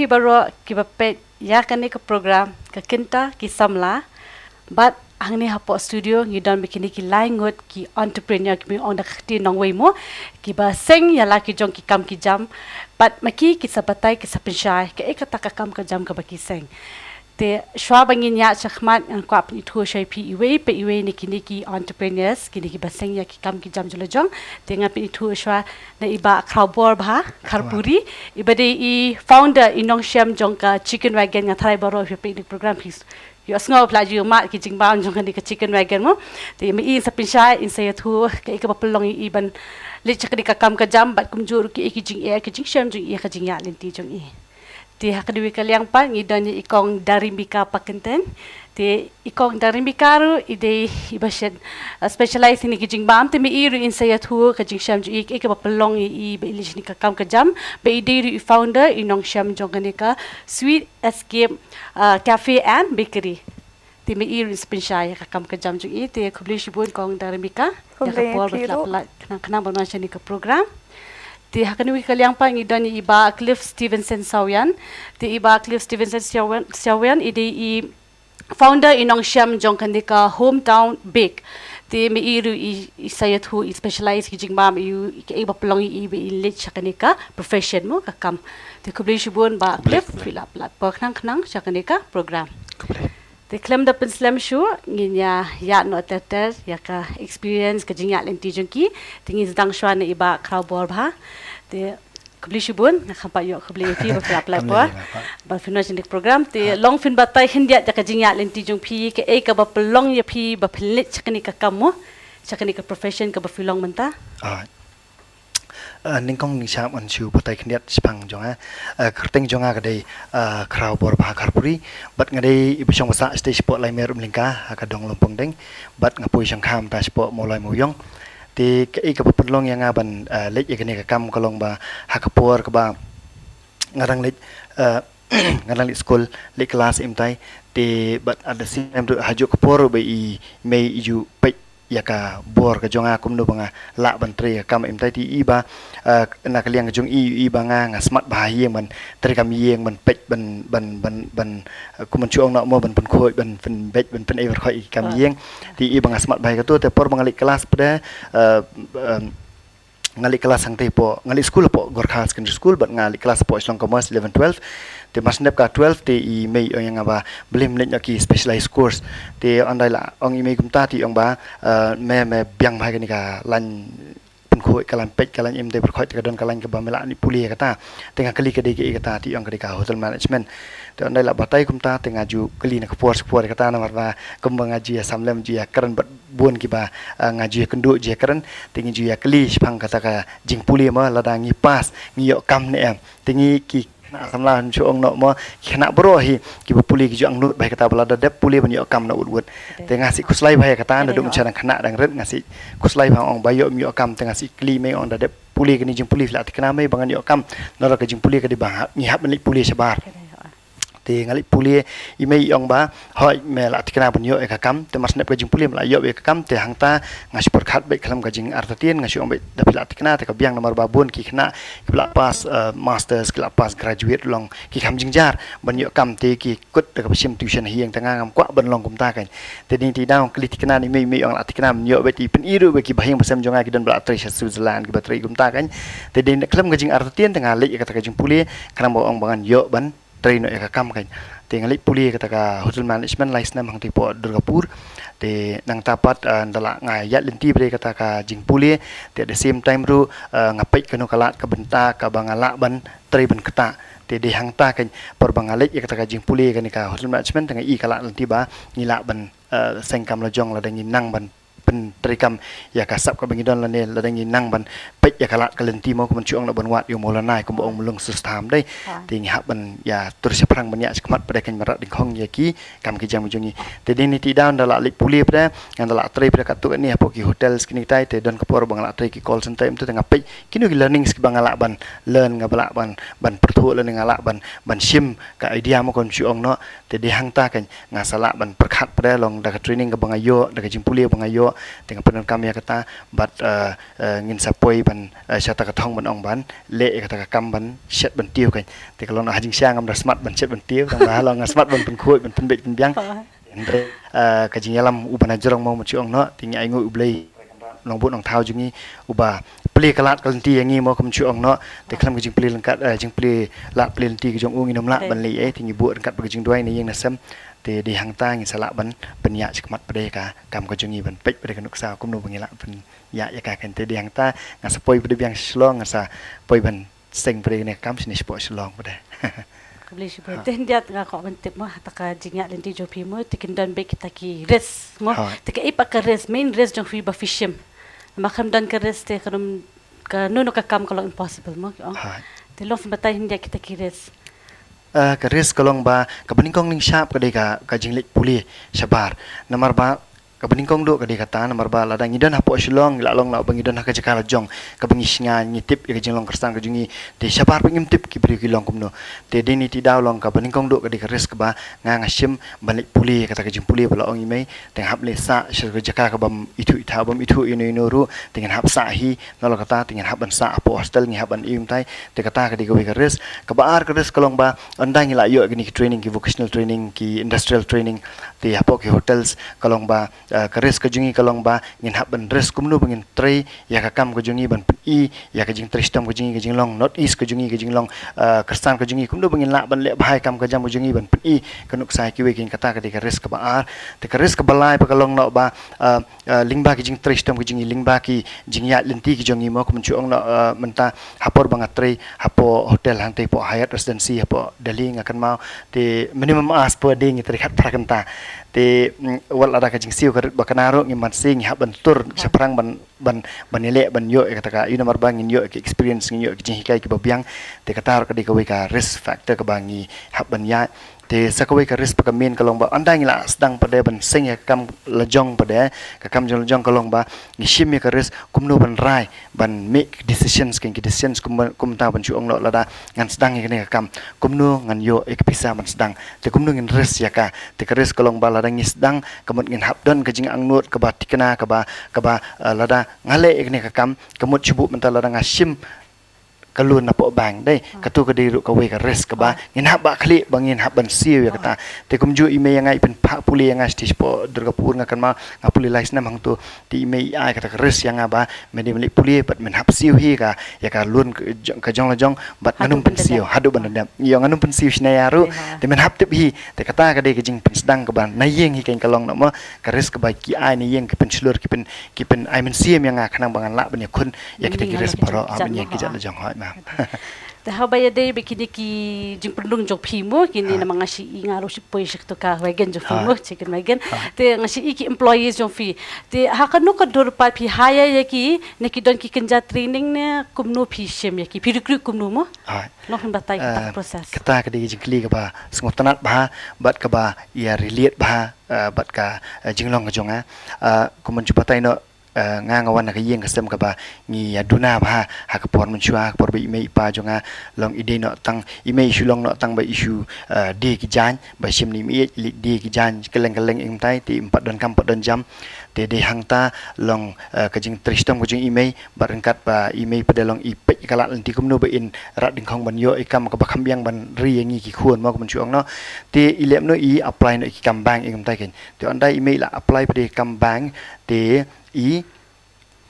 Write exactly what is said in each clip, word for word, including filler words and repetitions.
Ki baroh kiba peit ïa kane ka program, ka kynta ki samla. Bad hangne hapoh studio ngi don bad kine ki lai ngut ki entrepreneur, ki mih ong da ka ktien nongwei mo, kiba seng ïa la ki jong ki kam ki jam. Bad ma ki ki sa batai, ki sa pynshai kaei kata ka kam ka jam kaba ki seng. Te shuwa ba ngin ïaid shakhmat, ngan kwah pynithuh shuwa ïa phi iwei pa iwei na kine ki entrepreneurs, kine kiba seng ïa ki kam ki jam jong la jong. Te ngan pynithuh shuwa na i Bah Khrawborbha Kharpuri, iba dei i founder, i nongshim jong ka Chicken Wagon. Nga tharai baroh phi peit ïa kane ka program, phi ïohsngew phi la ju ïohmad ki jingbam jong kane ka Chicken Wagon mo. Te ma i in sa pynshai, in sa ïathuh kaei kaba pynlong ïa i ban leit sha kane ka kam ka jam, bad kumjuh ruh kiei ki jingeh ki jingshim jong i ha ka jingïaid lynti jong i. Te ha kane ka liang pat ngi don ïa i Kong Darimbika Pakyntein. Te i Kong Darimbika ruh i dei iba shet, uh, specialize ha kine ki jingbam. Te ma i ruh in sa ïathuh ka jingshim jong i, kaei kaba pynlong ïa i ba i leit sha kane ka kam ka jam. Bad i dei ruh i founder, i nongshim jong kane ka Sweet Escape, uh, Cafe and Bakery. Te ma i ruh in sa pynshai ïa ka kam ka jam jong i. Te khublei shibun Kong Darimbika ïa ka por ba phi la pyllait khnang khnang ban wan sha kane ka program. Te ha kane ka liang pat ngi don ïa i Bah Cliff Stevenson Sawian. Te i Bah Cliff Stevenson Sawian, Sawian i dei i founder, i nongshim jong kane ka Hometown Bake. Te ma i ruh i, i sa ïathuh, i specialize ki jingbam, i, i kaei ba pynlong ïa i ba i leit sha kane ka profession mo, ka kam. Te khublei shibun Bah Cliff, phi la pyllait por khnang khnang sha kane ka program. Te khlem da pynslem shuh, ngin ïa ïaid noh ter ter ïa ka experience, ka jingïaid lynti jong ki. Te ngin sdang shuwa na i Bah Khrawborbha. Te khublei shibun, nga kham pat ïoh khublei ïa phi ba phi la pyllait por ba phin wan sha kane ka program. Te long phin batai khyndiat ïa ka jingïaid lynti jong phi, kaei kaba pynlong ïa phi ba phin leit sha kane ka kam mo, sha kane ka profession kaba phi long mynta. Ah, nyngkong ngin sa wan shu batai khyndiat shaphang jong nga. Ah, kyrteng jong nga ka dei, ah, Khrawborbha Kharpuri. Bad nga dei iba shong ba sah shatei shapoh Laimer Umlyngka ha ka dong Lumpongdeng. Bad nga poi shong kham ta shapoh Mawlai Mawiong. Te kaei kaba pynlong ïa nga ban, ah, leit ïa kane ka kam ka long ba ha ka por kaba nga dang leit, ah, nga dang leit skul, leit klas im tai. Te bad at the same time ruh ha juh ka por ruh ba i mei i ju peit ïa ka bor ka jong nga kumno ba nga lah ban trei ka kam im tai. Te i ba, ah, na ka liang ka jong i, i ba nga, nga smat bha ha ïing ban trei kam ïing, ban peit, ban, ban, ban, ban, ah, kum ban shu ong noh mo, ban pynkhuid, ban pynbeit, ban pynei pyrkhat ïa ki kam ïing. Te i ba nga smat bha ïa kato. Te por ba nga leit klas pat, ah, ah, nga leit klas hangtei hapoh, nga leit skul hapoh Gorkha Secondary School, bad nga leit klas hapoh Shillong Commerce eleven twelve. Te mar shu dep ka twelve te i mei i ong ïa nga ba balei ym leit noh ki specialized course. Te ynda i la ong i mei kumta te i ong ba, ah, me, me biang bha ïa kane ka lain pynkhuid, ka lain peit, ka lain im, te pyrkhat te ka don ka lain kaba me lah ban pule ïa kata. Te nga kylli ka dei kaei kata, te i ong ka dei ka hotel management. Te ynda i la batai kumta te nga ju kylli na ka por sha ka por ïa kata, namar ba kumba nga ju ïa samlem, ju ïa kren bad bun kiba, ah, nga ju ïa kynduh, ju ïa kren. Te ngi ju ïa kylli shaphang kata ka jingpule mo, lada ngi pass ngi ïoh kam ne em. Te ngi ki khynnah samla, shu ong noh mo, ki khynnah baroh hi kiba pule ki ju angnud bha ïa kata ba lada dep pule ban ïoh kam na wut wut. Te nga shu khuslai bha ïa kata, naduh mynshwa dang khynnah dang rit nga shu khuslai bha, ong ba ïoh ym ïoh kam. Te nga shu kylli mei, ong da dep pule kane jingpule phi la thikna mei ba ngan ïoh kam, namar ka jingpule ka dei ba ngi hap ban leit pule shabar. Te nga leit pule, i mei i ong ba hooid me la thikna ban ïoh ïa ka kam. Te mar shu dep ka jingpule me la ïoh ïa ka kam. Te hangta nga shu pyrkhat beit khlem ka jingartatien, nga shu ong beit da phi la thikna te ka biang, namar ba bun ki khynnah kiba la pass, eh, masters, ki la pass graduate long ki kham jingjynjar ban ïoh kam, te ki kut da kaba shim tuition ha ïing. Te nga ngam kwah ban long kumta kan. Te dei te i dang kylli thikna i mei, i mei i ong la thikna ban ïoh beit. I pyni ruh ba kiba ha ïing ba sem jong nga ki don ba la trei sha Switzerland, kiba trei kumta kan. Te dei khlem ka jingartatien te nga leit ïa kata ka jingpule, khnang ba ong ba ngan ïoh ban trei noh ïa ka kam kan. Te nga leit pule kata ka hotel management lai snem hangtei hapoh Durgapur. Te nangta pat, ah, ynda la nga ïaid lynti bad kata ka jingpule, te at the same time ruh, ah, nga peit kano ka lad ka bynta kaba nga lah ban trei ban ktah. Te dei hangta kan, por ba nga leit ïa kata ka jingpule kane ka hotel management te nga i ka lad lynti ba ngi lah ban, ah, seng kam la jong lada ngi nang ban pyntreikam ïa ka sap kaba ngi don, lane lada ngi nang ban peit ïa ka lad ka lynti mo, kumba shu ong noh ban wad ïa u Maulana, kumba ong Mulung Sustham dei. Te ngi hap ban ïa tur shaphrang ban ïa shikmat pat kan, ban rat dyngkhong ïa ki kam ki jam jong ngi. Te dei ni te i dang ynda la leit pule pat, ynda la trei pat katto katne hapoh ki hotels kine kitai, te don ka por ba nga la trei ki call center, ym tu te nga peit kino ki learnings kiba nga lah ban learn, nga ba lah ban, ban pyrthuh, lane nga lah ban, ban shim ka idea mo, kumba shu ong noh. Te dei hangta kan nga sa lah ban pyrkhat pat long da ka training kaba nga ïoh, da ka jingpule ba nga ïoh, Te nga pyndonkam ïa kata bad, eh, eh, ngin sa poi ban, eh, sha kata ka thong ban ong ban leh ïa kata ka kam ban shet ban tiew kan. Te ka long ha jingshisha ngam da smat ban shet ban tiew, tang ba ha long nga smat ban pynkhuid ban pynbeit pynbiang. Hynrei, eh, ka jingïalam uba na jrong mo, Mynshuong noh, te ngi ai nguh U Blei, Nongbud Nongthaw jong ngi uba plie ka lad ka lynti ïa ngi mo, Mynshuong noh. Te khlem ka jingplie lyngkat, eh, jingplie lad plie lynti ka jong u ngin ym lah ban leh ei, te ngi buh ryngkat bad ka jingduwai na ïing na sem. Te dei hangta ngin sa lah ban pynïaid shakhmat pat de ka kam ka jong ngi, ban peit pat de ka nuksa kumno ba ngi lah pynïaid ïa ka kan. Te dei hangta nga sa poi pat de biang sha Shillong, nga sa poi ban seng pat de kane ka kam shane shapoh Shillong pat de. Khublei shibun. Te hynrei nga kwah ban tip mo, ha kata ka jingïaid lynti jong phi mo, te kin don beit kita ki risk mo. Te kaei pat ka risk, main risk jong phi ba phi shim? Namar khlem don ka risk te kano kano ka kam ka long impossible mo. Te long phin batai hynrei kita ki risk. Eh, ka risk ka long ba kaba nyngkong nyngshap ka dei ka, ka jingleit pule shabar. Namar ba kaba nyngkong duh ka dei kata, namar ba lada ngi don hapoh Shillong, ngi lah long lah ba ngi don ha ka jaka la jong kaba ngi shngaiñ, ngi tip ïa ka jinglong khristan ka jong ngi. Te shabar pat ngim tip ki briew ki long kumno. Te dei ne te daw long kaba nyngkong duh ka dei ka risk kaba nga nga shim ban leit pule ïa kata ka jingpule ba la ong i mei. Te nga hap leit sah sha ka jaka kaba ym ithuh ithaw, bym ithuh ïano ïano ruh, te ngan hap sah hi. Nalor kata te ngan hap ban sah hapoh hostel, ngi hap ban im tai. Te kata ka dei kawei ka risk. Kaba ar ka risk ka long ba ynda ngi lah ïoh kine ki training, ki vocational training, ki industrial training, te hapoh ki hotels, ka long ba, eh, ka risk ka jong ngi ka long ba ngin hap ban risk kumno ba ngin trei ïa ka kam ka jong ngi, ban pyni ïa ka jingtrei shitom ka jong ngi, ka jinglong North East ka jong ngi, ka jinglong, eh, khristan ka jong ngi, kumno ba ngin lah ban leh bha ïa ka kam ka jam ka jong ngi, ban pyni ka nuksa ïa kiwei ki. Kata ka dei ka risk kaba ar. Te ka risk kaba lai pat ka long noh ba, eh, eh, lyngba ki jingtrei shitom ki jong ngi, lyngba ki jingïaid lynti ki jong ngi mo, Mynshuong noh, eh, mynta ha por ba nga trei hapoh hotel hangtei hapoh Hyatt Residency hapoh Delhi nga kynmaw, te minimum hours per day ngi trei khatphra kynta. Te, mm, wat lada ka jingsiew ka rit ba kane ruh, ngim banse, ngi hap ban tur shaphrang ban, ban, ban ïaleh ban ïoh ïa kata ka, ïa namar ba ngin ïoh ïa ka experience, ngin ïoh ïa ka jinghikai kaba biang. Te kata ruh ka dei kawei ka risk factor kaba ngi hap ban ïaid. Te sa kawei ka risk pat ka main ka long ba ynda ngi lah sdang pat de ban seng ïa ka kam la jong pat de, ka kam jong la jong ka long ba ngi shim ïa ka risk kumno ban rai, ban make decisions, ki decisions kum, kumta, Mynshuong noh, lada ngan sdang ïa kane ka kam, kumno ngan ïoh ïa ka pisa ban sdang, te kumno ngin risk ïa ka. Te ka risk ka long ba lada ngi sdang, ka mut ngin hap don ka jingangnud kaba thikna, kaba, kaba, eh, lada nga leh ïa kane ka kam, ka mut shu buh mynta lada nga shim ka loan napoh bank, dei. Kato ka dei ruh kawei ka risk kaba ngin hap ban khlieh, ba ngin hap ban siew ïa kata. Te kumjuh i mei ïa nga i pynphah pule ïa nga shatei shapoh Durgapur, nga kynmaw nga pule lai snem hangto. Te i mei i ai kata ka risk ïa nga ba men dei ban leit pule bad men hap siew hi ka, ïa ka loan ka jong, ka jong la jong, bad ngan ym pynsiew haduh ban da dep. Ïa, ngan ym pynsiew shane ïa ruh. Te men hap tip hi. Te kata ka dei ka jingpynsdang kaba na ïing hi, kan, ka long noh mo, ka risk kaba ki ai na ïing, ki pynshlur, ki pyn, ki pyn ai mynsiem ïa nga khnang ba ngan lah ban ïakhun ïa kita ki risk baroh, ah, ban ïa ki jait la jong, hooid ma. Te haba ïadei bad kine ki jingpynrung jong phi mo, kine, namar nga shu i, nga ruh shu poi sha kato ka wagon jong phi mo, chicken wagon. Te nga shu i ki employees jong phi. Te ha kano ka dur pat phi hire ïa ki, ne ki don ki kynja training ne kumno phi shim ïa ki, phi recruit kumno mo? Long phin batai kata ka process. Kata ka dei ka jingkylli kaba sngewtynnat bha bad kaba ïa relate bha, eh, bad ka, eh, jinglong ka jong nga. Eh, kumba ju batai noh, eh, nga nga wan na ka ïing ka sem kaba ngi ïa duna bha ha ka por mynshuwa, ha ka por ba i mei i pa jong nga long i dei noh tang, i mei i shu long noh tang ba i shu, eh, die ki jaiñ, ba shim ne i mei i leit die ki jaiñ kylleng kylleng, ym tai, te ym pat donkam pat don jam. Te dei hangta long, eh, ka jingtrei shitom ka jong i mei, bad ryngkat ba i mei pat de long i peit ka lad lynti kumno ba in rat dyngkhong ban ïoh i kam kaba kham biang ban ri ïa ngi ki khun mo, ka Mynshuong noh. Te i leh noh, i apply noh ki kam bank, ym tai, kan. Te ynda i mei i la apply pat de kam bank, te i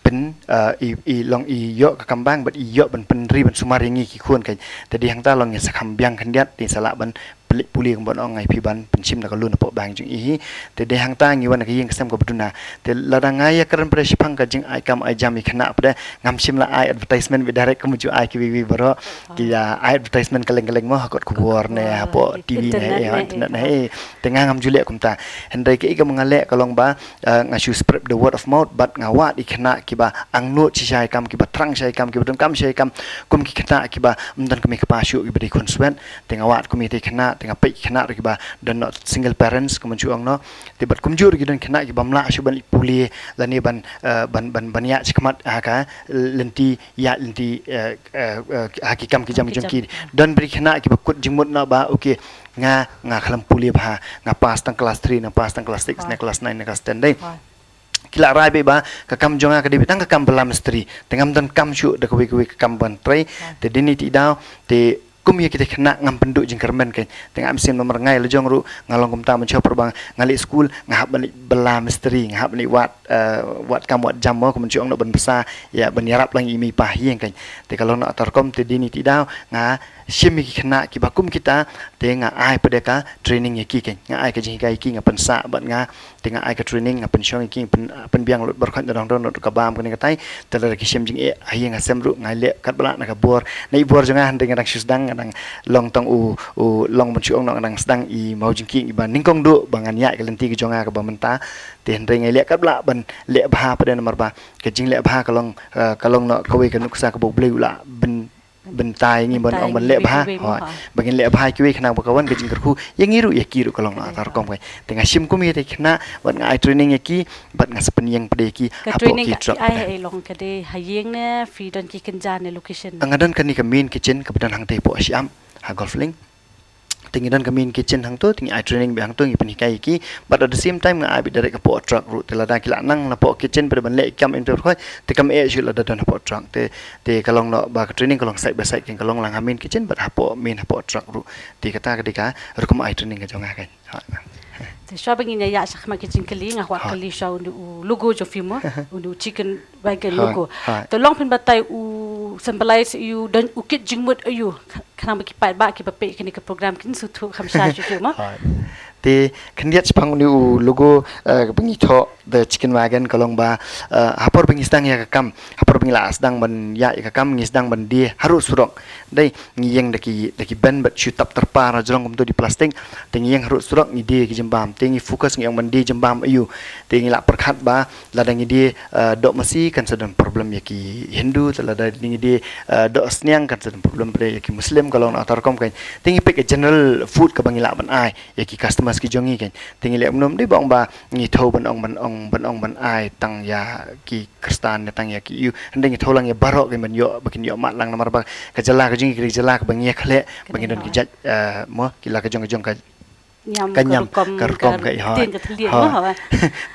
pyn, eh, i, i long i ïoh ka kam bank bad i ïoh ban pynri ban sumar ïa ngi ki khun, kan. Te dei hangta long ngi sa kham biang khyndiat, te sa lah ban plie pule kumba ong nga ïa phi, ban pynshim na ka loan napoh bank jong i hi. Te dei hangta ngi wan na ka ïing ka sem kaba duna. Te lada nga ïa kren pat de shaphang ka jingai kam ai jam ïa ki khynnah pat de, ngam shym la ai advertisement beit direct kumba ju ai kiwei kiwei baroh. Ki ïa ai advertisement kylleng kylleng mo, ha kot khubor ne, hapoh T V ne, eh, internet ne, eh. Te nga ngam ju leh kumta. Hynrei kaei kaba nga leh ka long ba, eh, nga shu spread the word of mouth, bad nga wad ïa ki khynnah kiba angnud shisha ïa i kam, kiba thrang shisha ïa i kam, kiba donkam shisha ïa i kam, kum ki khynnah kiba ym don kmie kpa shuh, kiba dei khun swet. Te nga wad kum ïa kita ki khynnah, te nga peit ki khynnah ruh kiba don noh single parents, ka Mynshuong noh. Te bad kumjuh ruh ki don ki khynnah kibym lah shuh ban leit pule lane ban, eh, ban, ban, ban ïaid shakhmat ha ka lynti ïaid lynti, eh, eh, eh, ha ki kam ki jam ki jong ki. Don bad ki khynnah kiba kut jingmut noh ba, okay, nga, nga khlem pule bha, nga pass tang class three, nga pass tang class six, ne class nine, ne class ten, dei. ki la rai beit ba ka kam jong nga ka dei beit tang ka kam bylla mistri. Te ngam don kam shuh da kawei kawei ka kam ban trei. Te dei ni te i daw te kum ïa kita ki khynnah ngam pynduh jingkyrmen kein. Te nga mynsiem namar nga la jong ruh nga long kumta, mynshuwa por ba nga leit skul nga hap ban leit bylla mistri, nga hap ban leit wad, eh, wad kam wad jam mo, kumno shu ong, noh ban bsa ïa ban ïarap lang ïa i mei i pa ha ïing kein. Te ka long na kata ka rukom, te dei ni te i daw nga shim ïa ki khynnah kiba kum kita, te nga ai pat de ka training ïa ki kein, nga ai ka jinghikai ïa ki, nga pynsah bad nga, te nga ai ka training, nga pynshong ïa ki, pyn, pynbiang lut baroh khoit, nadong dong lut ka bam kane katai. Te lada ki shem jingeh ha ïing ha sem ruh nga leh katba lah na ka bor, na i bor jong nga, hynrei nga dang shu sdang, nga dang long tang u, u long ban shu ong, nga dang sdang i mawjingkieng iba nyngkong duh ba ngan ïaid ka lynti ka jong nga kaba mynta. Te hynrei nga leh katba lah ban leh bha pat de namar ba ka jingleh bha ka long, eh, ka long noh kawei ka nuksa kaba U Blei u la byn, bynta ïa ngi ban ong ban leh bha. Ba ngin leh bha ïa kiwei khnang ba ka wan ka jingkyrkhu ïa ngi ruh ïa ki ruh, ka long na kata ka rukom kein. Te nga shim kum ïa kita ki khynnah bad nga ai training ïa ki bad nga sa pynïeng pat de ïa ki hapoh ki truck. Ka training ka ai ha ei long, ka dei ha ïing ne phi don ki kynja ne location? Nga don kane ka main kitchen kaba don hangtei hapoh shyiap ha Golf Link. Te ngi don ka main kitchen hangto, te ngi ai training beit hangto, ngi pynhikai ïa ki. But at the same time nga ai beit direct hapoh truck ruh. Te lada ki la nang napoh kitchen pat de ban leh kam im te ruh, te kam eh shuh lada don hapoh truck. Te, te ka long noh ba ka training ka long side by side kein, ka long lang ha main kitchen bad hapoh main hapoh truck ruh. Te kata ka dei ka rukom ai training ka jong nga kein. Te shuwa ba ngin ïa ïaid shakhmat ki jingkylli, nga kwah kylli shuwa u, u logo jong phi mo, u chicken wagon logo. Te long phin batai u symbolize ïa u don u kit jingmut ïa u, khnang ba ki paidbah kiba peit kane ka program kin sngewthuh kham shisha shuh mo. Te khyndiat shaphang une u logo, eh, ba ngi thoh The Chicken Wagon ka long ba, eh, ha por ba ngi sdang ïa ka kam, ha por ba ngi la sdang ban ïaid ïa ka kam, ngi sdang ban die harud surok. Dei ngi ïeng da ki, da ki bench bad shu tap tyrpar na jrong kumto da plastik. Te ngi ïeng harud surok ngi die ki jingbam. Te ngi focus ngi ong ban die jingbam ïa u. Te ngi la pyrkhat ba lada ngi die, eh, doh masi kan sa don problem ïa ki Hindu, te lada ngi die, eh, doh sniang kan sa don problem pat de ïa ki Muslim, ka long na kata ka rukom kein. Te ngi pick a general food kaba ngi lah ban ai ïa ki customers ki jong ngi kein. Te ngi leh kumno, ym dei ba ong ba ngi thew ban ong, ban ong, ban ong ban ai tang ïa ki Khristan ne tang ïa ki Hindu. Hynrei ngi thew lang ïa baroh kein ban ïoh, ba kin ïoh mad lang namar ba ka jylla ka jong ngi ka dei ka jylla kaba ngi ïa khleh ba ngi don ki jait, eh, mo, ki la ka jong ka jong ka niam, ka rukom ka, eh, ha.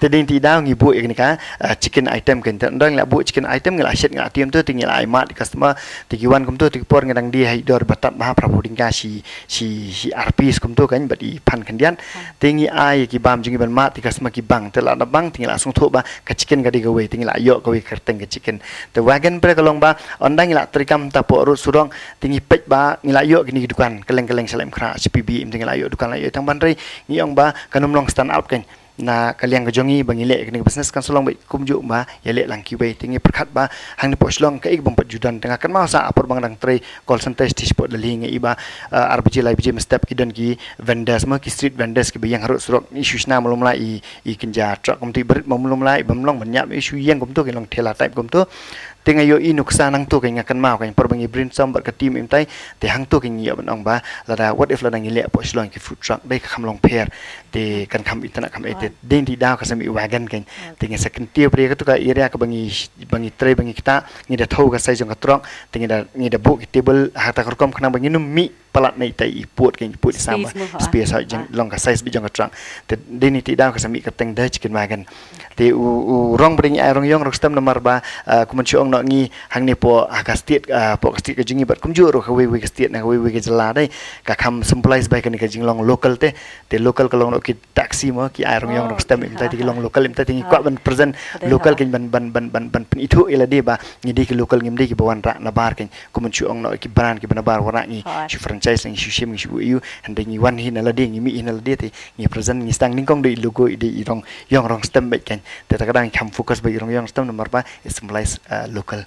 Te dei te i daw ngi buh ïa kane ka, eh, chicken item kein. Te ynda ngi la buh chicken item ngi la shet ngi la tiem te, te ngi la ai mad ïa ki customer. Te ki wan kumto te ki por ngi dang die ha i dor ba tad bha, phra phew tyngka shi, shi, shi ar piece kumto kein bad i phan khyndiat. Te ngi ai ïa ki bam jong ngi ban mad, te ki customer ki bang, te lada bang te ngi la sngewthuh ba ka chicken ka dei kawei, te ngi la ïoh kawei ka kyrteng ka chicken. Te wagon pat de ka long ba ynda ngi la trei kam ta hapoh rud surok, te ngi peit ba ngi la ïoh kine ki dukan kylleng kylleng sha Laitumkhrah, sha P B, im te ngi la ïoh dukan la ïoh tang ban trei, ngi ong ba kan ym long stand out kein. Na ka liang ka jong ngi ba ngi leh kane ka business kan sa long beit kumjuh ba ïaleh lang kiwei. Te ngi pyrkhat ba hangne hapoh Shillong kaei kaba ym pat ju don. Te nga kynmaw sa ha por ba nga dang trei call center sha Delhi nga i ba, eh, ar baje lai baje mynstep ki don ki vendors mo, ki street vendors kiba ïeng harud surok, i shu shna malu mala i, i kynja truck kumto, i barit malu mala, i bym long ban ïap, i shu ïeng kumto, ki long thela type kumto. Te nga ïohi nuksa nangto kein, nga kynmaw kein por ba ngi brainstorm bad ka team im tai. Te hangto kein ngi ïoh ban ong ba lada, what if lada ngi leh hapoh Shillong ki food truck, dei ka kham long pher. Te kan kham itynnad, kham eh, te dei te i daw ka sa mih wagon kein. Te ngi sa kyntiew pyrshah ïa kato ka area kaba ngi, ba ngi trei, ba ngi ktah, ngi da thew ka size jong ka truck, te ngi da, ngi da buh ki table ha kata ka rukom khnang ba ngin ym mih palat na ita i pud kein, i pud i sam ba space ha jong, long ka size beit jong ka truck. Te dei te i daw ka sa mih kyrteng The Chicken Wagon. Te u, u rong ba dei ngi ai rong ïong rong stem namar ba, ah, kumno shu ong noh, ngi hangne hapoh, ah, ka state, ah, hapoh ka state ka jong ngi bad kumjuh ruh kawei kawei ka state na kawei kawei ka jylla dei ka kham symbolize bai kane ka jinglong local te. Te local ka long noh ki taxi mo, ki ai rong ïong rong stem im tai, te ki long local im tai, te ngi kwah ban present local kein, ban, ban, ban, ban, ban pynithuh ïa lade ba ngi dei ki local, ngim dei kiba wanrah nabar kein. Kumno shu ong noh ki brand kiba nabar wanrah, ngi shu franchise, ngi shu shim, ngi shu ïoh, hynrei ngi wan hi na lade, ngi mih hi na lade, te ngi present, ngi sdang nyngkong da i logo, i dei i rong ïong rong stem beit kein. Te ta ka daw ngi kham focus beit i rong ïong stem namar ba it symbolize, uh, local.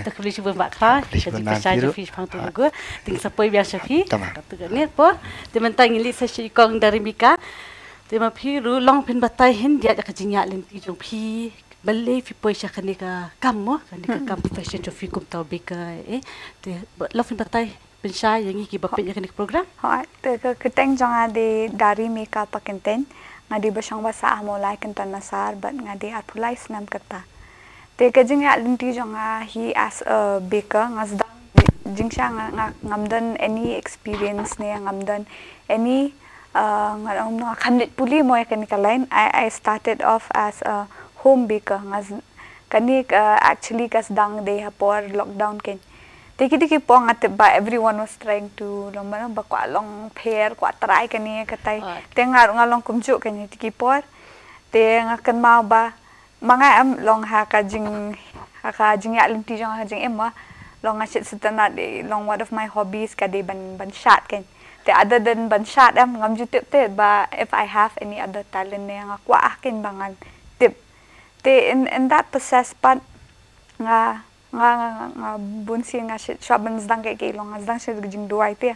Te khublei shibun Bah Khra, ka jingpynsngew jong phi shaphang tu logo. Te ngi sa poi biang sha phi. Te mynta ngi leit sa sha i Kong Darimika. Te ma phi ruh long phin batai khyndiat ïa ka jingïaid lynti jong phi. Balei phi poi sha kane ka kam mo, kane ka kam profession jong phi kum uta u baker, eh. Te long phin batai pynshai ïa ngi kiba peit ïa kane ka program. Hooid, te ka kyrteng jong nga dei Darimika Pakyntein. Nga dei bashong basah ha Mawlai Kynton Massar bad nga dei arphew lai snem kata. Te ka jingïaid lynti jong nga hi as a baker, nga sdang jingshisha nga, nga, ngam don any experience ne ngam don any, uh, nga, nga, nga khlem leit pule mo ïa kane ka line. I, I started off as a home baker, nga z-, kane ka actually ka sdang dei ha por lockdown kein. Te kiti ki por nga tip ba everyone was trying to long ba, ba kwah long pher, kwah try kane katai. Te nga ruh nga long kumjuh kein kiti ki por. Te nga kynmaw ba ma nga em long ha ka jing, ha ka jingïaid lynti jong nga ha ka jingim, long nga shet sngewtynnad, long one of my hobbies ka dei ban, ban shad kein. Te other than ban shad em ngam ju tip te ba if I have any other talent ne nga kwah kein ba ngan tip. Te in, in that process pat nga, nga, nga, nga, nga bun sien nga shu, shuwa ban sdang kaei kaei long nga sdang shuh da ka jingduwai te.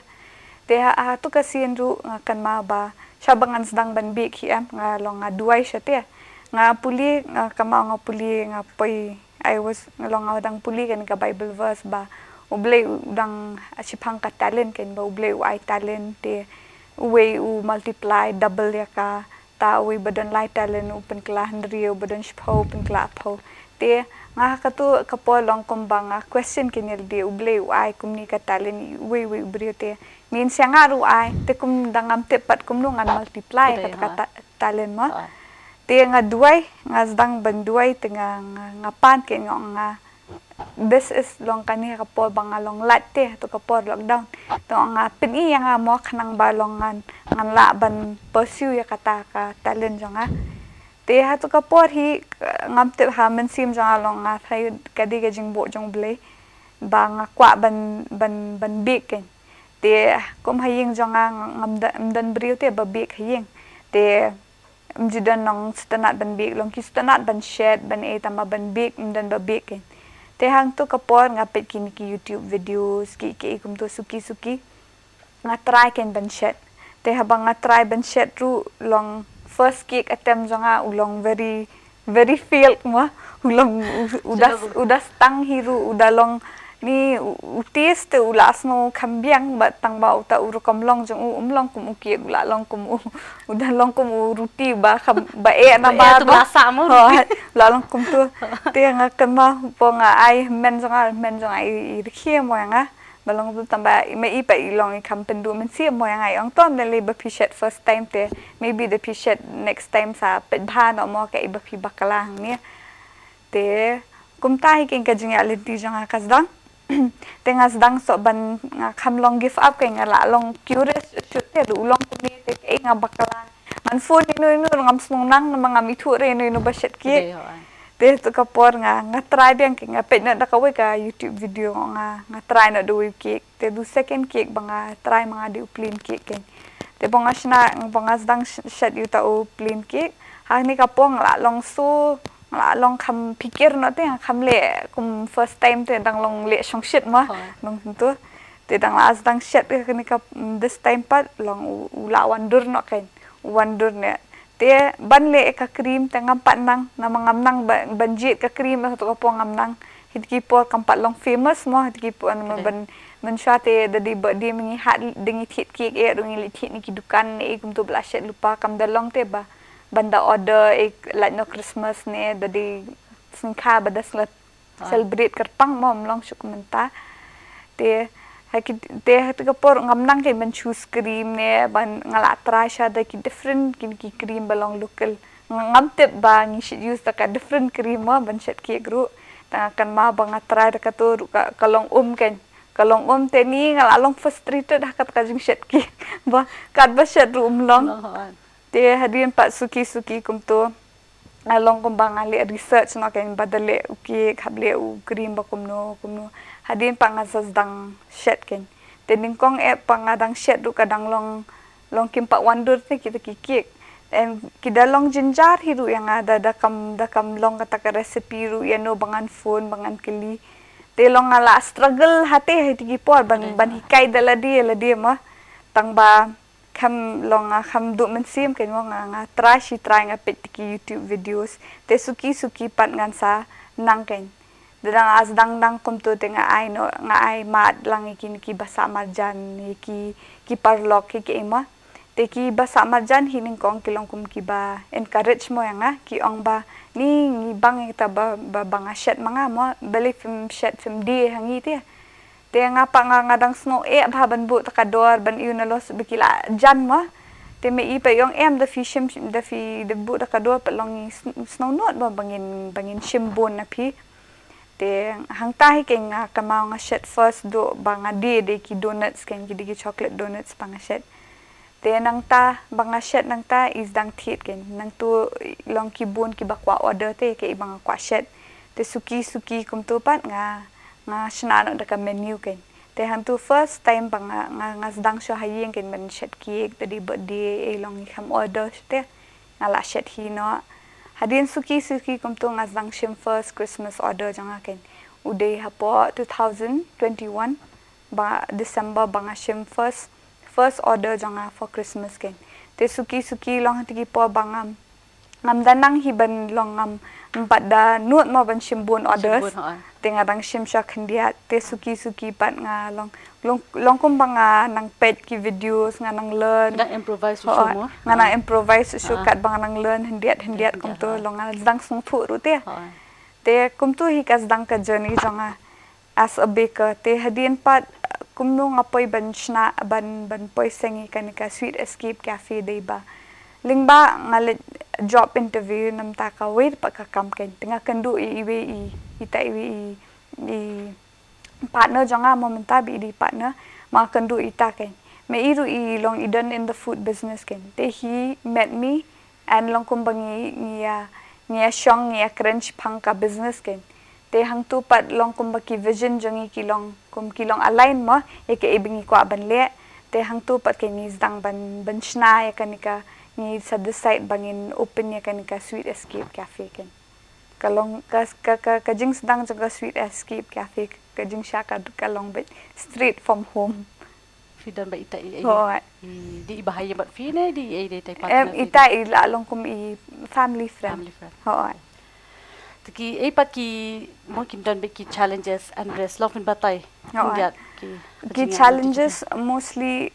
Te ha, ha tu ka sien ruh nga kynmaw ba shuwa ba ngan sdang ban bake hi em nga long nga duwai shuh te. Nga pule, nga kynmaw nga pule, nga poi, I was, nga long nga dang pule kane ka Bible verse ba U Blei u dang shipang ka talent kein, ba U Blei u ai talent te uwei u multiply, double ïa ka. Ta uwei ba don lai talent u pynkylla hynriew, ba don shiphew u pynkylla arphew. Te nga ha katu ka por long kumba nga question kein ïa lade, U Blei u ai kumne ka talent uwei uwei u briew te mynshwa nga ruh u ai, te kum da ngam tip pat kumno ngan multiply kata ka ta-, talent mo. Te nga duwai, nga sdang ban duwai te nga, nga, nga pan kein, nga ong nga, this is long kane ka por ba nga long lait te, ha tu ka por lockdown. Te nga ong nga pyni ïa nga mo khnang ba long ngan, ngan lah ban pursue ïa kata ka talent jong nga. Te ha tu ka por hi, ngam tip, ha mynsiem jong nga long nga tharai ka dei ka jingbuh jong U Blei ba nga kwah ban, ban, ban bake kein. Te kum ha ïing jong nga ngam da, ym don briew te ba bake ha ïing. Te ym ju don nong sngewtynnad ban bake, long ki sngewtynnad ban shet, ban ei, tangba ban bake ym don ba bake kein. Te hangtu ka por nga peit kine ki YouTube videos, ki, ki, kumtu suki suki. Nga try kein ban shet. Te haba nga try ban shet ruh long first cake attempt jong nga u long very, very failed mo. U long u, u da, u da stang hi ruh, u da long ni u, u taste te u la sngew kham biang, bad tangba uta u rukom long jong u um long kum u cake, u la long kum u, u da long kum u ruti ba kham, ba eh na ba, ba eh tu ba la sah mo. Ho, u la long kumtu. Te nga kynmaw por nga ai hynmen jong nga, hynmen jong nga i, i rkhie mo ïa nga. Ba long kumtu tangba i, ma i pat i long i kham pynduh mynsiem mo ïa nga, i ong to ym lei ba phi shet first time te, maybe da phi shet next time sa peit bha noh mo kaei ba phi bakla hangne. Te kumta hi kein ka jingïaid lynti jong nga ka sdang. Te nga sdang shuh ban, nga kham long give up kein, nga la long curious shuh te, ruh u long kumne te kaei nga bakla. Ngan phone ïano ïano ruh ngam sngewthuh nang namar ngam ithuh re ïano ïano ba shet cake. Te tu ka por nga, nga try biang kein, nga peit noh da kawei ka YouTube video nga, nga try noh da uwei u cake. Te du second cake ba nga try ma nga dei u plain cake kein. Te ba nga shna, ba nga sdang sh-, shet ïa uta u plain cake. Hangne ka por nga la long so, nga la long kham phikir noh te, nga kham leh kum first time te, dang long leh shongshit mo. Nong tu. Te dang la sdang shet ïa kane ka, mm, this time pat long u, u la wan dur noh kein. U wan dur ne. Te ban leh ïa ka cream te ngam pat nang, namar ngam nang ba, ban jied ka cream, ha tu ka por ngam nang. Hi te ki por kam pat long famous mo, hi te ki por namar ban, mynshuwa te da dei birthday ma ngi hap da ngi thied cake, eh, ruh ngi leit thied na ki dukan ne, eh, kumtu ba la shet lypa, kam da long te ba ban da order, eh, lait noh Christmas ne, da dei sngewkha ba da sngewlait celebrate kyrpang mo, ym long shuh kumta. Te ha ki, te ha tu ka por ngam nang kein ban choose cream ne, ban, nga la try sha da ki different ki, ki cream ba long local. Ngam tip ba ngi should use da ka different cream mo ban shet cake ruh. Te nga kynmaw ba nga try da katu ruh ka, ka long um kein. Ka long um te ni nga la long frustrated ha kata ka jingshet cake. Ba katba shet ruh um long. Te hadien pat suki suki kumtu nga long kumba nga leh research noh kein ba da leh u cake, hap leh u cream ba kumno kumno. Hadien pat nga sa sdang shet kein. Te nyngkong eh pat nga dang shet ruh ka dang long, long kim pat wan dur te kita ki cake. And ki da long jynjar hi ruh ïa nga, da, da kam, da kam long kata ka recipe ruh ïano ba ngan phone, ba ngan kylli. Te long nga la struggle ha te ha te ki por ban, ban hikai da lade ïa lade mo. Tangba kham long nga kham duh mynsiem kein mo, nga, nga try shi try, nga peit te ki YouTube videos. Te suki suki pat ngan sa nang kein. Da dang, as dang nang kumtu te nga ai noh, nga ai mad lang ïa kine ki basa marjan, ïa ki, ki paralok, ïa ki ei mo. Te ki basa marjan hi nyngkong ki long kum kiba encourage mo ïa nga, ki ong ba ni ngi bang ïa kata ba, ba, ba nga shet ma nga mo, balei phim shet, phim die ha ngi te. Te nga pat nga, nga dang sngew eh bha ban buh ta ka dor ban ïoh na los ba ki la jan mo. Te me i pat ong em da phi shim, da phi da buh da ka dur pat long i sn-, sngewnud ba ngin, ba ngin shim bun na phi. Te hangta hi keiñ nga kynmaw nga shet first doh ba nga die de ki donuts keiñ, ki die ki chocolate donuts ba nga shet. Te nangta ba nga shet nangta i sdang thied keiñ. Nangtu long ki bun kiba kwah order te keiñ ba nga kwah shet. Te suki suki kumtu pat nga, nga shna noh da ka menu keiñ. Te hangtu first time ba nga, nga, nga sdang shuh ha ïing keiñ ban shet cake, te dei birthday, eh, long i kham order shuh te. Nga la shet hi noh. Hadien suki suki kumtu nga sdang shim first Christmas order jong nga keiñ. U dei hapoh two thousand twenty-one ba December ba nga shim first, first order jong nga for Christmas keiñ. Te suki suki long ha te ki por ba ngam, ngam da nang hi ban long ngam, ngam pat da nud mo ban shim bun orders. Bun, ha. Te nga dang shim sha khyndiat, te suki suki pat nga long, long, long kumba nga nang peit ki videos, nga nang learn. Nga improvise shuh mo. Nga nang improvise shuh katba nga nang learn khyndiat khyndiat kumtu, ha. Long nga dang sngewthuh ruh te. Ha. Te kumtu hi ka sdang ka journey jong nga as a baker. Te hadien pat kumno nga poi ban shna, ban, ban poi seng ïa kane ka Sweet Escape Cafe dei ba lyngba nga leit job interview namar ta kawei pat ka kam keiñ. Te nga kynduh ïa iwei i, ita iwei i, i partner jong nga mo mynta ba i dei partner. Nga kynduh ïa ita keiñ. Me i ruh i long i don in the food business keiñ. Te he met me and long kumba ngi, ngi ïa, ngi ïa shong, ngi ïa kren shaphang ka business keiñ. Te hangtu pat long kumba ki vision jong ngi ki long, kum ki long align mo ïa kaei ba ngi kwah ban leh. Te hangtu pat keiñ ngi sdang ban, ban shna ïa kane ka, ngi sa decide ba ngin open ïa kane ka Sweet Escape Cafe keiñ. Ka long ka, ka, ka, ka jingsdang jong ka Sweet Escape Cafe, ka jingshah ka, ka long beit straight from home. Phi don bad ita i, i. Hooid. I, dei i ba ha ïing bad phi ne dei i, dei i tai partner phi? Em, ita i la long kum i family friend. Family friend. Hooid. Te kiei pat ki, mo, kin don bad ki challenges and risk, long phin batai. Hooid. Ki, ki challenges mostly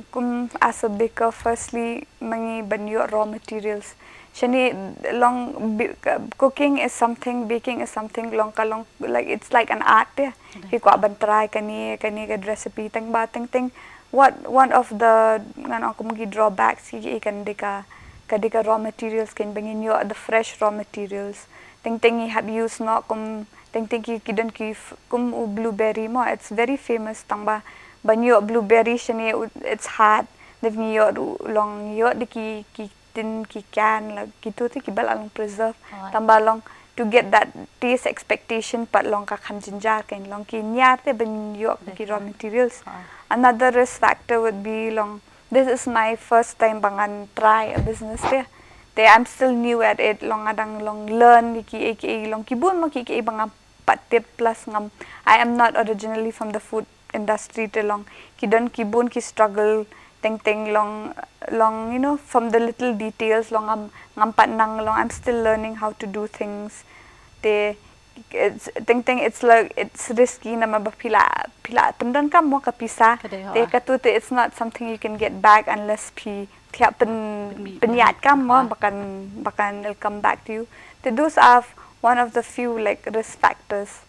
kum as a baker, firstly ma ngi ban ïoh raw materials. Shane long bi-, cooking is something, baking is something, long ka long, like, it's like an art te. Phi kwah ban try kane, kane ka recipe, tang ba teng teng. What, one of the, ngan ong kum ki drawbacks ki, ki kan dei ka, ka dei ka raw materials keiñ, ba ngin ïoh the fresh raw materials. Teng teng ngi hap use noh kum, teng teng ki, ki don ki f-, kum u blueberry mo, it's very famous, tang ba ban ïoh blueberry shane u, it's hard. Dep ngi ïoh ruh long, ïoh dei ki, ki tin ki can, la kitu te kiba la long preserve. Tang ba long to get that taste expectation pat long ka kham jynjar keiñ, long ki ñiar te ban ïoh ki raw materials. Another risk factor would be long, this is my first time ba ngan try a business te. Te I'm still new at it, long nga dang long learn kiei kiei, long ki bun mo kiei kiei ba ngam pat tip plus ngam, I am not originally from the food industry te long. Ki don ki bun ki struggle, teng teng long, long, you know, from the little details long ngam, ngam pat nang long, I'm still learning how to do things. Te, it's, teng teng it's like, it's risky namar ba phi la, phi la pyndonkam mo ka pisa. Te katu te it's not something you can get back unless phi, phi hap pyn, pynïaid kam mo, ba kan, ba kan it'll come back to you. Te those are one of the few, like, risk factors.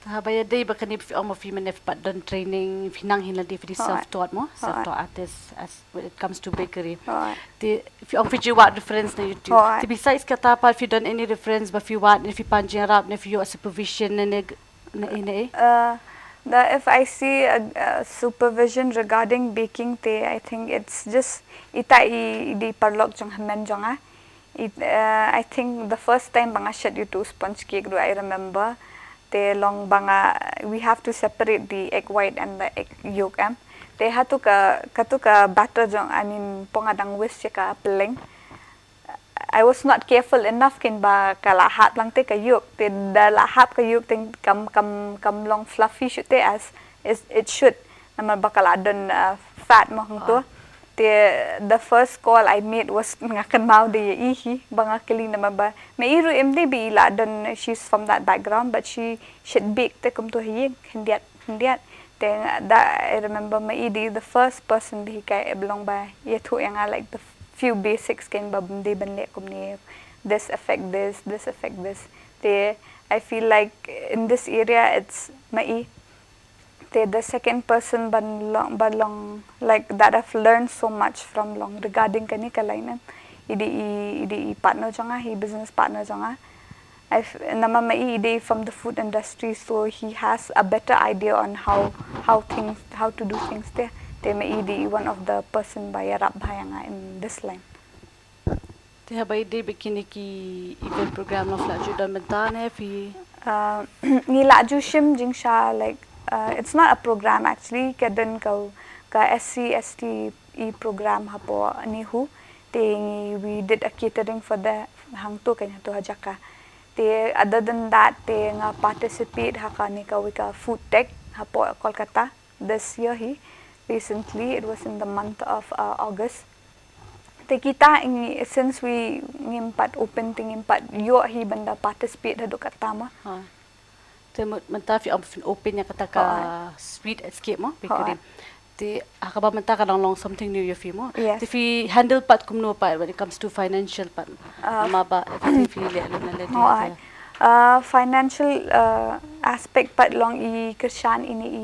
Haba ïadei bad kane phi ong mo phi mynne phi pat don training, phi nang hi lade phi dei self taught mo, self taught artist as when it comes to bakery. Te phi ong phi ju wad reference na YouTube. Te besides kata pat phi don any reference ba phi wad ne phi pan jingïarap ne phi ïoh supervision ne, ne, ne, ne? Uh, the, if I see a, a supervision regarding baking te, I think it's just ita i, i dei paralok jong hynmen jong nga. It, uh, I think the first time ba nga shet ïa utu u sponge cake ruh I remember. Te long ba nga, we have to separate the egg white and the egg yolk, em. Te hatu ka, katu ka batter jong, I mean, pynban nga dang whisk ïa ka pylleng. I was not careful enough keiñ ba ka la hap lang te ka yolk. Te da la hap ka yolk te kam, kam, kam long fluffy shuh te as, as it should. Namar ba ka la don, uh, fat mo hangto. Te the first call I made was nga kynmaw de ïa i hi ba nga kylli namar ba ma i ruh em dei ba i la don, she's from that background, but she, she'd bake te kumto ha ïing khyndiat khyndiat. Te nga, da, I remember ma i dei the first person ba hi ka, eh, long ba ïathuh ïa nga, like, the few basics keiñ ba ym dei ban leh kumne, this affect this, this affect this. Te I feel like in this area it's ma i Te the second person ban long, ban long, like, that I've learned so much from long regarding kane ka line em, i dei i, i dei i partner jong nga, hi business partner jong nga. I've, namar ma i i dei from the food industry, so he has a better idea on how, how things, how to do things there. Te ma i i dei one of the person ba ïarap bha ïa nga in this line. Te haba i dei bad kine ki event program, ngi la ju don mynta ne phi? Uh, ngi la ju shim jingshisha, like, uh, it's not a program actually, ka don ka, ka S C S T E program hapoh NEHU. Te ngi, we did a catering for the, hangto, kane hangto ha jaka. Te other than that, te nga participate ha kane kawei ka food tech hapoh Kolkata this year hi. Recently, it was in the month of, uh, August. Te kita ngi, since we ngim pat open, te ngim pat ïoh hi ban da participate haduh katta ma. Ha. Te mut mynta phi ong phin open ïa kata ka sweet escape mo, bakery. Te ha kaba mynta ka dang long something new ïa phi mo. Yes. Te phi handle pat kumno pat when it comes to financial pat? Uh, ma ba te phi leh lut na lade. Uh, financial, uh, aspect pat long i kyrshan ine i,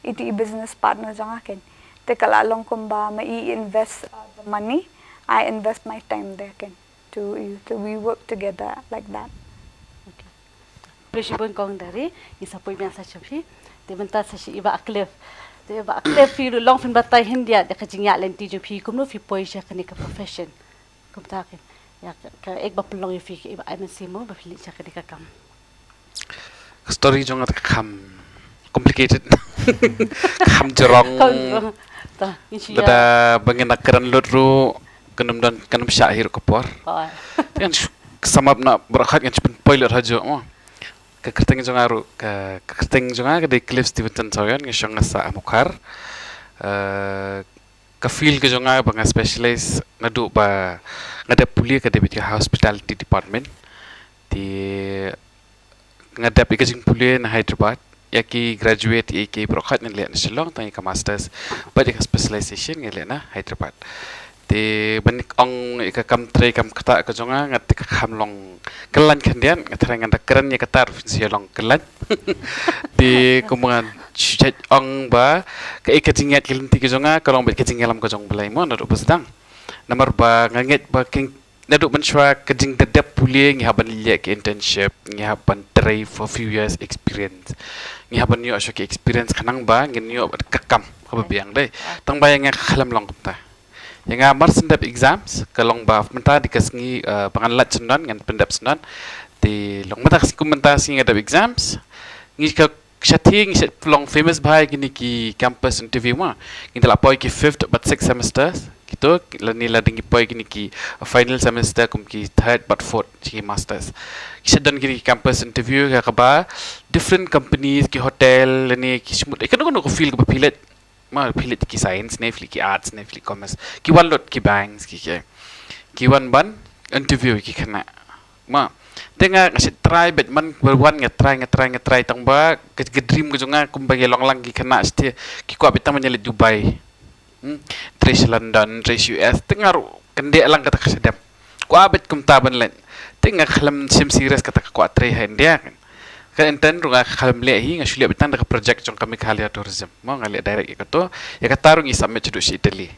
i dei i business partner jong nga keiñ. Te ka la long kumba ma i invest, uh, the money, I invest my time there keiñ. To, to we work together like that. Okay. Khublei shibun kong Dari, ngi sa poi biang sa sha phi. Te mynta sa sha i Bah Cliff. Te i Bah Cliff, phi ruh long phin batai hyndia da ka jingïaid lynti jong phi, kumno phi poi sha kane ka profession. Kumta keiñ. Ïa ka, ka ek ba pynlong ïa phi, ka ek ba ai mynsiem mo ba phi leit sha kane ka kam. Ka story jong nga te ka kham complicated. Kham jrong. Kham jrong. Ta, ngi shu ïa. Lada ba ngin da kren lut ruh, kan ym don, kan ym shah hi ruh ka por. Oh. Te ngan shu sum up na baroh khat, ngan shu pynpoi lut hajuh mo. Ka kyrteng jong nga ruh, ka, ka kyrteng jong nga ka dei Cliff Stevenson Sawyon, nga shong nga sah ha Mukhar. Eh, ka field ka jong nga ba nga specialize naduh ba nga dep pule ka dei beit ka hospitality department. Te nga dep ïa ka jingpule na Hyderabad, ïa ki graduate, ïa ki baroh khat ngan leh na Shillong, tang ïa ka masters bad ïa ka specialization ngan leh na Hyderabad. Te ban ong ïa ka kam trei kam ktah ka jong nga, nga te ka kham long kyllain khyndiat, nga tharai ngan da kren ïa kata ruh phin sa ïa long kyllain. Te kumba ngan shu ong ba kaei ka jingïaid ka lynti ka jong nga ka long beit ka jingïalam ka jong U Blei mo, naduh ba sdang. Namar ba nga ngeit ba kin naduh mynshuwa ka jingdep pule ngi hap ban leh ki internship, ngi hap ban trei for few years experience. Ngi hap ban ïoh shuh ki experience khnang ba ngin ïoh ka kam kaba biang dei. Tang ba ïa nga khlem long kumta. Ïa nga mar shen dep exams ka long ba mynta dei ka sngi, eh, ba ngan lait syndon, ngan pyndep syndon. Te long mynta ka sngi, kum mynta sngi nga dep exams. Ngi ka Shatei ngi shu long famous bha ïa kine ki campus interview ma. Ngi da la poi ki fifth bad sixth semester. Kito lane lada ngi poi kine ki final semester kum ki third bad fourth ki masters. Ngi shu don kine ki campus interview ha kaba different companies, ki hotel lane ki shmut, eh, kano kano ka field kaba phi leit. Ma phi leit ki science ne phi leit ki arts ne phi leit commerce, ki wan lut ki banks ki, ki, ki wan ban interview ki khynnah. Ma te nga, nga shu try beit man, wan nga try, nga try, nga try, tang ba ka, ka dream ka jong nga kumba ngi long lang ki khynnah shatei ki kwah beit tang ban ïa leit Dubai. Hmm? Trei sha London, trei sha U S, te nga ruh kyndiah lang kata ka sha dem. Kwah beit kumta ban leit. Te nga khlem shim serious kata ka kwah trei ha India. Ka intern ruh nga khlem leh hi, nga shu leh beit tang da ka project jong ka Meghalaya Tourism. Mo nga leh direct ïa kato, ïa kata ruh ngi submit shaduh sha Italy.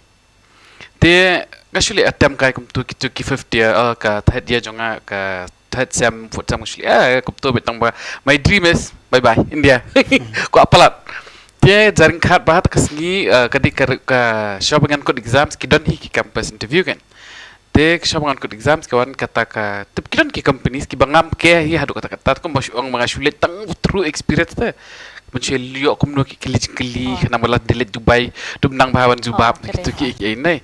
Te nga shu leh attempt kai kumto kito ki fifth year, eh, ka third year jong nga, ka third sem, fourth sem nga shu leh, eh, kumto beit tang ba my dream is bye bye India. Kwah palat. Te jaring khat ba ha ta ka sngi, eh, ka dei ka, ka shuwa ba ngan kut exams ki don hi ki campus interview kan. Te shuwa ba ngan kut exams ka wan kata ka tip ki don ki companies kiba ngam ke hi haduh katta katta, kumba shu ong ma nga shu leit tang through experience te. Ban shu ïoh kumno ki kylli jingkylli, khnang ba lada leit Dubai dum nang bha ban jubab, kito ki, ki, ne.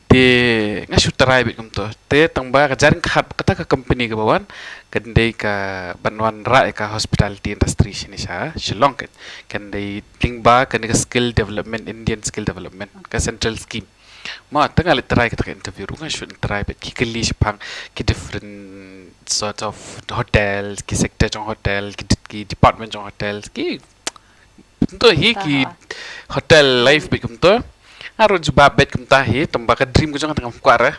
Te nga shu try beit kumto. Te tang ba ka jaring khat kata ka company kaba wan kan dei ka ban wanrah ïa ka hospitality industry shane sha Shillong kan. Kan dei lyngba kane ka skill development, Indian skill development, ka central scheme. Ma te nga leit try kata ka interview ruh, nga shu try beit ki kylli shaphang ki different sort of hotels, ki sector jong hotel, ki, ki department jong hotels, ki, kumto hi ki hotel life beit kumto. Nga ruh jubab bad kumta hi, tang ba ka dream ka jong nga tang kwah re.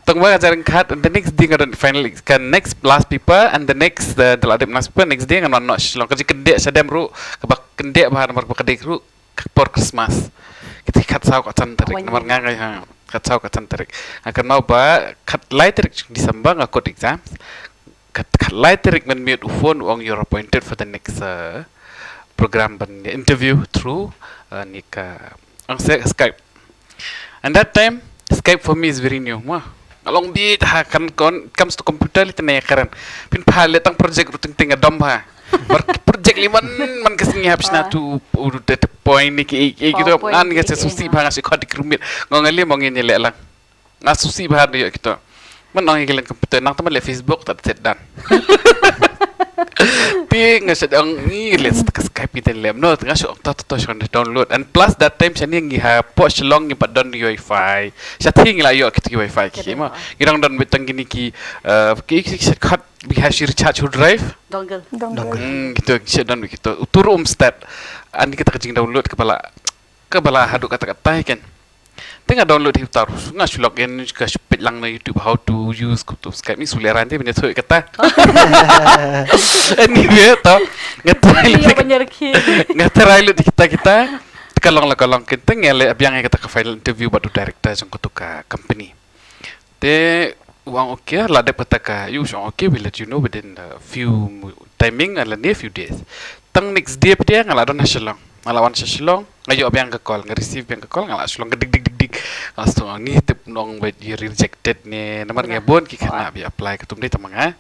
Tang ba ka jar ryngkat, and the next day nga don final, ka next last paper, and the next, uh, the last paper, next day nga wan noh Shillong, ka jingkyndit shadem ruh, kaba kyndit bha namar ba ka dei ruh ka por Christmas. Kita khatsaw khatsan tarik, namar nga nga ha khatsaw khatsan tarik. Nga kynmaw ba khatlai tarik December nga kut exams. Khat, khatlai tarik mynmiet u phone u ong, "You're appointed for the next, uh, program ban interview through, uh, ni ka ong se Skype." And that time Skype for me is very new. Wah, nga long bit ha kan kon comes to computer li tene karen. Pynpha leh tang project ruh teng teng nga dom bha. Mar project li man man ka sngi hap shna tu u data point ni ki, ki, ki, tu PowerPoint an nga ki, se ki, susi ha. Bha nga se khot dik rumit. Nga ngali mo ngin leh lang. Nga susi bha da ïoh kito. Man ong ïa ki leng computer nang tama leh Facebook ta set dan. Ti nga sed ong ni leh ka Skype ite lem no, nga shu ong to to to shu download. And plus that time shane ngi ha pok Shillong ngi pat don wifi. Sha thing la ïoh kito ki wifi ki ma. Ngi dang don bit tang kini ki, uh, ki ki set kat bi ha shi recharge hu drive. Dongle. Dongle. Hmm, kito ki set don bit kito. Utur umstat. Ani kita ka jing download ka bala, ka bala haduh kata kata kan. Te nga download hi utar, nga shu log in, ka shu peit lang na YouTube how to use, how to Skype ni, sule ran te benda tu kata. Anyway, to nga try Iya, lut, bener ki. Nga try lut kita kita. Te ka long la ka long, kita nga leh biang ïa kata ka final interview bad u director jong katu ka company. Te u ong okay, la dep kata ka, u ong okay, we'll let you know within a few mo-, timing, la ne few days. Tang next day pat nga la don ha Shillong. Nga la wan sha Shillong, nga ïoh biang ka call, nga receive biang ka call, nga la Shillong ka dik dik dik dik. Nga stong ngi tip nong wait, you rejected ne, namar nga bun ki khynnah bi apply, ka tum dei tang ma nga.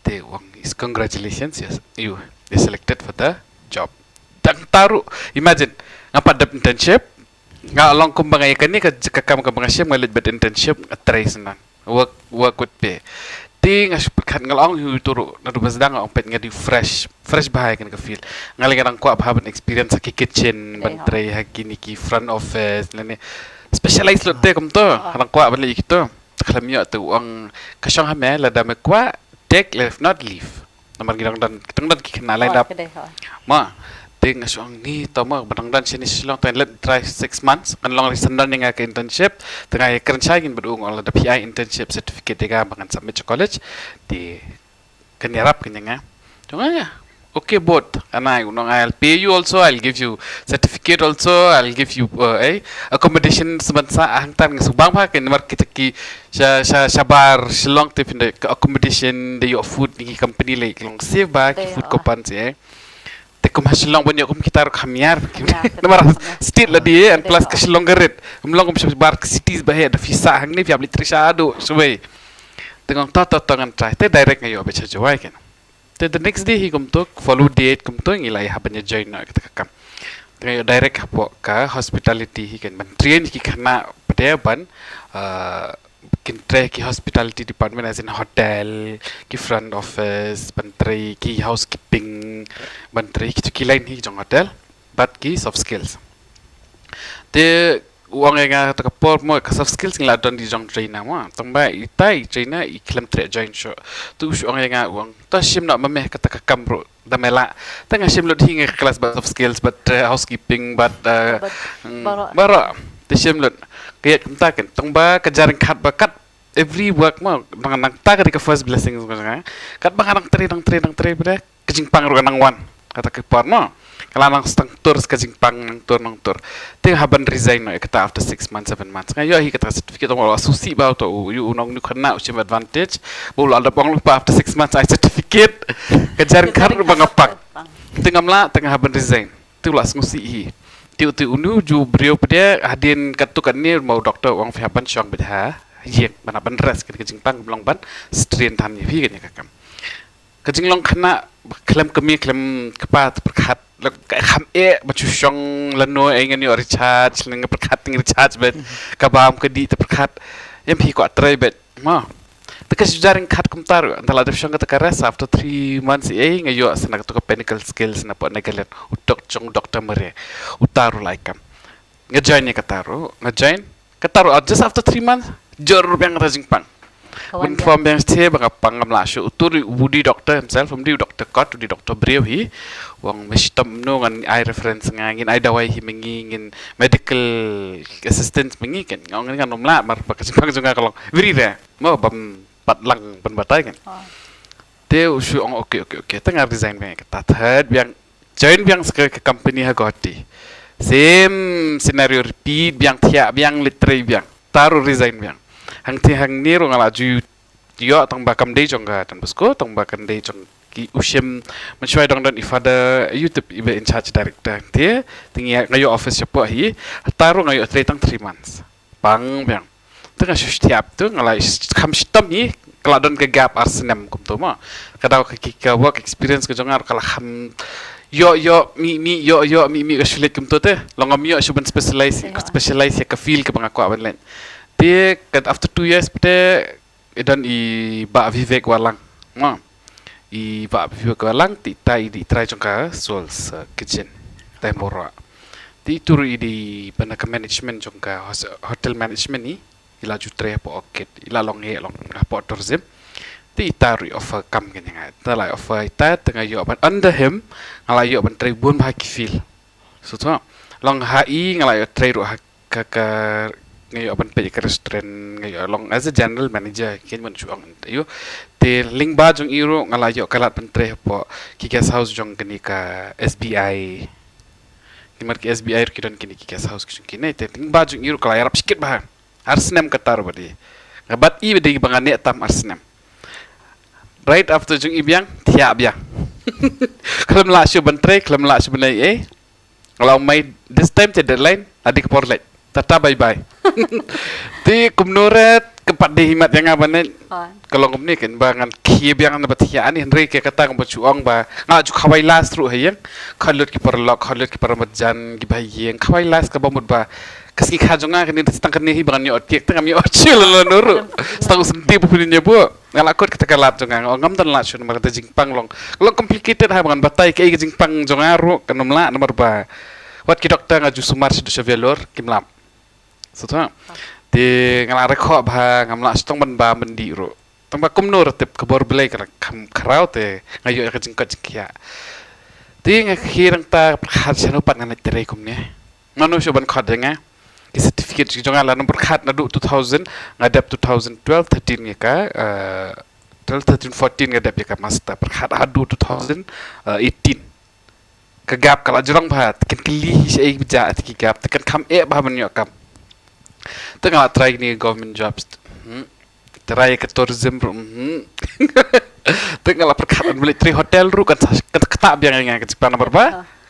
Te u ong is congratulations, yes, you, you selected for the job. Tang taru, imagine, nga pat dep internship, nga long kumba nga ïa kane ka, ka kam kaba nga shim, nga leit bad internship, nga trei snan. Work, work with pay. Te nga shu pyrkhat, nga la ong hi utur, naduh ba sdang nga ong peit nga dei fresh, fresh bha ïa kane ka field. Nga leh nga dang kwah bha ban experience ha ki kitchen, ban trei ha kine ki front office lane specialize lut te kumto. Nga dang kwah ban leh ïa kito. Te khlem ïoh te u ong ka shong ha me, lada me kwah take, if not leave. Namar ngi dang don, ngi dang don ki khynnah lined up. Ma, te nga shu ong ni to ma, ba dang don shane Shillong, te let try six months, kan long ri sandon ïa nga ka internship, te nga ïa kren shai ngin bad u ong lada phi ai internship certificate ïa nga ba ngan submit sha college, te kan ïarap kan ïa nga. Te nga ïa, okay both, and I, you know, I'll pay you also, I'll give you certificate also, I'll give you, uh, eh, accommodation, semasa hangtan nga shu bang bha kan, namar kita ki sha, sha, shabar Shillong te pynda ka accommodation, da ïoh food na ki company lei, long save bha ki food coupon se. Te kum ha Shillong ban ïoh kum kita ruh kham ïar. Namar state la dei, and plus ka Shillong ka rit. Ym long kum shabar ka cities ba heh, da phi sah hangne phi hap leit trei shaduh shawei. Te nga ong to to to ngan try. Te direct nga ïoh beit sha Jowai kan. Te the next day hi kumto, follow date kumto, ngi la ïa hap ban ïa join noh kata ka kam. Te nga ïoh direct hapoh ka hospitality hi kan, ban train ki khynnah pat ban, uh, kin trei ki hospitality department, as in hotel, ki front office, ban trei ki housekeeping, ban trei ki tu ki line hi jong hotel, bad ki soft skills. Te u ong ïa nga kata ka por mo, ka soft skills ngi la don di jong trainer mo. Tang ba ita i trainer i khlem treh join shuh. Te u shu ong ïa nga u ong, to shim noh ma me kata ka kam ruh, da me lah. Te nga shim lut hi nga class bad soft skills, bad, eh, housekeeping, bad, eh, baroh. Te shim lut. Ka ïa kumta kan, tang ba ka jar ryngkat ba kat every work mo, nang, nangta ka dei ka first blessing. Kat ba nga nang trei, nang trei, nang trei, bad ka jingpang ruh ka nang wan. Kata ka por mo. Ka la nang stang tur ka jingpang, nang tur, nang tur. Te hap ban resign noh ïa kata after six months, seven months. Nga ïoh hi kata ka certificate, tang ba u la susi bha uto u, u nongñiewkhynnah u shim advantage. Ba u la dep ong lypa after six months ai certificate. Ka jar ryngkat ruh ba nga pang. Te ngam lah, te nga hap ban resign. Te u la sngewsih hi. Te u, te une u ju briew pat hadien katto katne ma u doctor u ong phi hap ban shong beit ha ïing, ban hap ban rest, ka jingpang kam long ban strain than ïa phi kane ka kam. Ka jinglong khynnah khlem kmie khlem kpa te pyrkhat, la ka kham eh ban shu shong lano, eh ngan ïoh recharge, lano nga pyrkhat te nga recharge beit, ka bam ka dih te pyrkhat. Em phi kwah trei beit mo. Te ka shu jar ryngkat kumta ruh, ynda la dep shong kata ka rest, after three months eh nga ïoh sa na kato ka Pinnacle Skills na pdeng Nagaland, u tok jong Doctor Mare, uta ruh la ai kam. Nga join ïa kata ruh, nga join. Kata ruh, ah, just after three months, jur biang kata jingpang. Ka wan inform biang sha ba nga pang, ngam lah shuh. Utu u dei u doctor himself, um dei u doctor kot, u dei doctor briew hi. U ong me shitom kumno, ngan ai reference nga, ngin ai dawai hi ma ngi, ngin medical assistance ma ngi, kan. Nga ong ngan ym lah, namar ba ka jingpang jong nga ka long very rare. Mo, bym pat lang ban batai, kan. Te u shu ong okay, okay, okay. Te nga resign biang, kata thad biang, join biang sa ka company ha Guwahati. Same scenario repeat biang, thiah biang, leit trei biang. Te ruh resign biang. Hangtei hangne ruh nga la ju ïoh, tang ba kam dei jong ka Don Bosco, tang ba kam dei jong ki, u shim, mynshuwa dang don i Father, ïa u tip, iba in charge director. Te, te nga ïoh office shapoh hi, te ruh nga ïoh trei tang three months. Pang biang. Te nga shu thiap tu, nga la kham shitom hi, ka la don ka gap ar snem kumto mo. Ka daw ka ki, ka work experience ka jong nga ka la kham ïoh, ïoh, mih, mih, ïoh, ïoh, mih, mih, ka shu leit kumto te. Long ngam ïoh shu ban specialize, specialize ïa ka field kaba nga kwah ban leit. Te, ka after two years pat te, i don i Bah Vivek Warlang. Mo. I Bah Vivek Warlang, te ita i dei i trai jong ka Souls, uh, Kitchen. Te Mawryngkneng. Te itu ruh i dei ban na ka management jong ka hos-, hotel management hi. I la ju trei hapoh Orchid, i la long heh long hapoh tourism. Te ita ruh i offer kam kane ïa nga. Te la offer ita, te nga ïoh ban under him, nga la ïoh ban trei bun bha ki field. So to, long ha i nga la ïoh trei ruh ha ka, ka, nga ïoh ban peit ka restaurant, nga ïoh long as a general manager, kine ban shu ong ïa u. Te lyngba jong i ruh nga la ïoh ka lad ban trei hapoh ki guest house jong kine ka S B I. Namar ki S B I ruh ki don kine ki guest house ki jong kine, te lyngba jong i ruh ka la ïarap shikit bha. Ar snem kata ruh ba dei. Nga bat i ba dei ba nga neh tam ar snem. Right after jong i biang, thiah biang. Khlem lah shuh ban trei, khlem lah shuh ban leh ei. Nga la ong mai, this time te deadline, la dei ka por leit. Tata bye bye. Te kumno re, ka pat dei hi mat ïa nga ban leit. Ka long kumne, kan ba ngan khie biang na ba thiah ani, hynrei ka kata nga ba shu ong ba nga la ju khawai last ruh ha ïing. Khot lut ki paralok, khot lut ki para marjan, ki ba ha ïing, khawai last kaba mut ba ka sngi kha jong nga kane, tang kane hi ba ngan ïoh tiek, tang ngam ïoh shuh lano lano ruh. Tang u senti ba phin ïa buh. Nga la kut kata ka lad jong nga, nga ong ngam don lad shuh namar kata jingpang long, long complicated ha, ba ngan batai kaei ka jingpang jong nga ruh kan ym lah namar ba wat ki doktor nga ju sumar sha Vellore kim lah. So to, te nga la rkhot bha, ngam lah shuh tang ban bam ban dih ruh. Tang ba kumno ruh tip ka bor Blei ka la kham khraw, te nga ïoh ïa ka jingkoit jingkhiah. Te nga khie nangta pyrkhat shano pat ngan leit trei kumne. Mano shuh ban khot ïa nga. Ki certificate ki jong nga la number khat naduh two thousand, nga dep two thousand twelve thirteen ïa ka, eh, twelve thirteen fourteen nga dep ïa ka master, pyrkhat haduh two thousand eighteen. Ka gap ka la jrong bha, te kan kylli hi shaei ba jia te ki gap, te kan kham eh bha ban ïoh kam. Te nga la try kine government jobs. Hmm. Try ka tourism ruh. Hmm. Te nga la pyrkhat ban leit trei hotel ruh kan sa, kan ktah biang ïa nga ka jingpang namar ba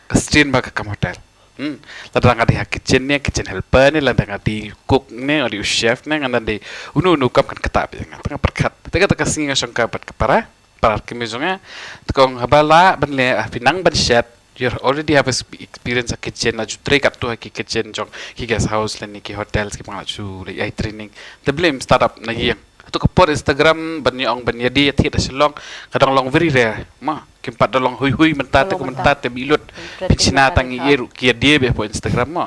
ka strain bha ka kam hotel. Hmm. Lada nga dei ha kitchen ne, kitchen helper ne, lada nga dei cook ne, nga dei u chef ne, nga dei uno uno kam kan ktah biang ïa nga. Te nga pyrkhat. Te kata ka sngi nga shong ka bad ka para, para kmie jong nga. Te ka ong haba lah ban leh, ah, phi nang ban shet, you already have a sp-, experience ha kitchen, la ju trei katto ha ki kitchen jong ki guest house lane ki hotels kiba nga la ju leit ai training. Te balei ym start up na ïing. Hato ka por Instagram ban ïa ong ban ïa die ïa thied ha Shillong ka dang long very rare. Ma, kim pat da long hui hui mynta te, ko mynta te ba i lut. Pynshna tang ïa ruh ki ïa die beit hapoh Instagram ma.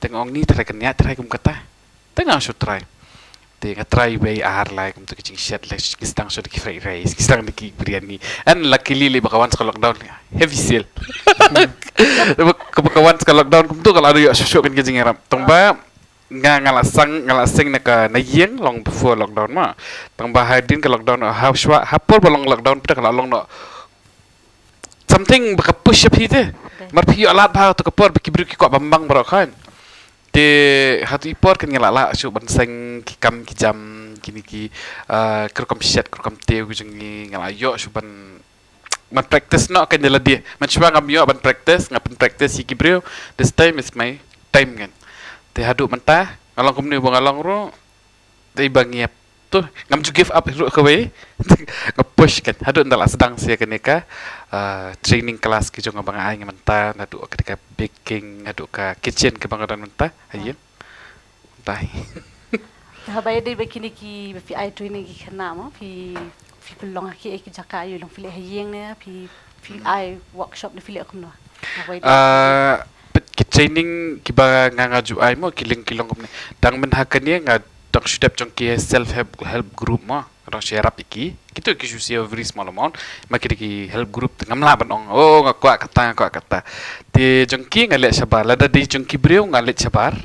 Te nga ong ni try kan ïa try kum kata. Te nga shu try. Te nga try wei ar lai kumto ki jingshet lai, ki sdang shu da ki fried rice, ki sdang da ki biryani. And luckily lei ba ka wan sa ka lockdown, heavy sale. Ba ka, ba ka wan sa ka lockdown kumto ka la ïoh shuh shuh kan ki jingïarap. Tang ba nga, nga la seng, nga la seng na ka, na ïing long before lockdown ma. Tang ba hadien ka lockdown, ha shuwa, ha por ba long lockdown pat ka la long noh something ba ka push ïa phi te. Mar phi ïoh lad bha ha kato ka por ba ki briew ki kwah ban mang baroh kan. Te ha tu i por kan nga la lah shuh ban seng ki kam ki jam kine ki, ah, ki rukom shet, ki rukom tiew ki jong ngi, nga la ïoh shuh ban, ban practice noh kan ïa lade. Mynshuwa ngam ïoh ban practice, nga pyn practice ïa ki briew. This time is my time kan. Te haduh mynta nga long kumne ba nga long ruh. Te ba ngiap tu ngam ju give up ruh kawei. Nga push kan haduh nda la sdang sia kane ka, ah, training class ki jong nga ba nga ai nga mynta, naduh kane ka baking, naduh ka kitchen kaba nga don mynta ha ïing. Mynta hi. Haba ïadei bad kine kiba phi ai training ki khynnah mo, phi, phi pynlong ha kiei ki jaka, ïoh long phi leh ha ïing ne phi, phi ai workshop ne phi leh kumno? Ah, peit ki training kiba nga, nga ju ai mo, ki long, ki long kumne. Dang mynta ha kane nga dang shu dep jong ki self help, help group mo. Rong shu ïarap ïa ki. Kito ki shu siew very small amount. Ma ki dei ki help group te ngam lah ban ong, oh, nga kwah kata, nga kwah kata. Te jong ki nga leh shabar. Lada dei jong ki briew nga leh shabar.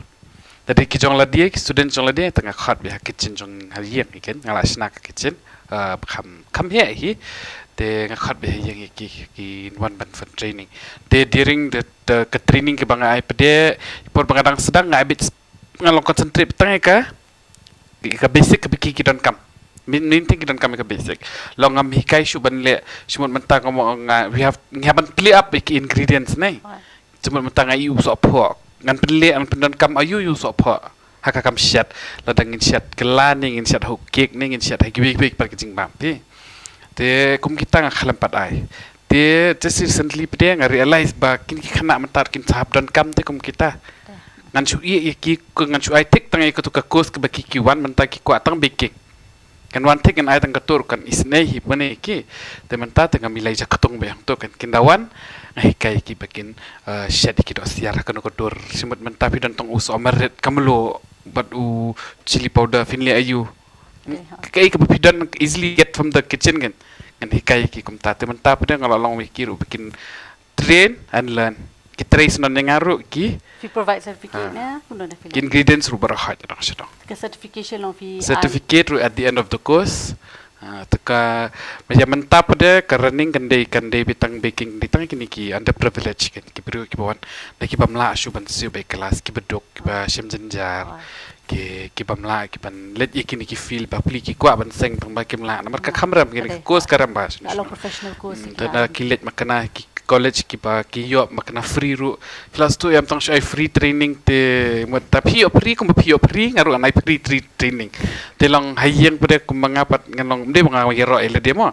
Lada dei ki jong lade, ki student jong lade, te nga khot beit ha kitchen jong ha ïing hi ken. Nga la shna ka kitchen. Uh, kham, kham heh hi. Te nga khot beit ha ïing ïa ki, ki wan ban fund training. Te during the, the ka training kaba nga ai pat de, por ba nga dang sdang nga ai beit, nga long concentrate tang ïa ka ka basic kaba ki, ki donkam. Main, main thing ki donkam ka basic. Long ngam hikai shuh ban leh, shu mut mynta nga mo nga, we have, ngi hap ban plie up ïa ki ingredients ne. Shu mut mynta nga ïohi u sohphoh. Ngan pynleh, ngan pyndonkam aïu ïa u sohphoh. Ha ka kam shet, lada ngin shet kylla ne, ngin shet ha u cake ne, ngin shet ha kiwei kiwei pat ki jingbam phi. Te kum kita nga khlem pat ai. Te just recently pat de nga realize ba kine ki khynnah mynta ruh kim sa hap donkam te kum kita. Ngan shu ïeh ïa ki, ko ngan shu ai thik tang ïa kato ka course kaba ki, ki wan mynta ki kwah tang baking. Kan wan thik ngan ai tang kato ruh kan isynei hi bane ïa ki. Te mynta te ngam ïaleh ja ktung beit hangto kan kin da wan. Nga hikai ïa ki ba kin, eh, shet ïa ki dohsiar ha kano ka dur. Shu mut mynta phi don tang u sohmarit ka mluh bad u chili powder phin leh aïu. Kaei kaba phi don easily get from the kitchen kan. Ngan hikai ïa ki kumta. Te mynta pat de nga la long ïa ki ruh ba kin train and learn. Ki trei snon ïa nga ruh ki. Phi provide certificate ne? Kumno da phi ki ingredients ruh baroh hot dang sha dang. Ka certification long phi certificate ruh at the end of the course. Ah, te ka, ma ïa mynta pat de ka running kan dei, kan dei beit tang baking, dei tang kine ki underprivileged kan, ki briew kiba wan, da kiba ym lah shuh ban siew bad klas, kiba duk, kiba shem jynjar. Ki, kiba ym lah, kiban leit ïa kine ki field ba pli ki kwah ban seng tang ba kim lah. Namar ka kham rem kine ki course ka rem ba. Long professional course. Te na ki leit makna ki college kiba ki ïoh makna free ruh. Phi la sdang ïam tang shu ai free training te mut ta phi ïoh free kumba phi ïoh free nga ruh ngan ai free tra-, training. Te long ha ïing pat de kumba nga pat ngan long ym dei ba nga ïaroh ïa lade mo.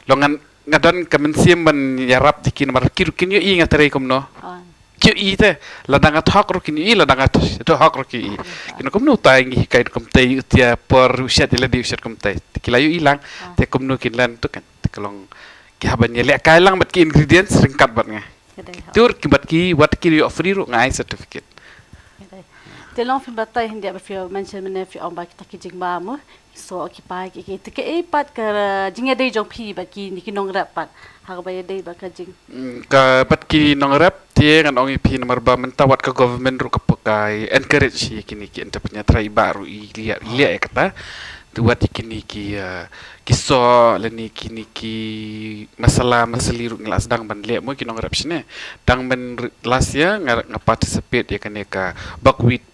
Long ngan nga don ka mynsiem ban ïarap ïa ki namar ki ruh kin ïohi nga trei kumno. Ki ïohi te, lada nga thok ruh kin ïohi, lada nga thok ruh kin ïohi. Kino kumno utai ngi hikai kumtai, utai por u shet ïa lade u shet kumtai. Te ki la ïohi lang, te kumno kin len tu kan, te ka long ki hap ban ïalehkai lang bad ki ingredients ryngkat bad nga. Tur ki bad ki wat ki ïoh free ruh nga ai certificate. Te long phin batai hyndia ba phi mention mynne phi ong ba kita ki jingbam mo. Soh ki pai ki, ki, te kaei pat ka jingïadei jong phi bad ki, ki nongrep pat ha kaba ïadei bad ka jing. Mm, ka bad ki nongrep te ngan ong ïa phi namar ba mynta wat ka government ruh ka, ka encourage ïa kine ki entrepreneur, trai ba ruh i leh, i leh ïa kata. Te wat ïa kine ki, eh, ki soh lane kine ki masala masali ruh ngi la sdang ban leh mo ki nongrep shane. Dang mynta last year nga, nga participate ïa kane ka buckwheat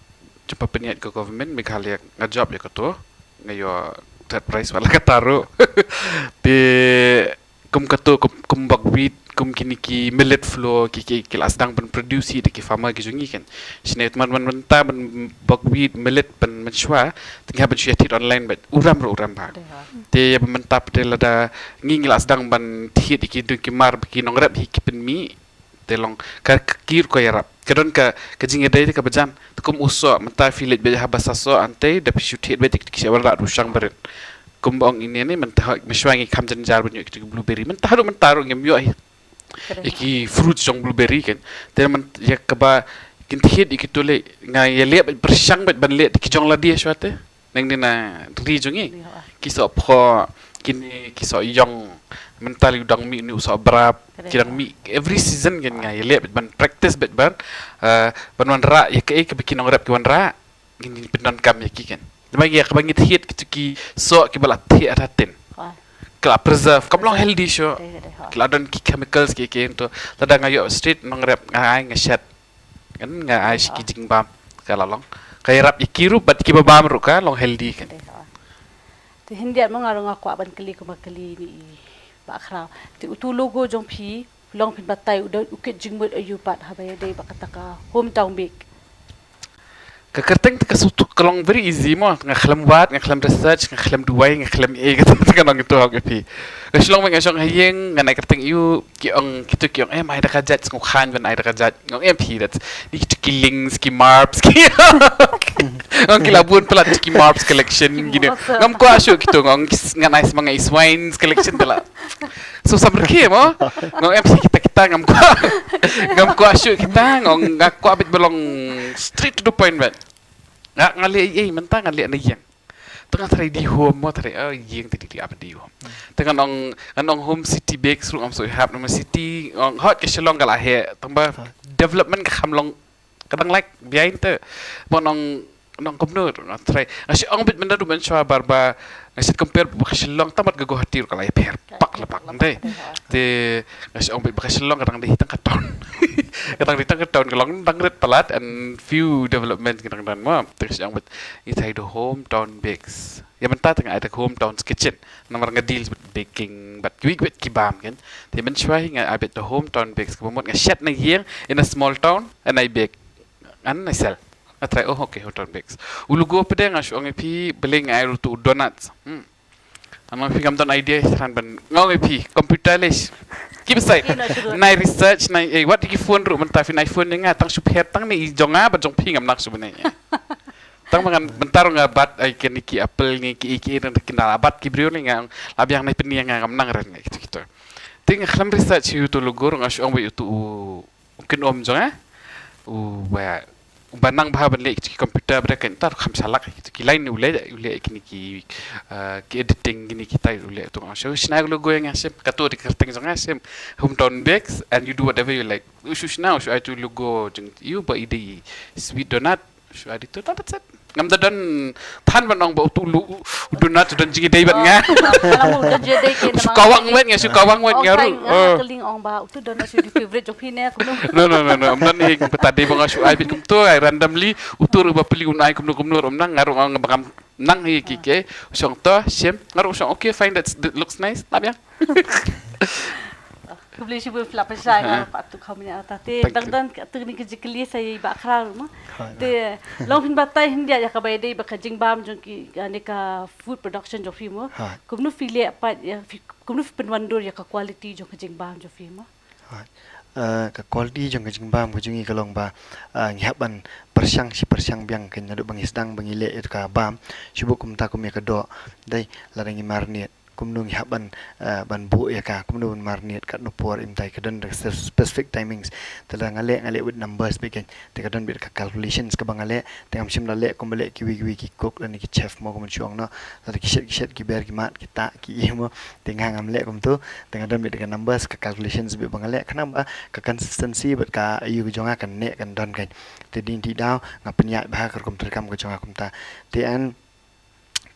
jumpa pynïaid ka government Meghalaya, nga jop ïa kato. Nga ïoh third prize wat la kata ruh. Te kum kato, kum, kum buckwheat, kum kine ki millet flour, ki, ki, ki la sdang ban produce hi da ki farmer ki jong ngi kan. Shane man, man, mynta ban buckwheat, millet ban mynshuwa, te ngi hap ban shu ïa thied online bad u ram ruh u ram bha. Te ïa ba mynta pat de lada ngi, ngi la sdang ban thied ïa ki dung ki mar ba ki nongrep hi ki pynmih. Te long ka, ka kyrkhu ïarap. Ka don ka, ka jingïadei te kaba jan. Te kum u soh, mynta phi leit beit ha ba sa soh, hangtei da phi shu thied beit ki sha wanrah u shang barit. Kum ba ong ine ne, mynta ha, mynshuwa ngi kham jynjar ban ïoh ki blueberry. Mynta haduh mynta ruh ngim ïoh hi. Ïa ki fruit jong blueberry kan. Te mynta ïa kaba kin thied ïa kito lei nga ïaleh beit pyrshang beit ban leh ki jong lade shuwa te. Nang ne na ri jong ngi. Ki soh pho, kine ki soh ïong, mynta lei u dang mih une u soh brap, ki dang mih every season kan nga ïaleh beit ban practice beit ban, eh, ban wanrah ïa kaei kaba ki nongrep ki wanrah, ngin pyndonkam ïa ki kan. Namar ïa kaba ngi thied kito ki soh kiba la thied ha tin. Ki la preserve, kam long healthy shuh. Ki la don ki chemicals ki, ki to. Lada nga ïoh street nongrep nga ai nga shet. Kan nga ai sha ki jingbam ka la long. Ka ïarap ïa ki ruh bad kiba bam ruh ka long healthy kan. Te hyndia mo nga ruh nga kwah ban kylli kumba kylli ni i Bah Khraw. Te uto u logo jong phi long phin batai u dei u kit jingmut aïu pat haba ïadei bad kata ka hometown bake. Ka kyrteng te ka shu tu ka long very easy mo. Nga khlem wad, nga khlem research, nga khlem duwai, nga khlem ei, kata te ka long ito hok ïa phi. Nga shu long bad nga shong ha ïing, ngan ai kyrteng aïu. Ki ong, kito ki ong, em, ai da ka jait, sngewkhan ban ai da ka jait. Nga ong, em, phi, that's, ni kito ki links, ki marps, ki, nga ong ki la bun palat ki marps collection, kino. Ngam kwah shuh kito, nga ong ngan ai sma nga i swines collection te la. So, sam rkhe mo. Nga ong, em, phi, kita, kita, ngam kwah. Ngam kwah shuh kita, nga ong, nga kwah beit ba long straight to the point beit. Nga, nga leh ei, ei, mynta nga leh na ïing. Tang trai di home mo, trai, oh, ïing te di di apa di home. Tang ngan ong, ngan ong home city bakes ruh ngam soi hap, namar city, ong hot ka Shillong ka la heh, tang ba development ka kham long, ka dang like behind te. Mo nong, nong kumno ruh, nong trai. Nga shu ong bit mynta ruh mynshuwa bar ba, nga shu compare ba ka Shillong tang bad ka Guwahati ruh ka la ïapher pak la pak, ndai. Te nga shu ong bit ba ka Shillong ka dang dei tang ka town. Ka dang dei tang ka town, ka long dang rit palat and few development ka dang don mo. Te nga shu ong bit, i trai do hometown bakes. Ïa mynta te nga ai da hometown's kitchen. Namar nga deal with baking, bad kiwei kiwei ki bam kan. Te mynshuwa hi nga ai bit da hometown bakes, kaba mut nga shet na ïing in a small town and I bake. And I sell. Nga trai, oh, okay, hometown bakes. U logo pat de nga shu ong ïa phi, balei nga ai ruh utu u donuts. Hmm. Nga ong ïa phi ngam don idea, tharai ban, nga ong ïa phi, computer leh. Keep aside. Nai research, nai, eh, wat ki phone ruh mynta phi nai phone ïa nga, tang shu phet, tang ne i jong nga, bad jong phi ngam nang shu bynai. Tang ba ngan mynta ruh nga bat ai kine ki apple ngi ki ki ren ki na bat ki briew ne nga la biang nai pynïa nga ngam nang ren ngi kitu kitu. Te nga khlem research ïa utu u logo ruh nga shu ong ba ïa utu u, u kynhun jong nga. U ba, u ba nang bha ban leh ki computer ba da kan tar kham shalak kitu ki line u leh, u leh kine ki, eh, ki editing kine ki tai u leh tu nga shu shna u logo ïa nga shim katu di kyrteng jong nga shim. Hometown bakes and you do whatever you like. U shu shna, u shu ai tu logo jong u ba i dei sweet donut. Shu ai di tu, that's it. Ngam da don than ban ong ba utu u, u donut u don jingïadei bad nga. Shu kawang wet nga, shu kawang wet nga ruh. Ka ling ong ba utu donut shu di favorite jong phi ne, kumno. No, no, no, no. Am don hi kata dei ba nga shu ai bit kumtu, ai randomly, utu ruh ba pli un ai kumno kumno ruh, am nang nga ruh nga ba ngam nang hi ki ke. Shu ong to, shim, nga ruh shu ong okay, fine, that's, that looks nice. Tap ïa. Khublei shibun phi la pynshai nga pat tu kham ïa ta te dang dang tu ni ka jingkylli sa ïa i Bah Khraw mo. Te long phin batai hyndia ïa kaba ïadei bad ka jingbam jong ki, ïa ne ka food production jong phi mo. Kumno phi leh pat ïa phi, kumno phi pynwandur ïa ka quality jong ka jingbam jong phi mo. Eh, ka quality jong ka jingbam ka jong ngi ka long ba, eh, ngi hap ban pyrshang shi pyrshang biang ka naduh ba ngi sdang ba ngi leh ïa ka bam. Shu buh kumta kum ïa ka doh. Dei lada ngi marinate kumno ngi hap ban, eh, ban buh ïa ka, kumno ban marinate katno por, im tai ka don da specific timings. Te lada nga leh, nga leh with numbers beit kan. Te ka don beit ka calculations kaba nga leh, te ngam shym la leh kumba leh kiwei kiwei ki cook lane ki chef mo kumba shu ong noh. Lada ki shet ki shet ki ber ki mad ki tah ki ïa mo. Te nga ngam leh kumtu, te nga don beit ka numbers ka calculations beit ba nga leh, khnang ba ka consistency bad ka ïa ka jong nga kan neh kan don kan. Te dei dei daw nga pynïaid bha ka rukom treikam ka jong nga kumta. Te an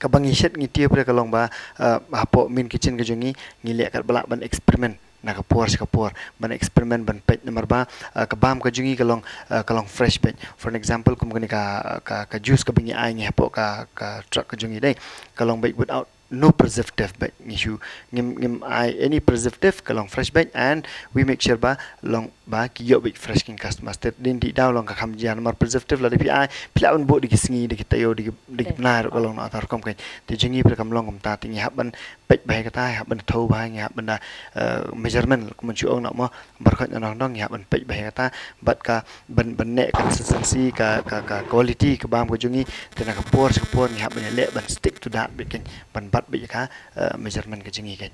kaba ngi shet ngi tip re ka long ba, eh, hapoh main kitchen ka jong ngi, ngi leh katba lah ban experiment na ka por sha ka por, ban experiment ban peit namar ba, eh, ka bam ka jong ngi ka long, eh, ka long fresh beit. For an example, kum kane ka, ka, ka juice kaba ngi ai ngi hapoh ka, ka truck ka jong ngi dei, ka long beit without no preservative beit. Ngi shu ngim, ngim ai any preservative, ka long fresh beit and we make sure ba long ba ki ïoh beit fresh kin customers. Te dei dei daw long ka kham jia namar preservative lada phi ai phi lah ban buh da ki sngi, da ki taïew, da ki, da ki bnai ruh ka long na ta rukom kan. Te jong ngi phi kam long kumta, te ngi hap ban peit bha ïa kata, hap ban thew bha, ngi hap ban da, eh, measurement kumba shu ong noh mo. Barkhoit na nong nong ngi hap ban peit bha ïa kata bad ka ban, ban neh consistency ka, ka, ka quality ka bam ka jong ngi. Te na ka por sha ka por ngi hap ban leh ban stick to that beit kan, ban bat beit ïa ka, eh, measurement ka jong ngi kan.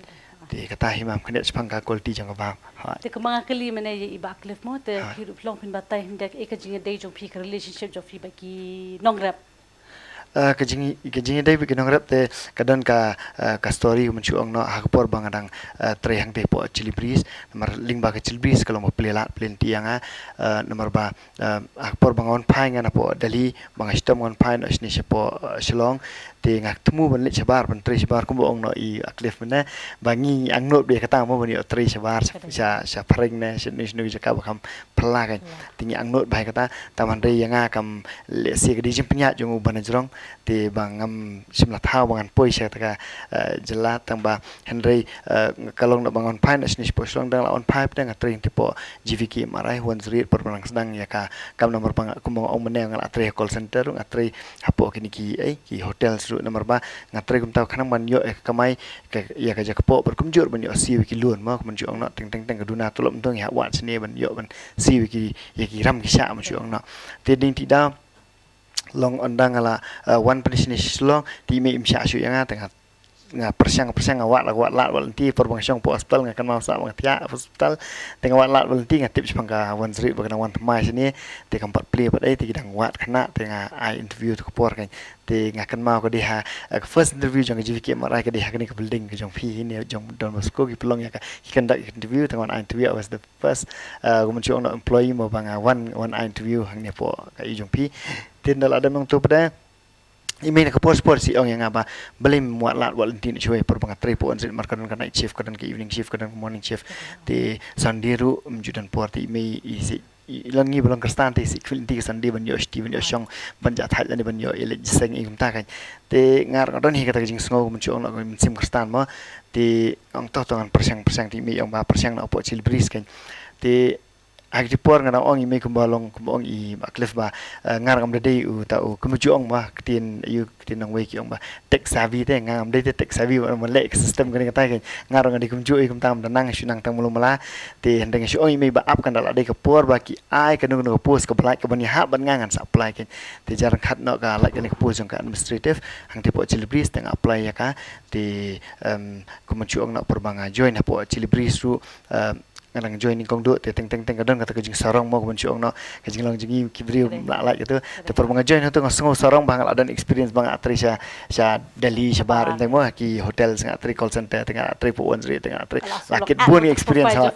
Te kata hi mam kane shaphang ka quality jong ka bam. Te kumba nga kylli mynne ïa i Bah Cliff mo, te phi ruh phi long phin batai hynrei ka jingïadei jong phi, ka relationship jong phi bad ki nongrep. Eh, ka jing, ka jingïadei bad ki nongrep te ka don ka, eh, ka story kumba shu ong noh, ha ka por ba nga dang, eh, trei hangtei hapoh Chilli Breeze, namar lyngba ka Chilli Breeze ka long ba plie lad plie lynti ïa nga, eh, namar ba, eh, ha ka por ba nga wan phai nga napoh Delhi, ba nga shitom nga wan phai noh shane shapoh, eh, Shillong, te nga thmu ban leit shabar ban trei shabar kumba ong noh i Bah Cliff mynne, ba ngi angnud beit ïa kata mo ban ïoh trei shabar sha, sha, sha phareng ne shane shane ka jaka ba kham phylla kan. Te ngi angnud bha ïa kata, tang ba hynrei ïa nga kam lehse ka dei jingpynïaid jong u ba na jrong, te ba ngam shym la thaw ba ngan poi sha kata ka, eh, jylla, tang ba hynrei, eh, ka long da ba ngan phai na shane shapoh Shillong, dang la wan phai pat nga trei hangtei hapoh G V K M R I, Huan Zuriat, por ba nga sdang ïa ka kam namar ba nga, kumba nga ong mynne nga la trei ha call center, nga trei hapoh kine ki, eh, ki hotels ruh namar ba nga trei kumta khnang ban ïoh ïa ka kamai ka, ïa ka jaka poh, bad kumjuh ban ïoh siew ïa ki loan mo, kumba shu ong noh, teng teng teng ka duna tulop mynta ngi hap wad shane ban ïoh ban siew ïa ki, ïa ki ram ki shah, kumba shu ong noh. Te dei dei daw long ynda nga la, eh, wan pat shane sha Shillong, te i mei im shah shuh ïa nga, te nga nga pyrshang pyrshang nga wad la wad lad wad lynti, por ba nga shong hapoh hospital nga kynmaw sah ba nga thiah hospital. Te nga wad lad wad lynti, nga tip shaphang ka Wanzrit ba ka dang wan thymmai shane. Te kam pat plie pat ei, te ki dang wad khynnah, te nga ai interview tu ka por kan. Te nga kynmaw ka dei ha, eh, ka first interview jong ka G V K M R I ka dei ha kane ka building ka jong phi hi ne, jong Don Bosco, ki pynlong ïa ka, ki conduct interview, te nga wan ai interview, I was the first, eh, kumno shu ong noh, employee mo ba nga wan, wan ai interview hangne hapoh ka i jong phi. Te ynda la dep nangtu pat de, i mei na ka por por shu ong ïa nga ba balei ym wad lad wad lynti noh shuwa, por ba nga trei hapoh Wanzrit, namar ka don ka night shift, ka don ka evening shift, ka don ka morning shift. Te Sunday ruh ym ju don por, te i mei i shu, i, lane ngi ba long Khristan te i shu khmih lynti ka Sunday ban ïoh shuti, ban ïoh shong, ban jah thait lane ban ïoh ïaleit jingïaseng, i kumta kan. Te nga ruh nga don hi kata ka jingsngew, kumno shu ong noh, ka mynsiem Khristan mo. Te ong to to ngan pyrshang pyrshang, te i mei i ong ba pyrshang noh hapoh Chilliwack kan. Te ha kata ka por nga dang ong i mei kumba long, kumba ong i Bah Cliff ba, eh, nga ruh ngam da dei uta u, kumno shu ong ba, ktien, ïa u ktien nongwei ki ong ba tech savvy te, nga ngam dei te tech savvy ban leh ka system kane katai kan. Nga ruh nga dei kumjuh i kumta, ngam da nang, shu nang tang malu mala. Te hynrei nga shu ong i mei ba ap kan, da la dei ka por ba ki ai kano kano ka post kaba lait kaban ïahap bad nga, ngan sa apply kan. Te jar ryngkat noh ka lait kane ka post jong ka administrative hangtei hapoh Chilliwack, te nga apply ïa ka. Te, em, kumno shu ong noh, por ba nga join hapoh Chilliwack ruh, em, nga dang join nyngkong duh, te teng teng teng ka don kata ka jingsarong mo, kumno shu ong noh, ka jinglong jong ngi ki briew ym lah lait katu. Te por ba nga join hato nga sngew sarong ba nga la don experience ba nga trei sha, sha Delhi, sha baroh teng mo, ki hotel, nga trei call center, te nga trei hapoh Wanzrit, te nga trei la kit bun ki experience ha.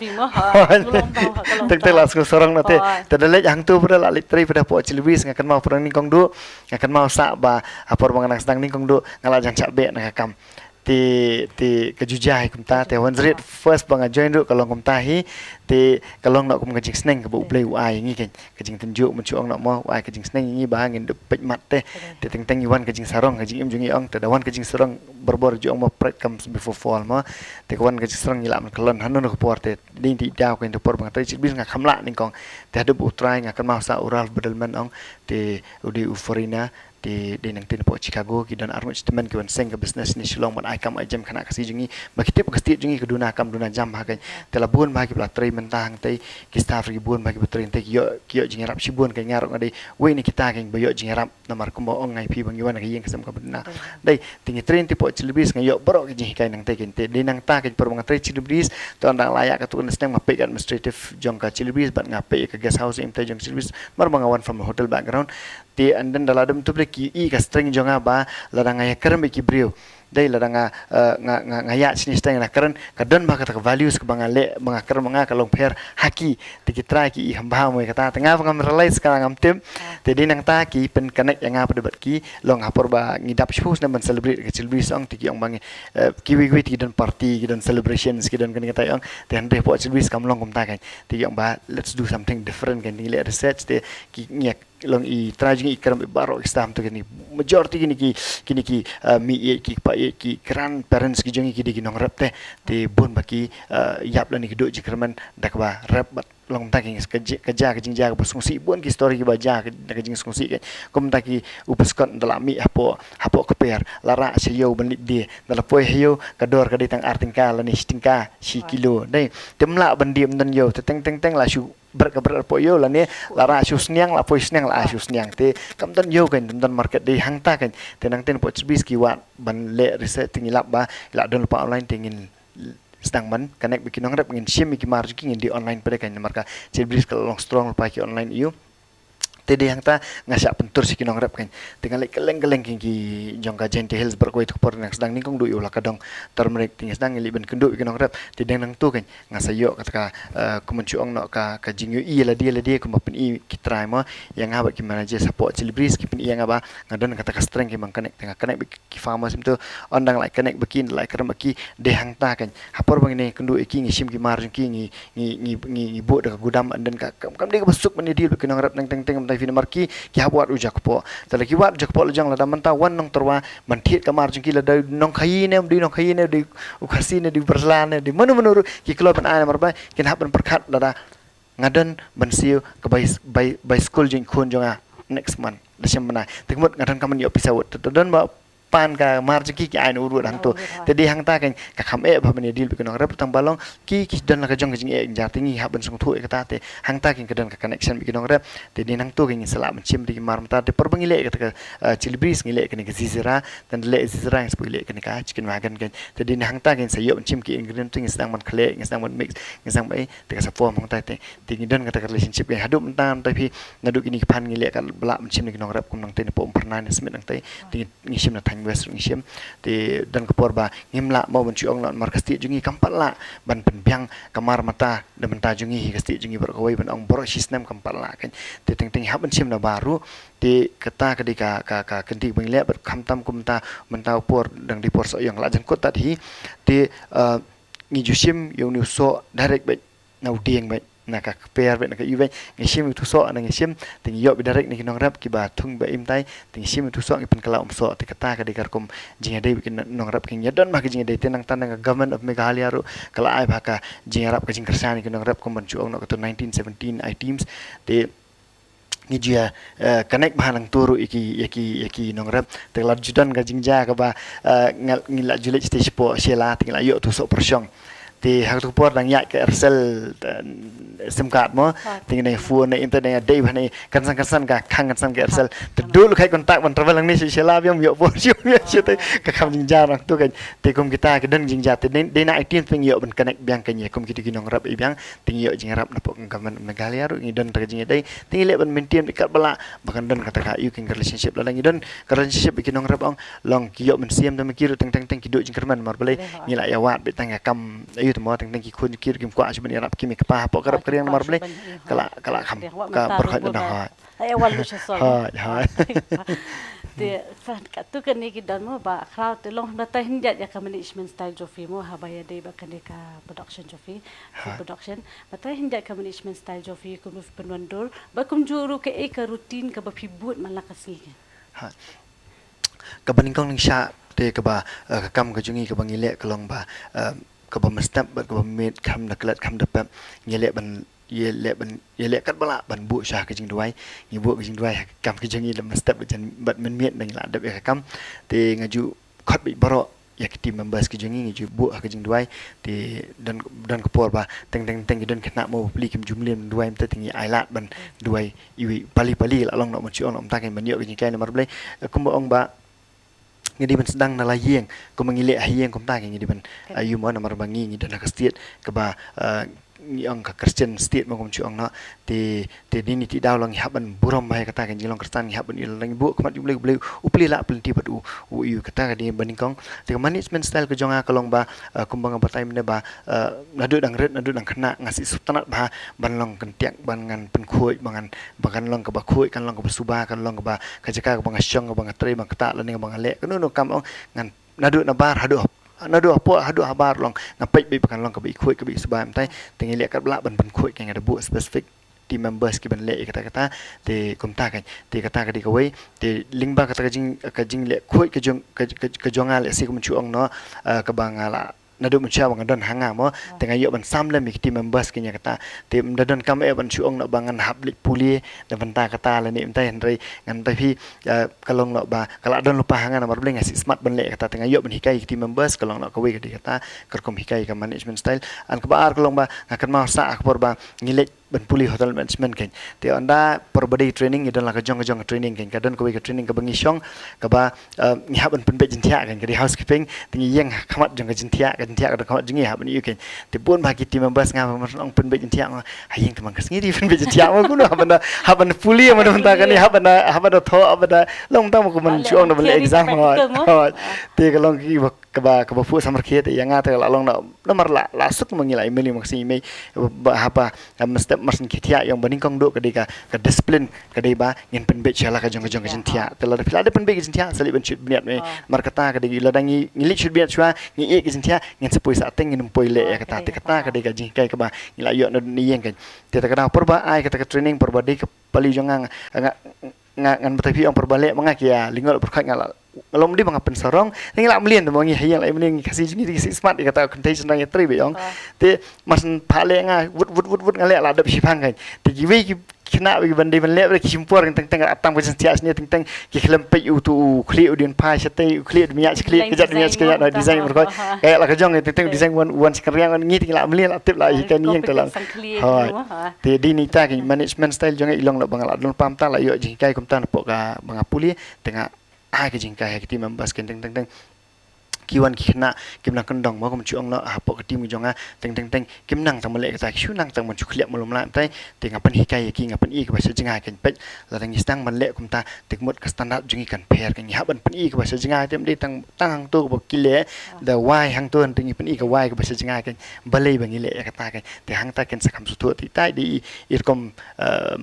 Teng teng la sngew sarong noh te. Te da leit hangtu pat de, la leit trei pat de hapoh Chilliwack, nga kynmaw por nyngkong duh, nga kynmaw sah ba ha por ba nga dang sdang nyngkong duh nga la jan shah beh na ka kam. Te, te ka ju jia hi kumta, te Wanzrit first ba nga join ruh ka long kumta hi. Te ka long noh kum ka jingsneng kaba U Blei u ai ïa ngi kan, ka jingtynjuh, kumno shu ong noh mo, u ai ka jingsneng ïa ngi ba ngin da peit mat te. Te teng teng i wan ka jingsarong, ka jingim jong ngi ong, te da wan ka jingsarong barabor, ju ong mo, pride comes before fall mo. Te ka wan ka jingsarong, ngi lah ban kyllon hano hano ka por, te dei te i daw kan, te por ba nga trei Chilliwack nga kham lah nyngkong. Te haduh ba U Trai, nga kynmaw sah u Ralph Biderman ong, te u dei u foreigner, te dei nangtei napoh Chicago, ki don arngut shi tymmen ki wan seng ka business ne Shillong ban ai kam ai jam khynnah Khasi jong ngi, ba ki tip ka state jong ngi ka duna kam duna jam ha kan. Te la bun bha kiba la trei mynta hangtei, ki staff ruh ki bun bha kiba trei hangtei, ki ïoh, ki ïoh jingïarap shibun kan. Nga ruh nga dei uwei na kita kan ba ïoh jingïarap, namar kumba ong nga ïa phi ba ngi wan na ka ïing ka sem kaba duna. Dei, te ngi trei hangtei hapoh Chilliwack, nga ïoh baroh ki jinghikai nangtei kan. Te dei nangta kan, por ba nga trei Chilliwack, te ynda la ïaid katto katne snem nga peit ka administrative jong ka Chilliwack bad nga peit ka guest house ïa ngi te jong Chilliwack, namar ba nga wan from a hotel background. Te and then da la dep tu pat de ki i ka strength jong nga ba lada nga ïakren bad ki briew, dei lada nga, eh, nga, nga, nga ïaid shane shane, nga kren, ka don bha kata ka values kaba nga leh, ba nga kren, ba nga ka long pher ha ki. Te ki trai ki i kham bha mo ïa kata, te nga ba ngam realize, ka ngam tip. Te dei nangta ki pyn connect ïa nga pat de bad ki, long ha por ba ngi dap shiphew snem ban celebrate ka Chilliwack ong, te ki ong ba ngi, eh, kiwei kiwei te ki don party, ki don celebrations, ki don kane kata ong. Te hynrei hapoh Chilliwack kam long kumta kan. Te ki ong ba let's do something different kan, te ngi leh research, te ki ngi long i trai jong ngi i kren bad baroh ki staff tu, kine majority kine ki, kine ki, eh, mei ïeit, ki kpa ïeit, ki grandparents ki jong ngi ki dei ki nongrep te. Te bun ba ki, eh, ïap lane ki duh jingkyrmen da kaba rep bad long kumta ki, ka ji-, ka jia, ka jingjia kaba sngewsih, bun ki story kiba jia ka, da ka jingsngewsih kan. Kumta ki, u Pskot ynda la mih hapoh, hapoh kper, la rah sha ïew ban leit die, ynda la poi ha ïew ka dor ka dei tang ar tyngka lane shi tyngka shi kilo. Dei, te ym lah ban die, ym don ïew, te teng teng teng la shu bret ka bret hapoh ïew lane la rah shu sniang, la poi sniang, la ai shu sniang. Te kam don ïew kan, kam don market, dei hangta kan. Te nangta napoh Chilliwack ki wad ban leh research, te ngi lap ba la don lypa online, te ngin sdang ban connect bad ki nongrep, ngin shim ïa ki mar jong ki, ngin die online pat de kan, namar ka Chilliwack ka la long strong lypa ki online ïew. Te dei hangta nga shah pyntur sha ki nongrep kan. Te nga leit kylleng kylleng ki, ki jong ka Jaintia Hills baroh kawei, te ka por nang sdang nyngkong duh ïa u Lakadong Turmeric, te nga sdang, nga leit ban kynduh ïa ki nongrep, te dang nangtu kan. Nga sa ïoh kata ka, eh, kumno shu ong noh, ka, ka jingïohi ïa lade lade, kumba pyni ki trai mo ïa nga bad ki managers hapoh Chilliwack, ki pyni ïa nga ba nga don kata ka strength, ki ban connect, te nga connect bad ki farmers mynta, ynda nga la connect bad ki, ynda la kren bad ki, dei hangta kan. Ha por ba ngi kynduh ïa ki, ngi shim ki mar jong ki, ngi, ngi, ngi, ngi, ngi buh da ka gudam, and then ka, kam, kam dei kaba suk ban ïa deal bad ki nongrep, teng teng teng, mynta phi namar ki, ki hap wad u jakpoh. Te lada ki wad jakpoh la jong, lada mynta wan nongtyrwa ban thied ka mar jong ki, lada u nongkhaïi ne, u dei nongkhaïi ne, u dei u Khasi ne, u dei u Byrla ne, u dei mano mano ruh, ki kloi ban ai, namar ba kin hap ban pyrkhat lada nga don ban siew ka bai, bai, bai skul jong i khun jong nga next month, da shem bnai. Te ka mut nga donkam ban ïoh pisa wut. Te don ba pan ka mar jong ki ki ai na u ruh hangto. Te dei hangta kan ka kham eh ba ban ïa deal bad ki nongrep tang ba long ki ki don la ka jong ka jingeh jingjar te ngi hap ban sngewthuh ïa kata te hangta kan ka don ka connection bad ki nongrep. Te dei hangto kan ngi sa lah ban shim da ki mar mynta te por ba ngi leh ïa kata ka, eh, chili breeze ngi leh ïa kane ka zizira, te leh zizira ngi sa poi leh ïa kane ka chicken wagon kan. Te dei hangta kan sa ïoh ban shim ki ingredient te ngi sdang ban khleh, ngi sdang ban mix, ngi sdang ban, eh, te ka sa form hangta te. Te ngi don kata ka relationship kan haduh mynta mynta phi naduh kine ki phan ngi leh katba lah ban shim na ki nongrep kum nangte na Umphyrnai na Smit nangte. Te ngi shim na Thaiñ West ruh ngi shim. Te don ka por ba ngim lah mo ban shu ong namar ka state jong ngi kam pat lah ban pynbiang ka mar mynta da mynta jong ngi hi ka state jong ngi baroh kawei ban ong baroh shi snem kam pat lah kan. Te teng teng hap ban shim na baroh. Te kata ka dei ka, ka, ka kynti ba ngi leh bad khamtam kum mynta, mynta u por dang dei por soh ïong la jangkut tat hi. Te, eh, ngi ju shim ïa une u soh direct bad na u dieng bad na ka kper bad na ka ïu bad ngi shim ïa u soh na ngi shim te ngi ïoh bad direct na ki nongrep kiba thung ba im tai te ngi shim ïa u soh ngi pynkylla um soh te kata ka dei ka rukom jingïadei bad ki nongrep ki ïa don ma ka jingïadei te nangta na ka Government of Meghalaya ruh ka la ai ba ka jingïarap ka jingkyrshan ïa ki nongrep kum ban shu ong noh kato nineteen seventeen items te ngi ju ïa, eh, connect bha nangto ruh ïa ki, ïa ki, ïa ki nongrep. Te la ju don ka jingjia kaba, eh, ngi la ju leit stage po Shella te ngi la ïoh tu soh pyrshong. Te ha katu por dang ïaid ka Aircel, eh, sim card mo. Te ngi dang phone ne internet dei bha ne kan san kan san ka khang kan san ka Aircel. Te du lu khai contact ban travel hangne sha Shella biang ïoh por shu ïoh shu te ka kham jingjia nangto kan. Te kum kita ki don jingjia te dei na items te ngi ïoh ban connect biang kan ïa kum kita ki nongrep i biang. Te ngi ïoh jingïarap na pok government Meghalaya ruh ngi don ta ka jingïadei. Te ngi leh ban maintain bad katba lah ba kan don kata ka ïu ki relationship lada ngi don ka relationship bad ki nongrep ong long ki ïoh mynsiem te ma ki ruh teng teng teng ki duh jingkyrmen namar balei ngi la ïa wad bad tang ka kam ïu te mo teng teng ki khun ki ruh kim kwah shu ban ïarap ki mei kpa hapoh ka rep ka riang namar balei ka la ka la kham ka pyrkhat na ha. Hai, hai. Te sa katu kane ki don mo ba khraw te long na tai hyndiat ïa ka management style jong phi mo haba ïadei bad kane ka production jong phi. Food production. Ba tai hyndiat ka management style jong phi kumno phi pynwandur ba kumjuh ruh kaei ka routine kaba phi bud man la ka sngi kan. Kaba nyngkong nyngshah te kaba, eh, ka kam ka jong ngi kaba ngi leh ka long ba, eh, kaba mynstep bad kaba mynmiet kham da klet kham da pep ngi leh ban ïa leh ban ïa leh katba lah ban buh sha ka jingduwai. Ngi buh ka jingduwai ha ka kam ka jong ngi da mynstep bad mynmiet da ngi la dep ïa ka kam. Te nga ju khot bad baroh ïa ki team members ki jong ngi ngi ju buh ha ka jingduwai. Te don don ka por ba teng teng teng ki don ki khynnah mo bapli kim ju mlien duwai mynta te ngi ai lad ban duwai iwei pali pali la long noh ban shu ong noh mynta kan ban ïoh ka jingkai namar balei kumba ong ba ngi dei ban sdang na la ïing kumba ngi leh ha ïing kumta ngi dei ban ïoh mo namar ba ngi ngi don ha ka state kaba, eh, ngi ong ka Christian state mo kum shu ong noh. Te te dei ni ti daw long ngi hap ban burom bha ïa kata ka jinglong Khristan ngi hap ban ïoh lang buh khmat ïa u Blei u Blei u pli lah pynti bad u u ïoh kata ka dei ba nyngkong. Te ka management style ka jong nga ka long ba, eh, kumba nga batai mynne ba, eh, naduh dang rit naduh dang khynnah nga shu sngewtynnat bha ban long kyntiak ban ngan pynkhuid ba ngan ba kan long kaba khuid kan long kaba suba kan long kaba ka jaka kaba nga shong kaba nga trei ba nga ktah lane kaba nga leh kano kano kam ong ngan naduh nabar haduh naduh hapoh haduh habar long nga peit beit ba kan long kaba i khuid kaba i suba mynta te ngi leh katba lah ban pynkhuid ka nga da buh specific team members ki ban leh ïa kata kata te kumta kan te kata ka dei kawei te lyngba kata ka jing ka jingleh khuid ka jong ka jong nga leh si kum shu ong noh, eh, kaba nga la naduh mynshuwa ba nga don ha nga mo te nga ïoh ban sam lem ïa ki team members ki ïa kata te ym da don kam eh ban shu ong noh ba ngan hap leit pule na bynta kata lane mynta hynrei ngan ta phi, eh, ka long noh ba ka la don lypa ha nga namar balei nga shu smat ban leh kata te nga ïoh ban hikai ïa ki team members ka long noh kawei ka dei kata ka rukom hikai ka management style. An kaba ar ka long ba nga kynmaw sah ha ka por ba ngi leit ban pule hotel management kan. Te ynda por ba dei training ngi don la ka jong ka jong ka training kan. Ka don kawei ka training kaba ngi shong kaba, eh, ngi hap ban pynbeit jingthiah kan. Ka dei housekeeping te ngi ïeng ha khmat jong ka jingthiah ka jingthiah ka don khmat jong ngi hap ban ïoh kan. Te bun ba ki team members nga ba ong pynbeit jingthiah nga ha ïeng te man ka sngi dei pynbeit jingthiah ma kuno hap ban hap ban pule ma da mynta kane hap ban hap ban thoh hap ban long mynta ma ku man shu ong da ban leh exam. Te ka long ki ba kaba kaba phuh samar khiet ïa nga te la long na namar la la suk ma ngi la email ma ka sngi mei ba hapa mynstep mar shen ki thiah ïong ba nyngkong duh ka dei ka ka discipline ka dei ba ngin pynbeit sha la ka jong ka jong ka jingthiah te la da phi la da pynbeit ka jingthiah sa leh ban shit bniat mei mar kata ka dei la da ngi ngi leh shit bniat shwa ngi ïeh ka jingthiah ngin sa poi sa teng ngin poi leh ïa kata te kata ka dei ka jinghikai kaba ngi la ïoh na ïeng ka te ta ka da por ba ai kata ka training por ba dei ka pali jong nga nga nga ngan batai phi ong por ba leh ma nga ki ïa lyngngoh pyrkhat nga la long di ba nga pynsarong ngi la mlien mo ngi ha ïing la mlien ngi Khasi jong ngi shu smat ïa kata contagion nang ïa tri ba ong te mar shen pha leh nga wut wut wut wut nga leh la dep shipang kan te kiwei ki khynnah ba ki ban dei ban leh ba ki shim por teng teng, tam ka jingstad shane teng teng, ki khlem peit u tu u khlieh u dien phai shatei, u khlieh u dien miat, khlieh ka jat miat, ka jat design markhoi. Ka la ka jong teng teng design wan wan skriang ngi ting la mlien la tip la hi ka ni yang telang. Hoi. Te di ni ta ki management style jong i long la ba nga la don pam ta la ïoh jinghikai kumta na pok ka ba nga pule te nga ai ka jinghikai ha ki team members ken teng teng teng. Ki wan ki khynnah kim nang kyndong mo kum chu ong no ha pok ka team jong nga teng teng teng kim nang tang ban leh kata, ki shu nang tang ban shu khlieh mo lum lai tai. Te nga pynhikai ïa ki, nga pyni ka ba sha jngai kan peit. Lada ngi sdang ban leh kumta te ka mut ka standard jong ngi kan pher, kan ngi hap ban pyni ka ba sha jngai, te ym dei tang tang hangto ba ki leh da wai hangto, te ngi pyni ka wai ka ba sha jngai kan, balei ba ngi leh ïa kata kan. Te hangta kan sa kham sngewthuh te tai dei i rukom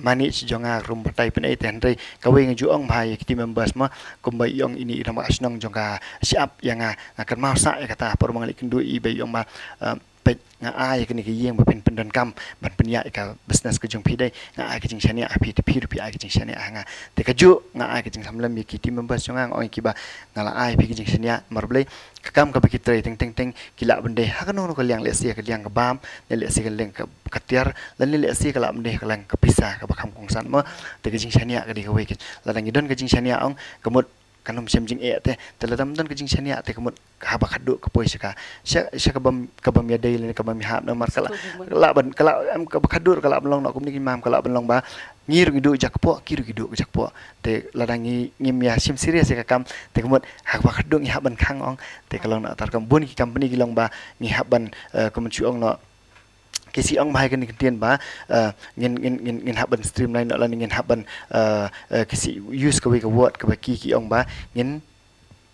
manage jong nga ruh batai pynei te hynrei kawei nga ju ong bha ïa ki team members mo, kumba i ong ini i rangbah shnong jong ka shyiap ïa nga, nga kynmaw sah ïa kata por ba nga leit kynduh i ba i ong ba peit nga ai ïa kane ka ïing ba phin pyndonkam ban pynïaid ïa ka business ka jong phi dei, nga ai ka jingshaniah ha phi te phi ruh phi ai ka jingshaniah ha nga. Te kajuh nga ai ka jingsamlem ïa ki team members jong nga, nga ong ïa ki ba nga la ai phi ka jingshaniah, namar balei ka kam kaba ki trei teng teng teng ki lah ban dei ha kano kano ka liang, lehse ka liang ka bam ne lehse ka liang ka tiar lane lehse ka lah ban dei ha ka liang ka pisa kaba kham kongsan mo. Te ka jingshaniah ka dei kawei ka, lada ngi don ka jingshaniah ong ka mut kan ym shem jingeh te, te lada ym don ka jingshaniah te ka mut haba khatduh ka poi sha ka sha sha ka bam ka bam ïadei lane ka bam ïahap, namar ka lah ka lah ban ka lah em kaba khatduh ka lah ban long noh kumne ki mam, ka lah ban long ba ngi ruh ngi duh jakpoh, ki ruh ki duh jakpoh. Te lada ngi ngim ïa shim serious ïa ka kam te ka mut ha kaba khatduh ngi hap ban khang ong. Te ka long na tar kam bun ki company ki long ba ngi hap ban ka mut shu ong noh ki si ong ba hai kane ka ktien ba ngin ngin ngin ngin hap ban streamline noh lane ngin hap ban ki si use kawei ka word kaba ki ki ong ba ngin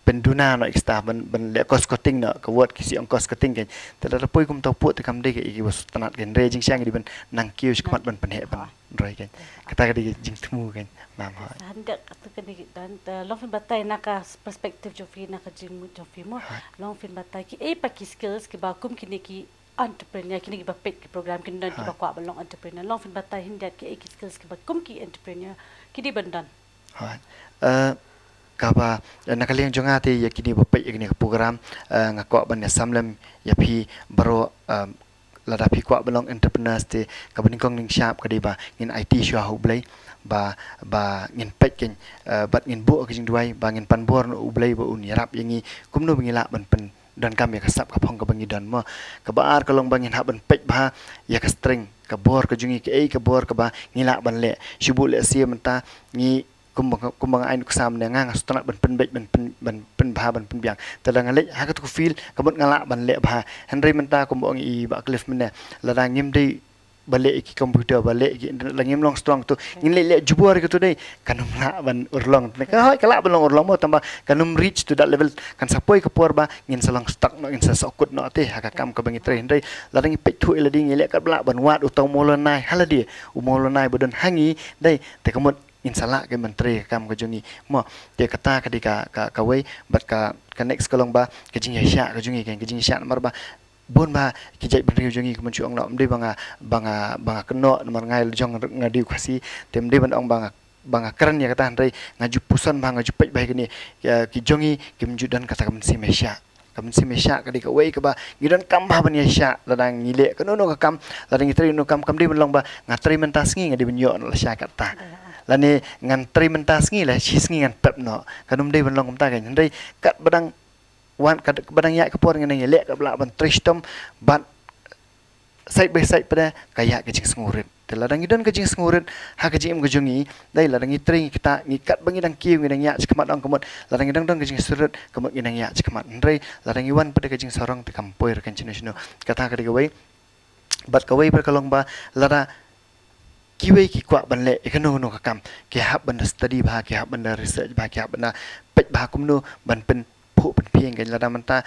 pynduna noh ïa ki staff ban ban leh cost cutting noh, ka word ki si ong cost cutting kan. Te lada poi kumta put te kam dei ka ïa ki ba sngewtynnat kan, re jingshisha ngi dei ban nang kiew shakhmat ban pynheh ban roi kan. Kata ka dei ka jingthmu kan. Mam hoi. Hynda katu kane ki don te long phin batai na ka perspective jong phi, na ka jingmut jong phi mo. Long phin batai ki ei pat ki skills kiba kum kine ki entrepreneur, kine kiba peit ki program kin don kiba kwah ban long entrepreneur. Long phin batai hynda ki ei ki skills kiba kum ki entrepreneur ki dei ban don. Hoi. Kaba na ka liang jong nga te ïa kine ba peit ïa kine ka program nga kwah ban ïa samlem ïa phi baroh, lada phi kwah ban long entrepreneurs te kaba nyngkong nyngshap ka dei ba ngin aiti shuwa ha U Blei ba ba ngin peit kan bad ngin buh ka jingduwai ba ngin pan bor na U Blei ba un ïarap ïa ngi kumno ba ngi lah ban pyndonkam ïa ka sap ka phong kaba ngi don mo. Kaba ar ka long ba ngin hap ban peit bha ïa ka strength, ka bor ka jong ngi, kaei ka bor kaba ngi lah ban leh. Shu buh lehse mynta ngi kumba kumba nga ai nuksa mynne nga nga sngewtynnat ban pynbeit ban pyn ban pynbha ban pynbiang. Te lada nga leit ha katu ka field ka mut nga lah ban leh bha. Hynrei mynta kumba ong i Bah Cliff mynne, lada ngim dei ba leh ki computer ba leh ki internet, lada ngim long strong tu ngin leh leh jubor katu dei kan ym lah ban urlong. Ka hoi ka lah ban long urlong mo tangba kan ym reach to that level, kan sa poi ka por ba ngin sa long stuck noh, ngin sa sokut noh te ha ka kam kaba ngi trei. Hynrei lada ngi peit thuh ïa lade ngi leh katba lah ban wad uta u mawlynnai ha lade, u mawlynnai ba don ha ngi dei, te ka mut ngin sa lah ka ban trei ka kam ka jong ngi mo. Te kata ka dei ka ka kawei bad ka ka next ka long ba ka jingïaishah ka jong ngi, ka jingïaishah namar ba bun ba ki jait bynriew jong ngi kumba shu ong noh, ym dei ba nga ba nga ba nga kynnoh namar nga la jong nga dei u Khasi, te ym dei ban ong ba nga ba nga kren ïa kata hynrei nga ju puson bha, nga ju peit bha ïa kine ki jong ngi kim ju don kata ka mynsiem ïaishah. Ka mynsiem ïaishah ka dei kawei kaba ngi donkam bha ban ïaishah. Lada ngi leh kano kano ka kam, lada ngi trei kano kam, kam dei ban long ba nga trei mynta sngi nga dei ban ïoh noh lashai katta, lane ngan trei mynta sngi la shi sngi ngan pep noh. Kan ym dei ban long kumta kan, hynrei katba dang wan katba dang ïaid ka por ngi nang ïaleh katba lah ban trei shitom bad side by side pat ka ïaid ka jingsngewrit. Te lada ngi don ka jingsngewrit ha ka jingim ka jong ngi, dei lada ngi trei ngi ktah ngi katba ngi dang kiew ngi dang ïaid shakhmat ong ka mut, lada ngi dang don ka jingsngewrit ka mut ngi dang ïaid shakhmat. Hynrei lada ngi wan pat ka jingsarong te kam poi ruh kan shano shano. Kata ka dei kawei. Bad kawei pat ka long ba lada kiwei ki kwah ban leh ïa kano kano ka kam, ki hap ban da study bha, ki hap ban da research bha, ki hap ban da peit bha kumno ban pynphuh pynphieng kan. Lada mynta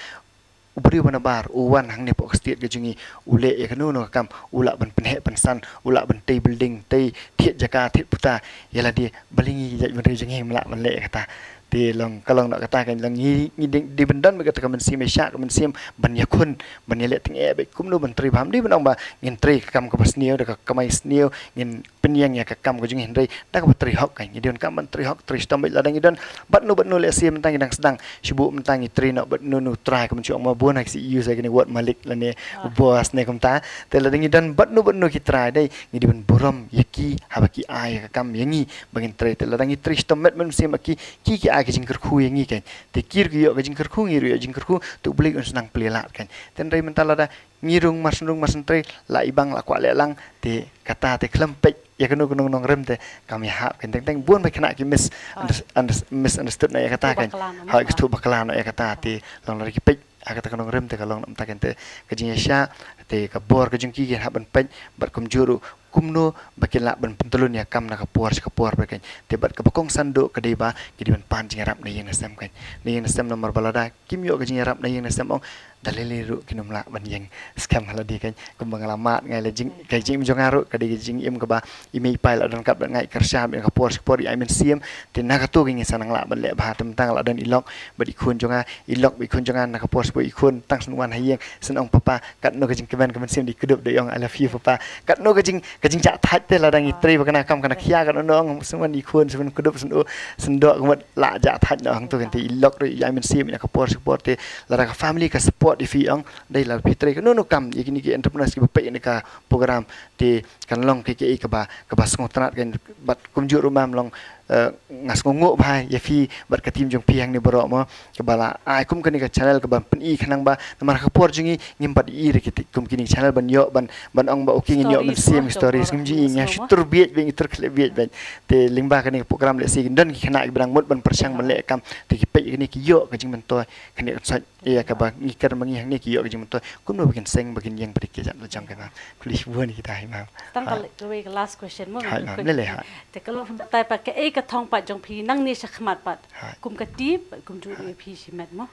u briew ba nabar u wan hangne hapoh ka state ka jong ngi, u leh ïa kano kano ka kam, u lah ban pynheh pynsan, u lah ban tei building, tei thied jaka thied puta, ïa lade balei ngi ki jait bynriew jong ngi ngim lah ban leh ïa kata? Te long ka long noh kata kan long ngi ngi dei dei ban don bad kata ka mynsiem ïa shah ka mynsiem ban ïakhun ban ïaleh tyngeh bad kumno ban trei bha. Ym dei ban ong ba ngin trei ka kam kaba sniew da ka kamai sniew ngin pynïeng ïa ka kam ka jong ngi hynrei da kaba trei hok kan ngi dei ban kam ban trei hok trei shitom bad lada ngi don bad nu bad nu lehse mynta ngi dang sdang shu buh mynta ngi trei noh bad nu nu trai ka mynsiem ong ma bun ha ki C E U sa kane word malik lane boss ne kumta. Te lada ngi don bad nu bad nu ki trai dei ngi dei ban burom ïa ki haba ki ai ïa ka kam ïa ngi ba ngin trei te lada ngi trei shitom met mynsiem ba ki ki ki ai ka jingkyrkhu ïa ngi kan te ki ruh ki ïoh ka jingkyrkhu ngi ruh ïoh jingkyrkhu te U Blei un sdang plie lad kan te hynrei mynta lada ngi rung mar syn rung mar syn trei la i bang la kwah leh lang te kata te khlem peit ïa kano kano nongrim te kam ïahap kan teng teng bun ba khynnah ki mis unders- unders- misunderstood na ïa kata kan ha ki thu bakla na ïa kata te long la ki peit ha kata ka nongrim te ka long na mynta kan te ka jingïashah te ka bor ka jong ki ki hap ban peit bad kumjuh ruh kumno ba kin lah ban pyntlun ïa kam na ka por sha ka por ba kan te bad kaba kongsan duh ka dei ba ki dei ban pan jingïarap na ïing na sem kan na ïing na sem namar ba lada kim ïoh ka jingïarap na ïing na sem ong da lei lei ruh kin ym lah ban ïeng skhem ha lade kan kumba nga la mad ngai la jing ka jingim jong nga ruh ka dei ka jingim kaba i mei i pa i la don kat bad nga i kyrshan bad ka por sha ka por i ai mynsiem te na kato ka ngi sa nang lah ban leh bha te mynta nga la don i lok bad i khun jong nga i lok bad i khun jong nga na ka por sha ka por i khun tang shen wan ha ïing shen ong papa katno ka jingkmen ka mynsiem dei kdup dei ong I love you papa katno ka jing ka jingjah thait te lada ngi trei ba kana kam kana khia katno ong shen wan i khun shen wan kdup shen u shen doh ka mut la jah thait noh hangto kan te i lok ruh i ai mynsiem na ka por sha ka por te lada ka family ka support ïa phi ong dei lada phi trei kano kano kam ïa kine ki entrepreneurs kiba peit ïa ka program te kan long kaei kaei kaba kaba sngewtynnat kan bad kumjuh ruh mam long eh, nga sngewnguh bha ïa phi bad ka team jong phi hangne baroh mo kaba la ai kum kane ka channel kaba pyni khnang ba namar ha ka por jong ngi ngim pat ïohi ruh ki kum kine ki channel ban ïoh ban ban ong ba okay ngin ïoh mynsiem stories ngim ju ïohi nga shu tur bieit bad ngi tur khleh bieit bad te lyngba kane ka program lehse kin don ki khynnah kiba dang mut ban pyrshang ban leh kam te ki peit kane ki ïoh ka jingmyntoi kane kan sait ïa kaba ngi kyrmen ngi hangne ki ïoh ka jingmyntoi kumno ba kin seng ba kin ïeng ba dei ki jait la jong ka na khublei shibun ïa kita hi mam. Tang ka kawei ka last question mo. Hai mam lele hai. Te ka long batai pat kaei ka thong pat jong phi nangne shakhmat pat kum ka team kumjuh ïa phi shimet mo.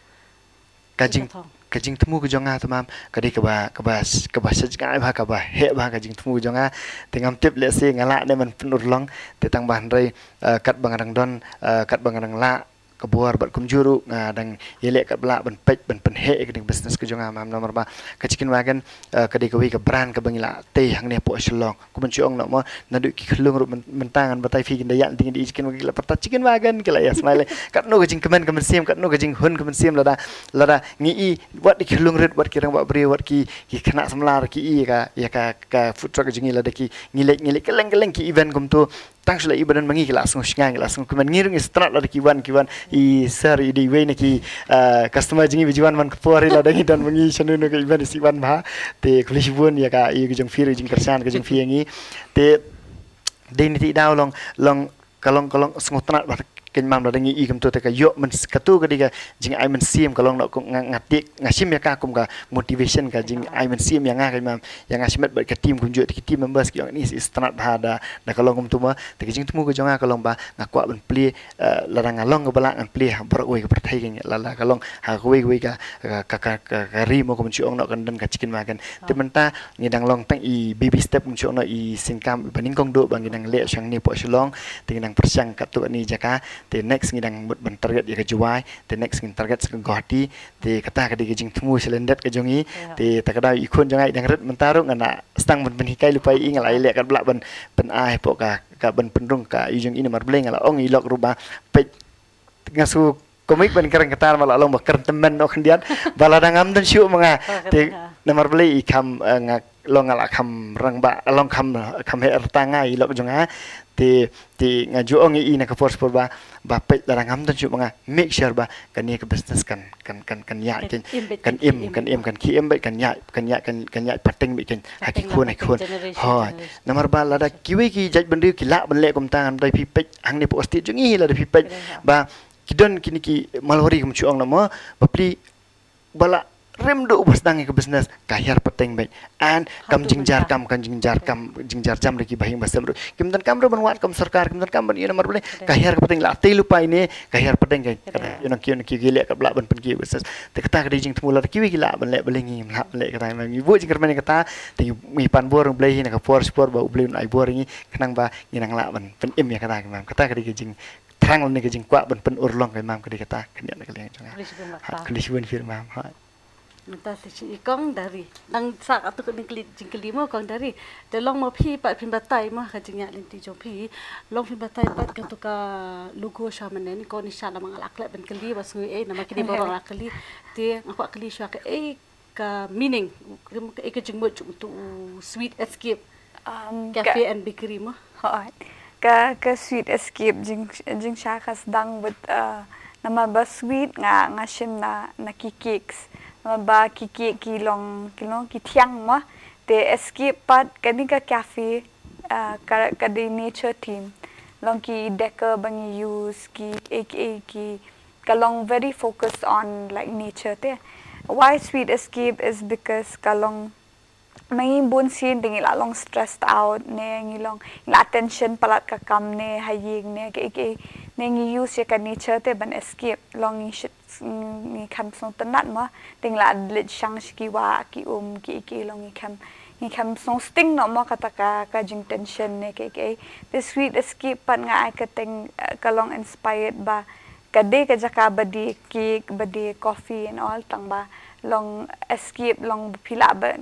Ka jing ka jingthmu ka jong nga te mam ka dei kaba kaba kaba sha jngai bha kaba heh bha ka jingthmu ka jong nga. Te ngam tip lehse nga lah ne ban pynurlong te tang ba hynrei eh, katba nga dang don eh, katba nga dang lah ka bor bad kumjuh ruh nga dang ïaleh katba lah ban peit ban pynheh ïa kane ka business ka jong nga mam namar ba ka Chicken Wagon eh, ka dei kawei ka brand kaba ngi la tei hangne hapoh Shillong. Kumba shu ong noh mo naduh ki khyllung ruh myn- mynta ngan batai phi kin da ïaid ding di Chicken Wagon ki la pyrta Chicken Wagon ki la ïa smile katno ka jingkmen ka mynsiem katno ka jinghun ka mynsiem lada lada ngi i wat ki khyllung rit wat ki rangbah briew wat ki ki khynnah samla ki i ka ïa ka ka food truck ka jong ngi lada ki ngi leit ngi leit kylleng kylleng ki event kumto tang shu la i ba don ma ngi ki la sngew shngaiñ ki la sngew kmen ngi ruh ngi strat lada ki wan ki wan i sir i dei wei na ki eh, customer jong ngi ba ju wan man ka por i lada ngi don ma ngi shano no ka i wan i si wan bha te khublei shibun ïa ka i ka jong phi ruh jingkyrshan ka jong phi ïa ngi te dei ni ti daw long long ka long ka long sngewtynnat bha kein mam lada ngi i kumto te ka ïoh myn kato ka dei ka jingai mynsiem ka long noh nga nga tik nga shim ïa ka kum ka motivation ka jingai mynsiem ïa nga kein mam ïa nga shimet bad ka team kumjuh te ki team members ki ong ni is tynnat bha da da ka long kumto ma te ka jingthmu ka jong nga ka long ba nga kwah ban plie eh, lada nga long kaba lah ngan plie ha baroh kawei ka pyrthei kein lada ka long ha kawei kawei ka ka ka ka ka ri mo kumba shu ong noh kan don ka Chicken Wagon te mynta ngi dang long tang i baby step kumba shu ong noh i syngkam ba nyngkong duh ba ngi dang leh sha hangne hapoh Shillong te ngi dang pyrshang katto katne jaka te next ngi dang mut ban target ïa ka Jowai te next ngin target sha ka Guwahati te kata ka dei ka jingthmu sha lyndet ka jong ngi te ta ka dei i khun jong nga i dang rit mynta ruh nga na stang ban pynhikai lypa ïa i nga la ïaleh katba lah ban pynai hapoh ka ka ban pynrung ka i jong i namar Blei nga la ong i lok ruh ba peit nga shu komik ban kren kata ma la long ba kren tymmen noh khyndiat ba lada ngam don shuh ma nga te namar Blei i kham eh, nga long nga la kham rangbah long kham kham heh rta nga i lok jong nga te te nga ju ong i na ka por por ba ba peit lada ngam don shuh ma nga make sure ba kane ka business kan kan kan kan ïaid kan im kan im kan ki im bad kan ïaid kan ïaid kan kan ïaid pateng bad kan ha ki khun ha ki khun hoi namar ba lada kiwei ki jait bynriew ki lah ban leh kumta ngam dei phi peit hangne hapoh state jong ngi lada phi peit ba ki don kine ki Marwari kum shu ong na mo ba pli ba la rem duh ba sdang ïa ka business ka hiar pateng bad an kam jingjar kam kam jingjar kam jingjar jam da ki bahing ba sem ruh kim don kam ruh ban wad kam sorkar kim don kam ban ïa namar Blei ka hiar ka pateng la tei lupa ine ka hiar pateng ka ïa nang ki ïa nang ki leh ka bla ban pynki business te kata ka dei jingthmu lada kiwei ki lah ban leh ba leh ngi ngim lah ban leh kata ngi buh jingkyrmen ïa kata te ngi pan bor Blei hi na ka por por ba U Blei un ai bor ngi khnang ba ngi nang lah ban pynim ïa kata kata ka dei ka jing thrang lane ka jingkwah ban pynurlong ka i mam ka dei kata, ka niat na ka liang jong nga. Khublei shibun, ha, khublei shibun phi i mam, ha. Mynta te shi i Kong Dari. Dang sa katto katne kylli, jingkylli mo Kong Dari. Te long mo phi pat phin batai mo ka jingïaid lynti jong phi. Long phin batai pat kato ka logo sha mynne, ni ko ni sha namar nga la klet ban kylli ba sngew ei namar kine baroh la kylli. Te nga kwah kylli shuwa ka ei ka meaning, ka ei ka jingmut jong uto u Sweet Escape. Um, Cafe ka and Bakery mo. Hooid. Ka, ka Sweet Escape jing, jingshisha ka sdang with, uh, namar ba sweet nga, nga shim na, na ki cakes. Namar ba ki cake ki long, ki long ki thiang mo. Te escape pat kane ka cafe, uh, ka, ka dei nature theme. Long ki decor ba ngi use, ki, ki, ki, ka long very focused on, like, nature te. Why Sweet Escape is because ka long ma ngi bun sien te ngi la long stressed out ne ngi long, ngi la tension palat ka kam ne ha ïing ne ki, ki, ne ngi use ïa ka nature te ban escape. Long ngi shit, ngi khlem sngewtynnat mo, te ngi la leit shang sha ki wah ki um ki, ki long ngi khlem, ngi khlem sngewsting noh mo kata ka, ka jingtension ne ki, ki. Te Sweet Escape pat nga ai ka teng, eh, ka long inspired ba ka dei ka jaka ba dei cake, ba dei coffee and all, tang ba long escape, long ba phi lah ba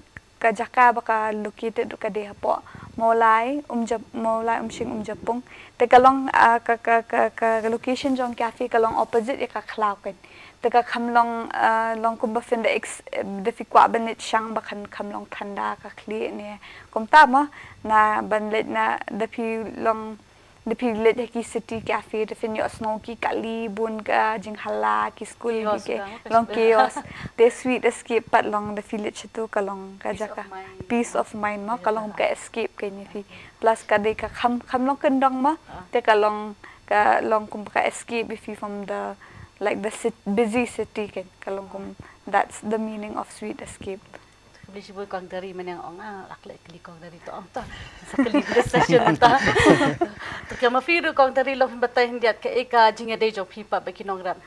ka jaka ba ka located ruh ka dei hapoh Mawlai, Umja-, Mawlai Umshing Umjapung. Te ka long, ah, ka, ka, ka, ka location jong cafe ka long opposite ïa ka khlaw kan. Te ka kham long, ah, long kumba phin da ex-, da phi kwah ban leit shang ba kan kham long thanda ka khlieh ne. Kumta mo, na ban leit na da phi long da phi leit ha ki city cafe, da phin ïohsngew ki kali bun ka jinghala, ki skul, ki, ki long chaos. Te Sweet Escape pat long da phi leit shato ka long ka jaka peace of mind mo, ka long ka escape ka ïa phi. Plus ka dei ka kham, kham long kyndong mo, te ka long, ka long kum ka escape ïa phi from the, like, the cit-, busy city kan, ka long kum, that's the meaning of Sweet Escape. Khublei shibun Kong Dari, mynne nga ong ah, la klet kylli Kong Dari to ong to. Sa kylli this session mynta. To ka ma phi ruh Kong Dari long phin batai khyndiat kaei ka jingïadei jong phi pat bad ki nongrep.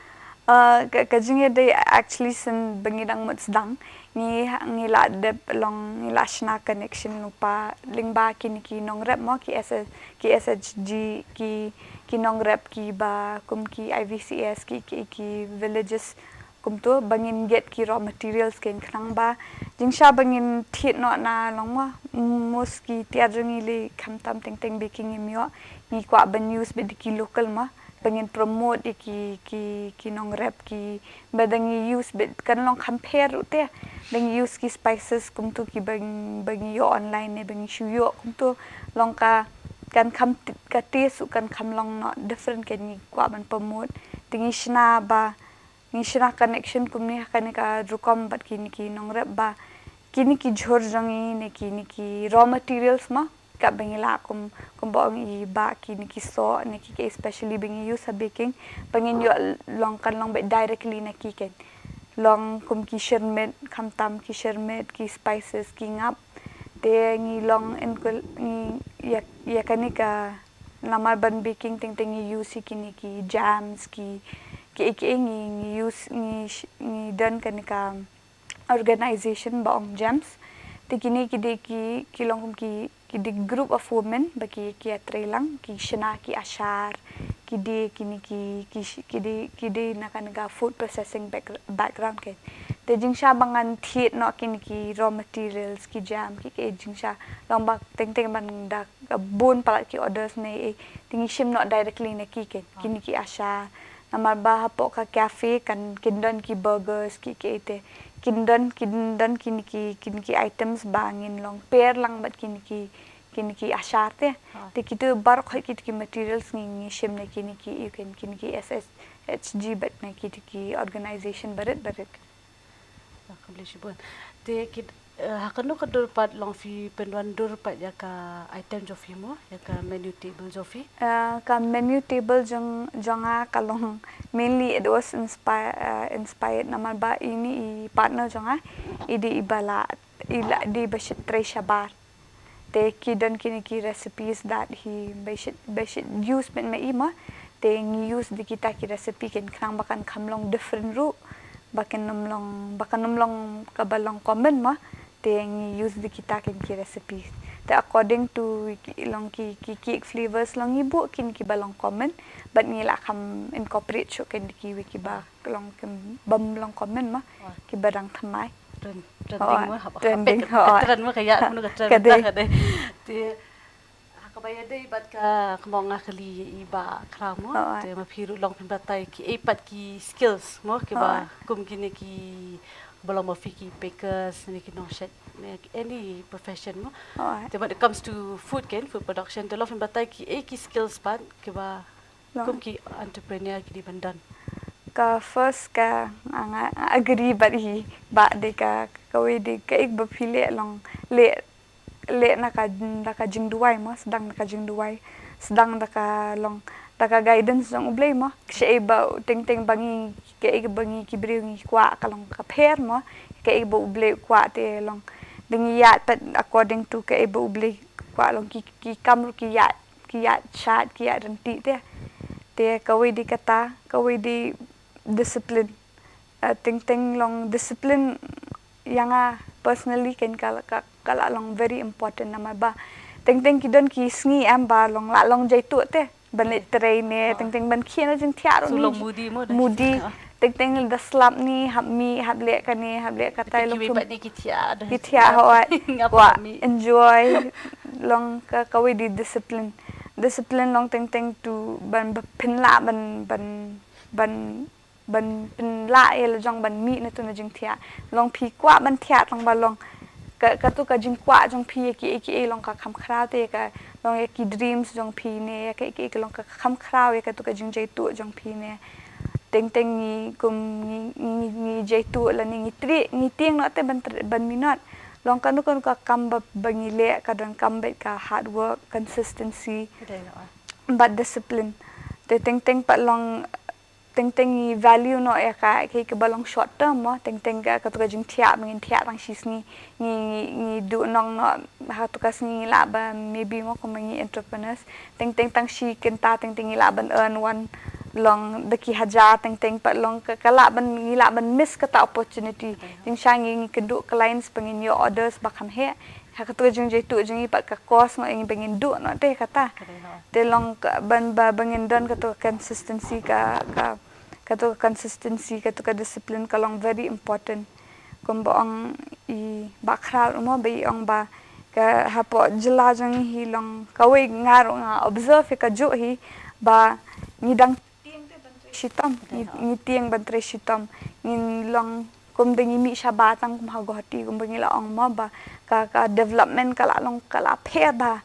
Ah, ka, ka jingïadei actually shen ba ngi dang mut sdang. Ngi, ngi la dep long, ngi la shna connection lyngba, lyngba kine ki nongrep mo, ki S H, ki S H G, ki, ki nongrep kiba kum ki I V C S, ki, ki, ki villages kumto, ba ngin get ki raw materials kein khnang ba jingshisha ba ngin thied noh na long mo, most ki tiar jong ngi lei khamtam teng teng baking ngim ïoh, ngi kwah ban use beit da ki local mo, ba ngin promote ïa ki, ki, ki nongrep ki, ba da ngi use beit kan long kham pher ruh te, da ngi use ki spices kumto kiba, ba ngi ïoh online ne ba ngi shu ïoh kumto, long ka, kan kham t-, ka taste ruh kan kham long noh different, kan ngi kwah ban promote, te ngi shna ba ngi shna connection kumne ha kane ka rukom bad kine ki nongrep ba kine ki jhur jong ngi ne kine ki raw materials mo, kaba ngi lah kum, kumba ong i ba kine ki soh ne ki, ki especially ba ngi use ha baking, ba ngin ïoh long kan long beit directly na ki kein. Long kum ki shyrmit, khamtam ki shyrmit, ki spices, ki ngap. Te ngi long in kul, ngi ïa, ïa kane ka namar ban baking teng teng ngi use ïa kine ki jams, ki, ki, ki ngi, ngi use, ngi sh-, ngi don kane ka organization ba ong GEMS. Te kine ki dei ki, ki long kum ki, ki dei group of women ba ki, ki ïatreilang, ki shna ki ashar, ki dei kine ki, ki sh-, ki dei, ki dei na kane ka food processing back-, background kein. Te jingshisha ba ngan thied noh kine ki raw materials, ki jam, ki, ki jingshisha long ba teng teng ban da ka bun palat ki orders ne, eh, te ngi shim noh directly na ki kein, kine ki ashar. Namar ba hapoh ka cafe kan kin don ki burgers ki, ki te. Kin don, kin don kine ki, kine ki items ba ngin long pair lang bad kine ki, kine ki ashar te. Te kito baroh kito ki materials ngi, ngi shim na kine ki, ïa kine, kine ki S S H G bad na kito ki organization barit barit. Ah, khublei shibun. Te ki, eh, ha kano ka dur pat long phi pynwandur pat ïa ka item jong phi mo, ïa ka menu table jong phi? Eh, ka menu table jong, jong nga ka long mainly it was inspire, eh, inspired namar ba ine i partner jong nga, i dei iba la, i la dei ba shit trei shabar. Te ki don kine ki recipes that hi ba shit, ba shit use beit ma i mo. Te ngi use da kita ki recipe kein khnang ba kan kham long different ruh. Ba kan ym long, ba kan ym long kaba long common mo. Te ngi use da kita kein ki recipes. Te according to ki, long ki, ki cake flavors long ngi buh kine kiba long common, bad ngi lah kham incorporate shuh kine kiwei kiba long kim bym long common mo, kiba dang thymmai. Trend, trending mo, hap, trending, hap, hap, trend mo, ka ïa, mano ka trend ka dei. Ka dei. Te ha kaba ïadei bad ka, kumba nga kylli i Bah Khraw mo. Te ma phi ruh long phin batai kiei pat ki skills mo, kiba kum kine kiba long ma phi ki bakers ne ki nongshad ne any profession mo. Te when it comes to food, kan, food production, te long phin batai kiei ki skills pat kiba kum ki entrepreneur ki dei ban don. Ka first ka, nga, nga agree bad i Bah, dei ka, kawei dei kaei ba phi leh long leh, leh na ka, da ka jingduwai mo, sdang da ka jingduwai, sdang da ka long, da ka guidance jong U Blei mo. Shaei ba teng teng ba ngi, kaei ba ngi ki briew ngi kwah ka long ka pher mo, kaei ba U Blei u kwah te long, da ngi ïaid pat according to kaei ba U Blei u kwah long, ki, ki kam ruh ki ïaid, ki ïaid shad, ki ïaid ryntih te. Te kawei dei kata, kawei dei discipline. Teng teng long discipline ïa nga personally, kan, ka, ka, ka la long very important namar ba teng teng ki don ki sngi em ba long la long jaituh te ban leit trei ne, teng teng ban khie na jingthiah ruh ni, moody mo, da moody. Teng teng da slap ni, hap mih, hap leh kane, hap leh katai, long kiwei pat ni ki thiah, ki thiah hoi. Kwah enjoy. Long ka, kawei dei discipline. Discipline long teng teng to ban ba pynlah ban, ban, ban ban pynlah ïa la jong ban mih na tu na jingthiah. Long phi kwah ban thiah tang ba long ka, katu ka jingkwah jong phi ïa kiei kiei long ka kham khraw te, ka long ïa ki dreams jong phi ne ïa kiei kiei ka long ka kham khraw ïa katu ka jingjaituh jong phi ne. Teng teng ngi kum ngi, ngi, ngi jaituh lane ngi trei, ngi tieng noh te ban, ban minot. Long kano kano ka kam ba, ba ngi leh ka don kam bad ka hard work, consistency, bad discipline. Te teng teng pat long teng teng ngi value noh ïa ka, kaei kaba long short term mo, teng teng ka, katu ka jingthiah ba ngin thiah tang shi sngi, ngi, ngi, ngi duh nong noh ha katu ka sngi, ngi lah ba maybe mo, kumba ngi entrepreneurs, teng teng tang shi kynta teng teng ngi lah ban earn one, long da ki hajar, teng teng pat long ka, ka lah ban, ngi lah ban miss kata opportunity. Jingshisha ngi, ngi kynduh clients ba ngin ïoh orders ba kham heh, ha katu ka jingjaituh jong ngi pat ka cost noh ïa ngi ba ngin duh noh te kata. Te long ka ban ba, ba ngin don katu ka consistency ka, ka, katu ka consistency, katu ka discipline ka long very important. Kumba ong i Bah Khraw mo, ba i ong ba ka hapoh jylla jong ngi hi long kawei, nga ruh nga observe ïa kajuh hi ba ngi dang tieng te ban trei shitom, ngi, ngi tieng ban trei shitom. Ngin long kum da ngi mih shabar tang kum ha Guwahati, kumba ngi la ong mo ba ka, ka development ka la long ka la pher ba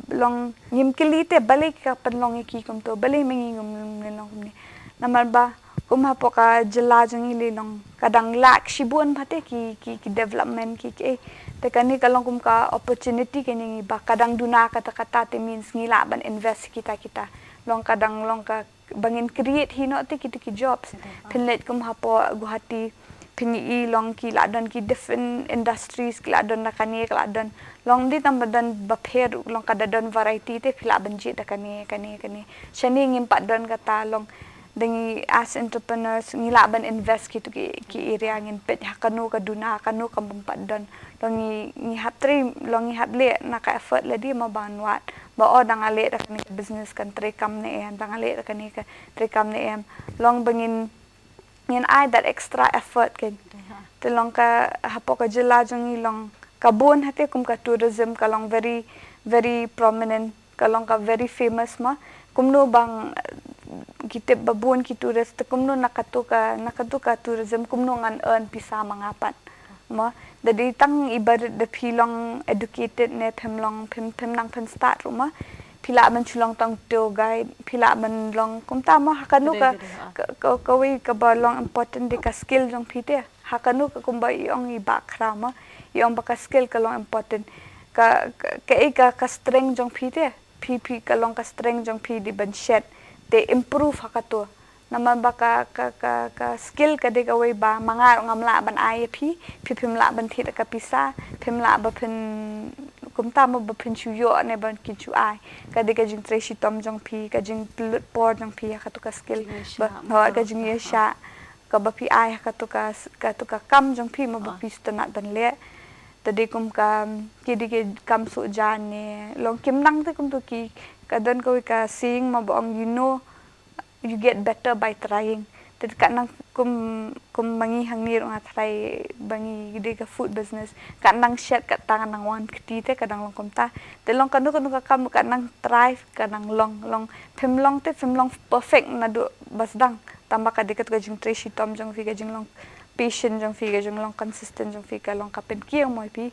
long ngim kylli te balei ka pynlong ïa ki kumto, balei ma ngi ngim, ngim long kumne. Namar ba kum hapoh ka jylla jong ngi lei long ka dang lah shibun bha te ki, ki, ki development ki, ki, eh. Te kane ka long kum ka opportunity kane ngi ba ka dang duna kata kata, te means ngi lah ban invest kita kita. Long ka dang long ka ba ngin create hi noh te kitu ki jobs. Phin leit kum hapoh Guwahati, phin i long ki la don ki different industries, ki la don da kane, ki la don. Long di tang ba don ba pher, long ka da don variety te phi lah ban jied da kane, kane, kane. Shane ngim pat don kata, long da ngi as entrepreneurs ngi lah ban invest kitu ki, ki area, ngin peit ha kano ka duna, kano ka bym pat don. Long ngi, ngi hap trei, long ngi hap leh na ka effort lade mo ban wad ba o dang nga leh da kane ka business kan trei kam ne em, dang nga leh da kane ka trei kam ne em. Long ba ngin, ngin ai that extra effort kan. Te long ka hapoh ka jylla jong ngi long ka bun ha te kum ka tourism ka long very, very prominent, ka long ka very famous mo. Kumno bang ki tip ba bun ki tourist, te kumno na katu ka, na katu ka tourism kumno ngan earn pisa ma nga pat. Mo, da dei tang i barit da phi long educated ne phim long, phim, phim nang phin start ruh mo. Phi lah ban shu long tang tour guide, phi lah ban long kumta mo, ha kano ka, ka, ka, kawei kaba long important dei ka skill jong phi te. Ha kano ka kumba i ong i Bah Khraw mo, i ong ba ka skill ka long important. Ka, ka, kaei ka, ka strength jong phi te. Phi, phi ka long ka strength jong phi dei ban shet, te improve ha katu. Namar ba ka, ka, ka, ka skill ka dei kawei ba ma nga ruh ngam lah ban ai ïa phi, phi phim lah ban thied ka pisa, phim lah ba phin kumta mo ba phin shu ïoh ne ba kin shu ai. Ka dei ka jingtrei shitom jong phi, ka jingpynlut por jong phi ha katu ka skill. Jingïashah, ba, mo, ka jingïashah kaba phi ai ha katu ka, katu ka kam jong phi mo ba phi sngewtynnat ban leh. Te dei kum ka, ki dei ki kam suh jan ne long kim nang te kumto ki, ka don kawei ka saying mo ba ong, you know, you get better by trying. Te ka nang kum, kum ba ngi hangne ruh nga try ba ngi dei ka food business. Ka nang shet ka tang nang wan kti te ka dang long kumta. Te long kano kano ka kam ka nang try ka nang long, long phim long te phim long perfect naduh ba sdang. Tangba ka dei ka jingtrei shitom jong phi, ka jinglong patient jong phi, ka jinglong consistent jong phi, ka long ka pynkiew mo ïa phi.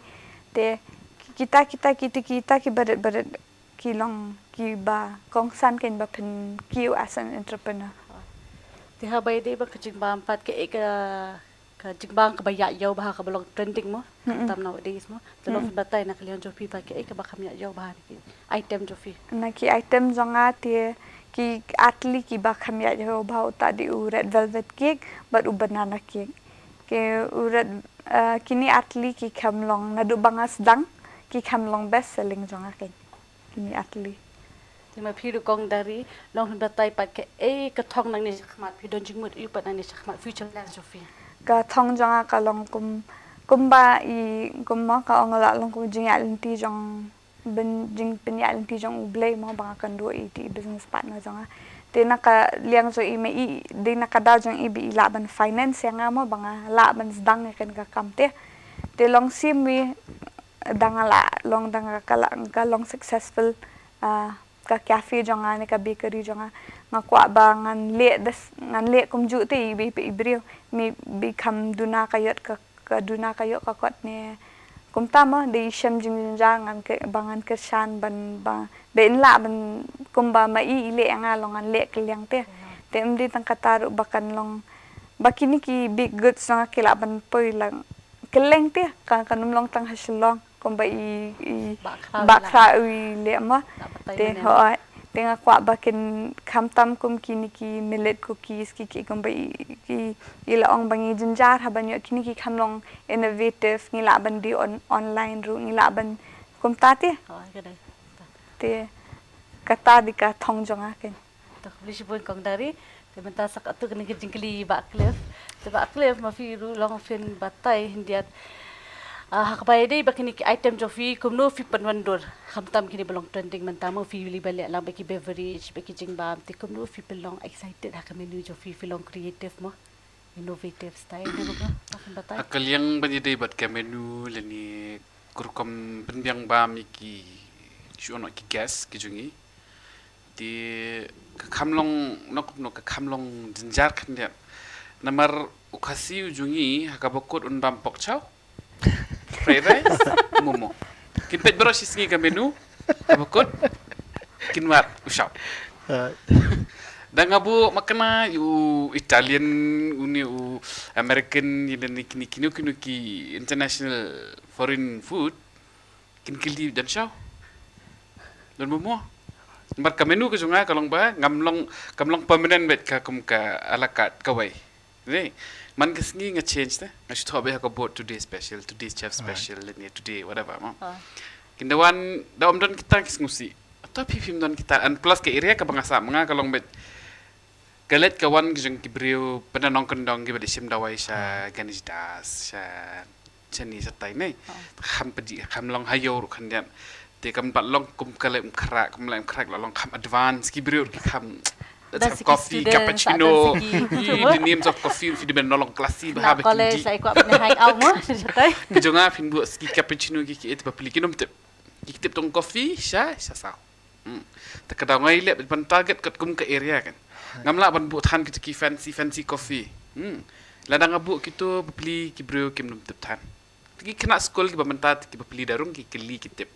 Te kita, kita, kita, kita ki barit barit ki long kiba kongsan kein ba pynkiew as an entrepreneur. Te haba ïadei bad ka jingbam pat, kaei ka, ka jingbam kaba ïaid ïew bha kaba long trending mo, mm-mm, tam nowadays mo. Te long, mm, phin batai na ka liang jong phi pat, kaei kaba kham ïaid ïew bha na ki item jong phi? Na ki item jong nga te ki artylli kiba kham ïaid ïew bha uta dei u red velvet cake bad u banana cake. Ki u red, eh, kine artylli ki kham long naduh ba nga sdang ki kham long best selling jong nga kein. Kine artylli. Te ma phi ruh Kong Dari, long phin batai pat, kaei ka thong nangne shakhmat, phi don jingmut aïu pat nangne shakhmat, future plans jong phi? Ka thong jong nga ka long kum, kumba i, kum ma ka ong la long kum jingïaid lynti jong, ban jingpynïaid lynti jong U Blei mo ba nga kynduh ïa i business partner jong nga. Te na ka liang jong i ma i, dei na ka daw jong i ba i lah ban finance ïa nga mo ba nga lah ban sdang ïa kane ka kam te. Te long siem wi da nga lah long, da nga ka lah, ka long successful, ah, ka cafe jong nga ne ka bakery jong nga, nga kwah ba ngan leh des, ngan leh kumjuh te i, i, i briew, maybe kham duna ka ïoh ka, ka duna ka ïoh ka kot ne kumta mo, dei i shem jingjynjar ngan ke, ba ngan kyrshan ban, ba, ba in lah ban kumba ma i i leh ïa nga long ngan leh kylliang te. Te ym dei tang kata ruh ba kan long, ba kine ki baked goods jong nga ki lah ban poi lang kylleng te, ka, kan ym long tang ha Shillong kumba i, i Bah Khraw, Bah Khraw i leh mo. Te hooid, te nga kwah ba kin khamtam kum kine ki millet cookies ki, ki kumba i, i, i la ong ba ngi jynjar ha ban ïoh kine ki kham long innovative, ngi lah ban die on, online ruh, ngi lah ban kumta te. Te kata dei ka thong jong nga kein. To, khublei shibun Kong Dari. Te mynta sa katto katne ka jingkylli Bah Cliff. Te Bah Cliff, ma phi ruh long phin batai khyndiat, ah, ha kaba ïadei bad kine ki item jong phi, kumno phi pynwandur? Khamtam kine ba long trending mynta mo, phi li ba leh lang bad ki beverage, bad ki jingbam, te kumno phi pynlong excited ha ka menu jong phi, phi long creative mo, innovative style, ne kumno? Ma phin batai. Ha ka liang ban ïadei bad ka menu lane ka rukom pynbiang bam ïa ki, shu ong ki guest ki jong ngi. Te ka kham long, no, no, ka kham long jynjar khyndiat. Namar u Khasi u jong ngi ha kaba kut un bam pork chow, fried rice, momo. Kin peit baroh shi sngi ka menu, kaba kut kin wad u chow. Da nga buh makna u Italian, une u American, ïa lane kine, kino kino ki international foreign food. Kin kylli don chow, don momo. Namar ka menu ka jong nga ka long ba ngam long, kam long permanent beit ka kum ka a la carte kawei. Ni, man ka sngi nga change te, nga shu thoh beit ha ka board today special, today's chef special, lane today whatever mo. Kin da wan, da ym don kita ki sngewsih. To phi phim don kita, and plus ka area kaba nga sah ma nga ka long beit ka leit ka wan ka jong ki briew pynda nongkyndong kiba dei shim dawai sha Ganesh Das, sha shane shatai ne. Kham pynjah, kham long ha ïew ruh khyndiat. Te kam pat long kum ka lem khrak, kum lem khrak la long kham advance, ki briew ki kham, let's have coffee, cappuccino. The names of coffee, phi dei ban long classy bha, ba college ai kwah ban hang out mo shatai. Ki jong nga phin buh ki cappuccino ki, ki et ba pli ki nym tip. Ki tip tang coffee sha, sha saw. Hmm. Te ka daw nga i leh ban target katkum ka area kan. Ngam lah ban buh than kita ki fancy, fancy coffee. Hmm. Lada nga buh kito bapli ki briew kim nym tip than. Te ki khynnah skul kiba mynta te kiba pli da rung ki kylli ki tip.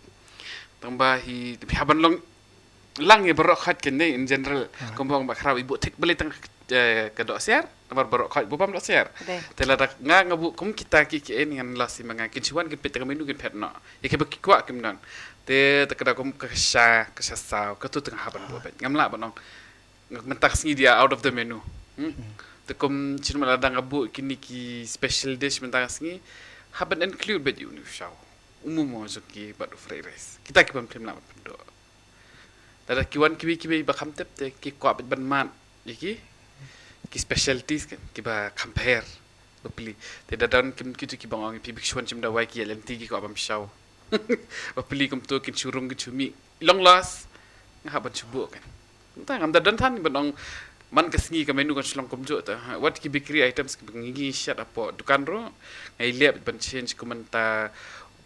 Tang ba hi, te phi hap ban long lang ïa baroh khoit kan ne in general. Kumba ong Bah Khraw i buh thik balei tang, eh, ka dohsiar. Namar baroh khoit ba bam dohsiar. Te lada nga, nga buh kum kita ki, ki ei ngan lasi ma nga, kin shu wan kin peit tang menu kin phet noh. Ïa kiba ki kwah kim don. Te, te ka da kum ka sha, ka sha saw, kato te nga hap ban buh beit. Ngam lah ban ong. Mynta ka sngi dei out of the menu. Hmm. Te kum shu ma lada nga buh kine ki special dish mynta ka sngi, hap ban include beit ïa une u chow, u momo jong ki bad u fried rice. Kita kiba phim lah ban pynduh. Lada ki wan kiwei kiwei ba kham tip te ki kwah beit ban mad ïa ki, ki specialties kan, kiba kham pher. Bapli. Te da don kim kitu ki bang ong phi bikshon chim da wai ki lenti ki ko bam shaw. Bapli kumtu kin churung kin chumi. Long loss. Nga hap ban chubu kan. Ta ngam da don than ban ong man ka sngi ka menu kan shlong kumjuh ta. Wat ki bakery items ki ngi shat apo dukan ro. Ngai lep ban change kumanta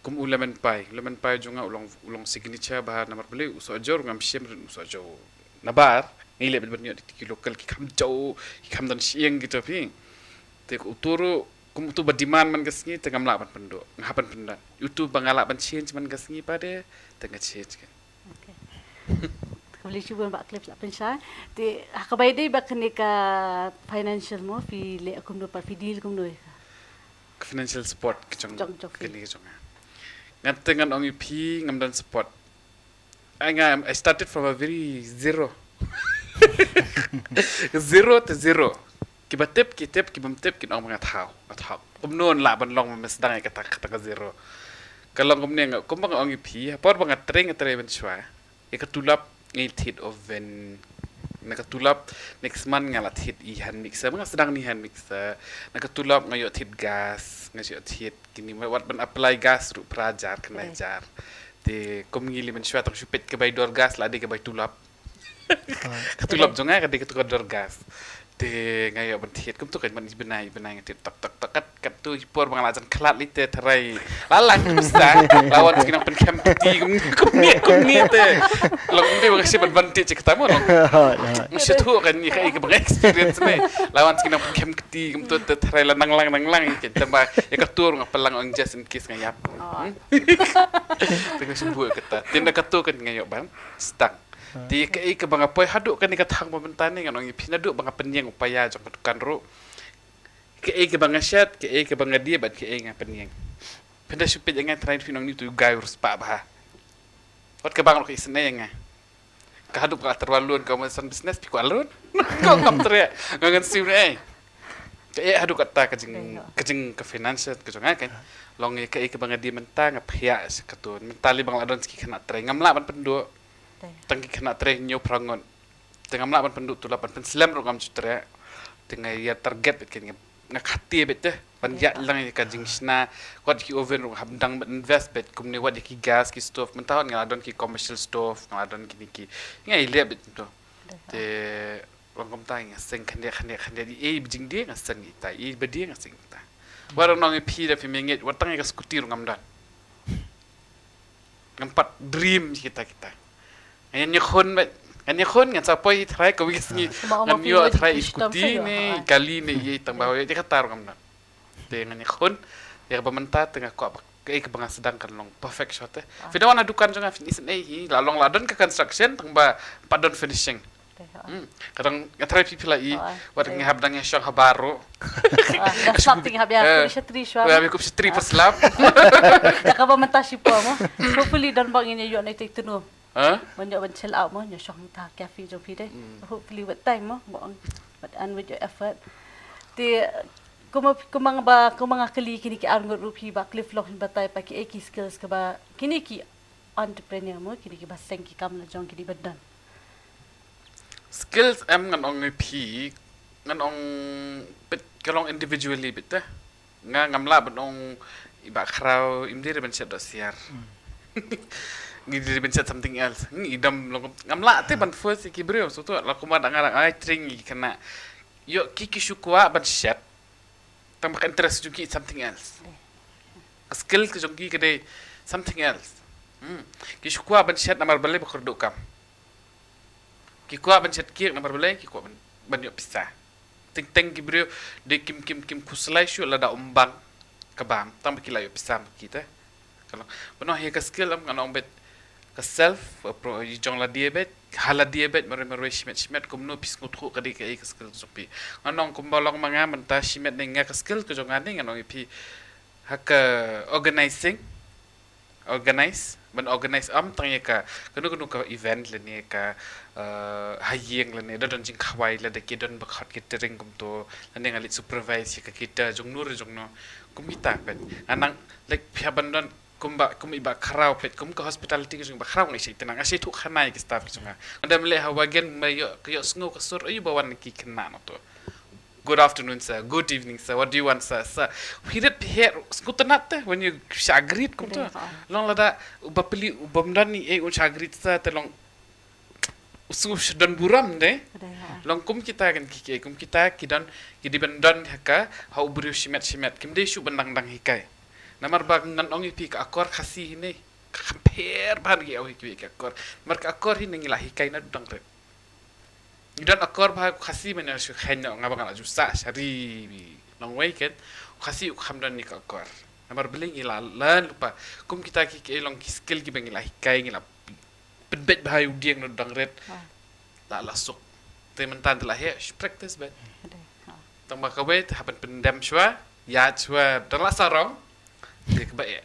kum u lemon pie. Lemon pie jong nga u long u long signature ba namar beli u so jor ngam shem rin u so jor. Nabar ngai lep ban nyot ki local ki kham jaw ki kham don siang gitu phi. Te utu ru kum utu ba demand man ka sngi te ngam lah ban pynduh. Nga hap ban pynduh. Utu ba nga lah ban change man ka sngi pa de te nga change ka. Khublei shibun Bah Cliff la pynshai. Te ha kaba ïadei bad kane ka financial mo phi leh kumno pat phi deal kumno ïa ka. Ka financial support ka jong Jong- jong phi. Kane ka jong nga. Ngan te ngan ong ïa phi ngam don support. Ai nga I started from a very zero. Zero to zero. Kiba tip ki tip kibam tip kin ong ba nga thaw nga thaw. Kumno lah ban long ma sdang ïa kata kata ka zero. Ka long kumne nga kumba nga ong ïa phi ha por ba nga trei nga trei ban shwa. Ïa ka tulop ngi thied oven. Na ka tulop next month nga la thied i hand mixer ba nga sdang ni hand mixer. Na ka tulop nga ïoh thied gas nga ïoh thied kini wat ban apply gas ruh phra jar khyndai jar. Te kum ngi li ban shwa tang shu peit ka bai dor gas la dei ka bai tulop. Ka tulop jong nga ka dei ka tu ka dor gas. Te nga ïoh ban thied kumtu kan ban i bnai i bnai nga thied tak tak tak kat kat tu i por ba nga la jan khlad li te tharai la lang kumsa la wan ki nang pynkhem kti kum kum ni kum ni te long te ba ka ship advantage kata mo long nga shu thuh kan ni ka i ka ba nga experience ne la wan ki nang pynkhem kti kumtu te tharai la nang lang nang lang i ka tamba ïa ka tur nga pynlang ong just in case nga ïap. Te nga shu buh kata te na ka tu kan nga ïoh ban stang. Te kaei kaba nga poi haduh kane ka thang ba mynta ne ngan ong ïa phi naduh ba nga pynïeng u paia jong ka dukan ruh. Kaei kaba nga shet, kaei kaba nga die bad kaei nga pynïeng. Pynda shu peit ïa nga trai phi nong ni tu guy u riewspah bha. Wat ka bang ruh ka isynei ïa nga. Ka haduh ka tyrwa lun ka ma san business phi kwah lun. Ko ngam treh nga ngan siw ne ei. Kaei haduh kata ka jing ka jing ka financial ka jong nga kan. Long ïa kaei kaba nga die mynta nga phiah sha ka tu mynta li ba nga la don sha ki khynnah trei ngam lah ban pynduh. Tang ki khynnah trei hynñiew phra ngut. Te ngam lah ban pynduh tulop ban pynslem ruh ngam ju treh. Te nga ïa target beit kane nga khati beit te ban ïaid lang ïa ka jingshna. Wat ki oven ruh hap dang ban invest beit kumne wat ïa ki gas ki stove mynta nga la don ki commercial stove nga la don kine ki nga ïa leh beit to. Te long kumta nga seng khyndiat khyndiat khyndiat ei ba jingdie nga seng ita ei ba die nga seng ita. Wat nong ïa phi da phi me ngeit wat tang ïa ka scooty ruh ngam don. Ngam pat dream kita kita. Ngan ïakhun bad ngan ïakhun ngan sa poi trai ka wis ngi ngan ïoh trai i scooty ne kali ne i tang ba ïa kata ruh ngam don. Te ngan ïakhun ïa ba mynta te nga kwah ba kaei kaba nga sdang kan long perfect shot te. Phi da wan ha dukan jong nga phin isynei hi la long la don ka construction tang ba pat don finishing. Ka dang nga trai phi phi la i wat nga hap dang ïa shong ha bar ruh. Nga slap ting hap ïa kup shatri shwa. Ïa kup shatri pa slap. Ïa kaba mynta shi por mo. Hopefully don ba ngin ïa ïoh na i tei tunu. Ban ïoh ban chill out mo ïa shong ta cafe jong phi de. Hopefully with time mo mo with and with your effort. Te kumba kumba nga ba kumba nga kylli kine ki ar ngut ruh phi ba Cliff Long phin batai pa ki ei ki skills kaba kine ki entrepreneur mo kine ki ba seng ki kam la jong kine ba don. Skills em ngan ong ïa phi ngan ong bit ka long individually bit te. Nga ngam lah ban ong i Bah Khraw im dei ban shet dohsiar. Ngi dei ban shet something else. Ngi dam long ngam lah te ban force ki briew so to la kumba da nga dang ai training ki khynnah. Ïoh ki ki shu kwah ban shet. Tang ba ka interest jong ki something else. Ka skill ka jong ki ka dei something else. Ki shu kwah ban shet namar balei ba kyrduh kam. Ki kwah ban shet kiek namar balei ki kwah ban ïoh pisa. Teng teng ki briew dei kim kim kim khuslai shuh lada um bang ka bam tang ba ki la ïoh pisa ma ki te. Ka long ba noh ïa ka skill em ngan ong beit ka self appro- i jong la die beit ha la die beit marwei marwei shimet shimet kumno phi sngewthuh ka dei kaei ka skill ka jong phi. Ngan ong kumba long ma nga mynta shimet ne nga ka skill ka jong nga ne ngan ong ïa phi ha ka organizing. Organize ban organize am tang ïa ka kano kano ka event lane ka ha ïing lane da don jingkhawai lada ki don ba khot ki tering kumto lane nga leit supervise ïa ka kita jong nur jong no kum kita pet nga nang lek pia ban don kumba kum i Bah Khraw pet kum ka hospitality ka jong Bah Khraw ngai shi tena ngai shi thuk khana ïa ki staff ki jong nga. Nga dem leh ha wagen ma ïoh ka ïoh sngew ka sur ayu ba wan ki kena no to. "Good afternoon, sir. Good evening, sir. What do you want, sir?" Sir, phi rit phi heh, sngewtynnat te, when you shah greet kumta. Long lada uba pli, uba ym don ni ei un shah greet sir te long u sngewdon burom de. Long kum kita kan ki, ki, kum kita ki don, ki dei ban don ha ka, ha u briew shimet shimet. Kim dei shu ban dang dang hikai. Namar ba ngan ong ïa phi ka akor Khasi hi ne ka kham pher bha na ki, ïa ki, ki akor. Namar ka akor hi ne ngi la hikai na dang rit. Ngi don akor bha u Khasi, mane shu kheiñ noh, nga ba nga la ju sah shari nongwei ken. U Khasi u kham don ni ka akor. Namar balei ngi la learn lypa. Kum kita ki, ki long ki skill kiba ngi la hikai, ngi la pynbeit bha ïa u dieng na dang rit. La, la suk. Te mynta te la heh, shu practice beit. Tang ba kawei te hap ban pyndem shuwa, ïaid shuwa, da la sarong. Te kaba eh.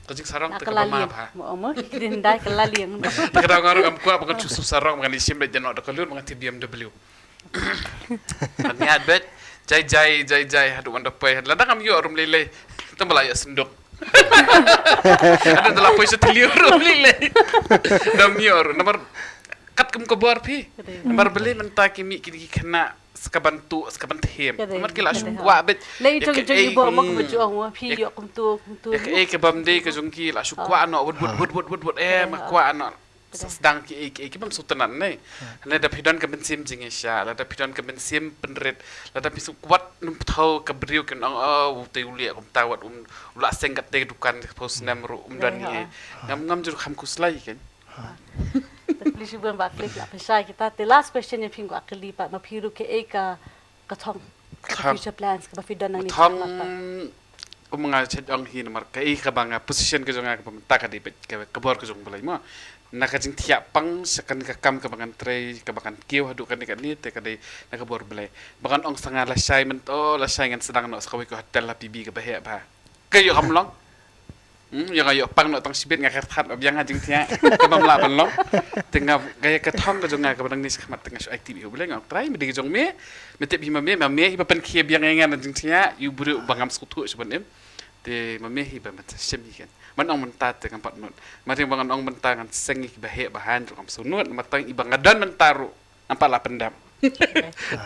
Ka jingsarong te kaba ma bha. Mo mo ki dei ndai ka la liang. Te ka dang ngarong am kwah ba ngan shu sarong, ba ngan ïashim da jano da ka lun, ba ngan tip B M W. Ngan ïaid beit, jai jai jai jai haduh wan da poi. Lada ngam ïoh ruh ym lei lei. Tang ba la ïoh synduk. Haduh da la poi sha tylli ruh ym lei lei. Dam ïoh ruh. Namar kat kum ka bor phi. Namar balei mynta ki mih kine ki khynnah sa ka ban tuh, sa ka ban them. Namar ki la shu kwah beit. Lei jong jong i bor mo ka ba ju ong phi ïoh kumtu kumtu. Ïa kaei kaba ym dei ka jong ki, la shu kwah noh wut wut wut wut wut wut, eh, ma kwah noh. Sa sdang kiei kiei ki bym sngewtynnat ne. Lada phi don ka mynsiem jingïaishah, lada phi don ka mynsiem pynrit, lada phi sngewkwah nym pynthor ka briew kin ong, "Oh, u te u leh kumta wat um, u la seng kat te dukan ka phew snem ruh um don ni." Ngam, ngam ju kham khuslai ken. Te please, Bah Cliff, la pynshai kita. Te last question ïa phi, nga kwah kylli pat ma phi ruh, kaei ka, ka thong, ka thong, future plans kaba phi don nangne. Thong, kum nga shet ong hi, namar kaei kaba nga position ka jong nga kaba mynta ka dei beit ka, ka bor ka jong U Blei mo. Na ka jingthiah pang sha kane ka kam kaba ngan trei, kaba ngan kiew haduh kane kane, te ka dei na ka bor U Blei. Ba ngan ong sa nga lashai mynta, oh, lashai ngan sdang noh sa kawei ka hotel ha P B kaba heh bha. Ka ïoh kam long. Hmm, ïa nga ïoh pang noh tang shibit nga kyrthat ba biang ha jingthiah. Ka bym lah ban long. Te nga, ka, ka thong ka jong nga kaba nangne shakhmat te nga shu ai tip ïa U Blei, nga ong Trai, me dei ka jong me, me tip hi ma me, ma me hi ba pynkhie biang ïa nga na jingthiah, ïa u briew ba ngam sngewthuh shuh ban im. Te ma me hi ba mynta shim hi ken. Man ong mynta te ngam pat nud. Ma te ba ngan ong mynta ngan seng ïa kiba heh ba haiñ ruh ngam sngewnud, ma tang i ba nga don mynta ruh. Nampak lah pyndap.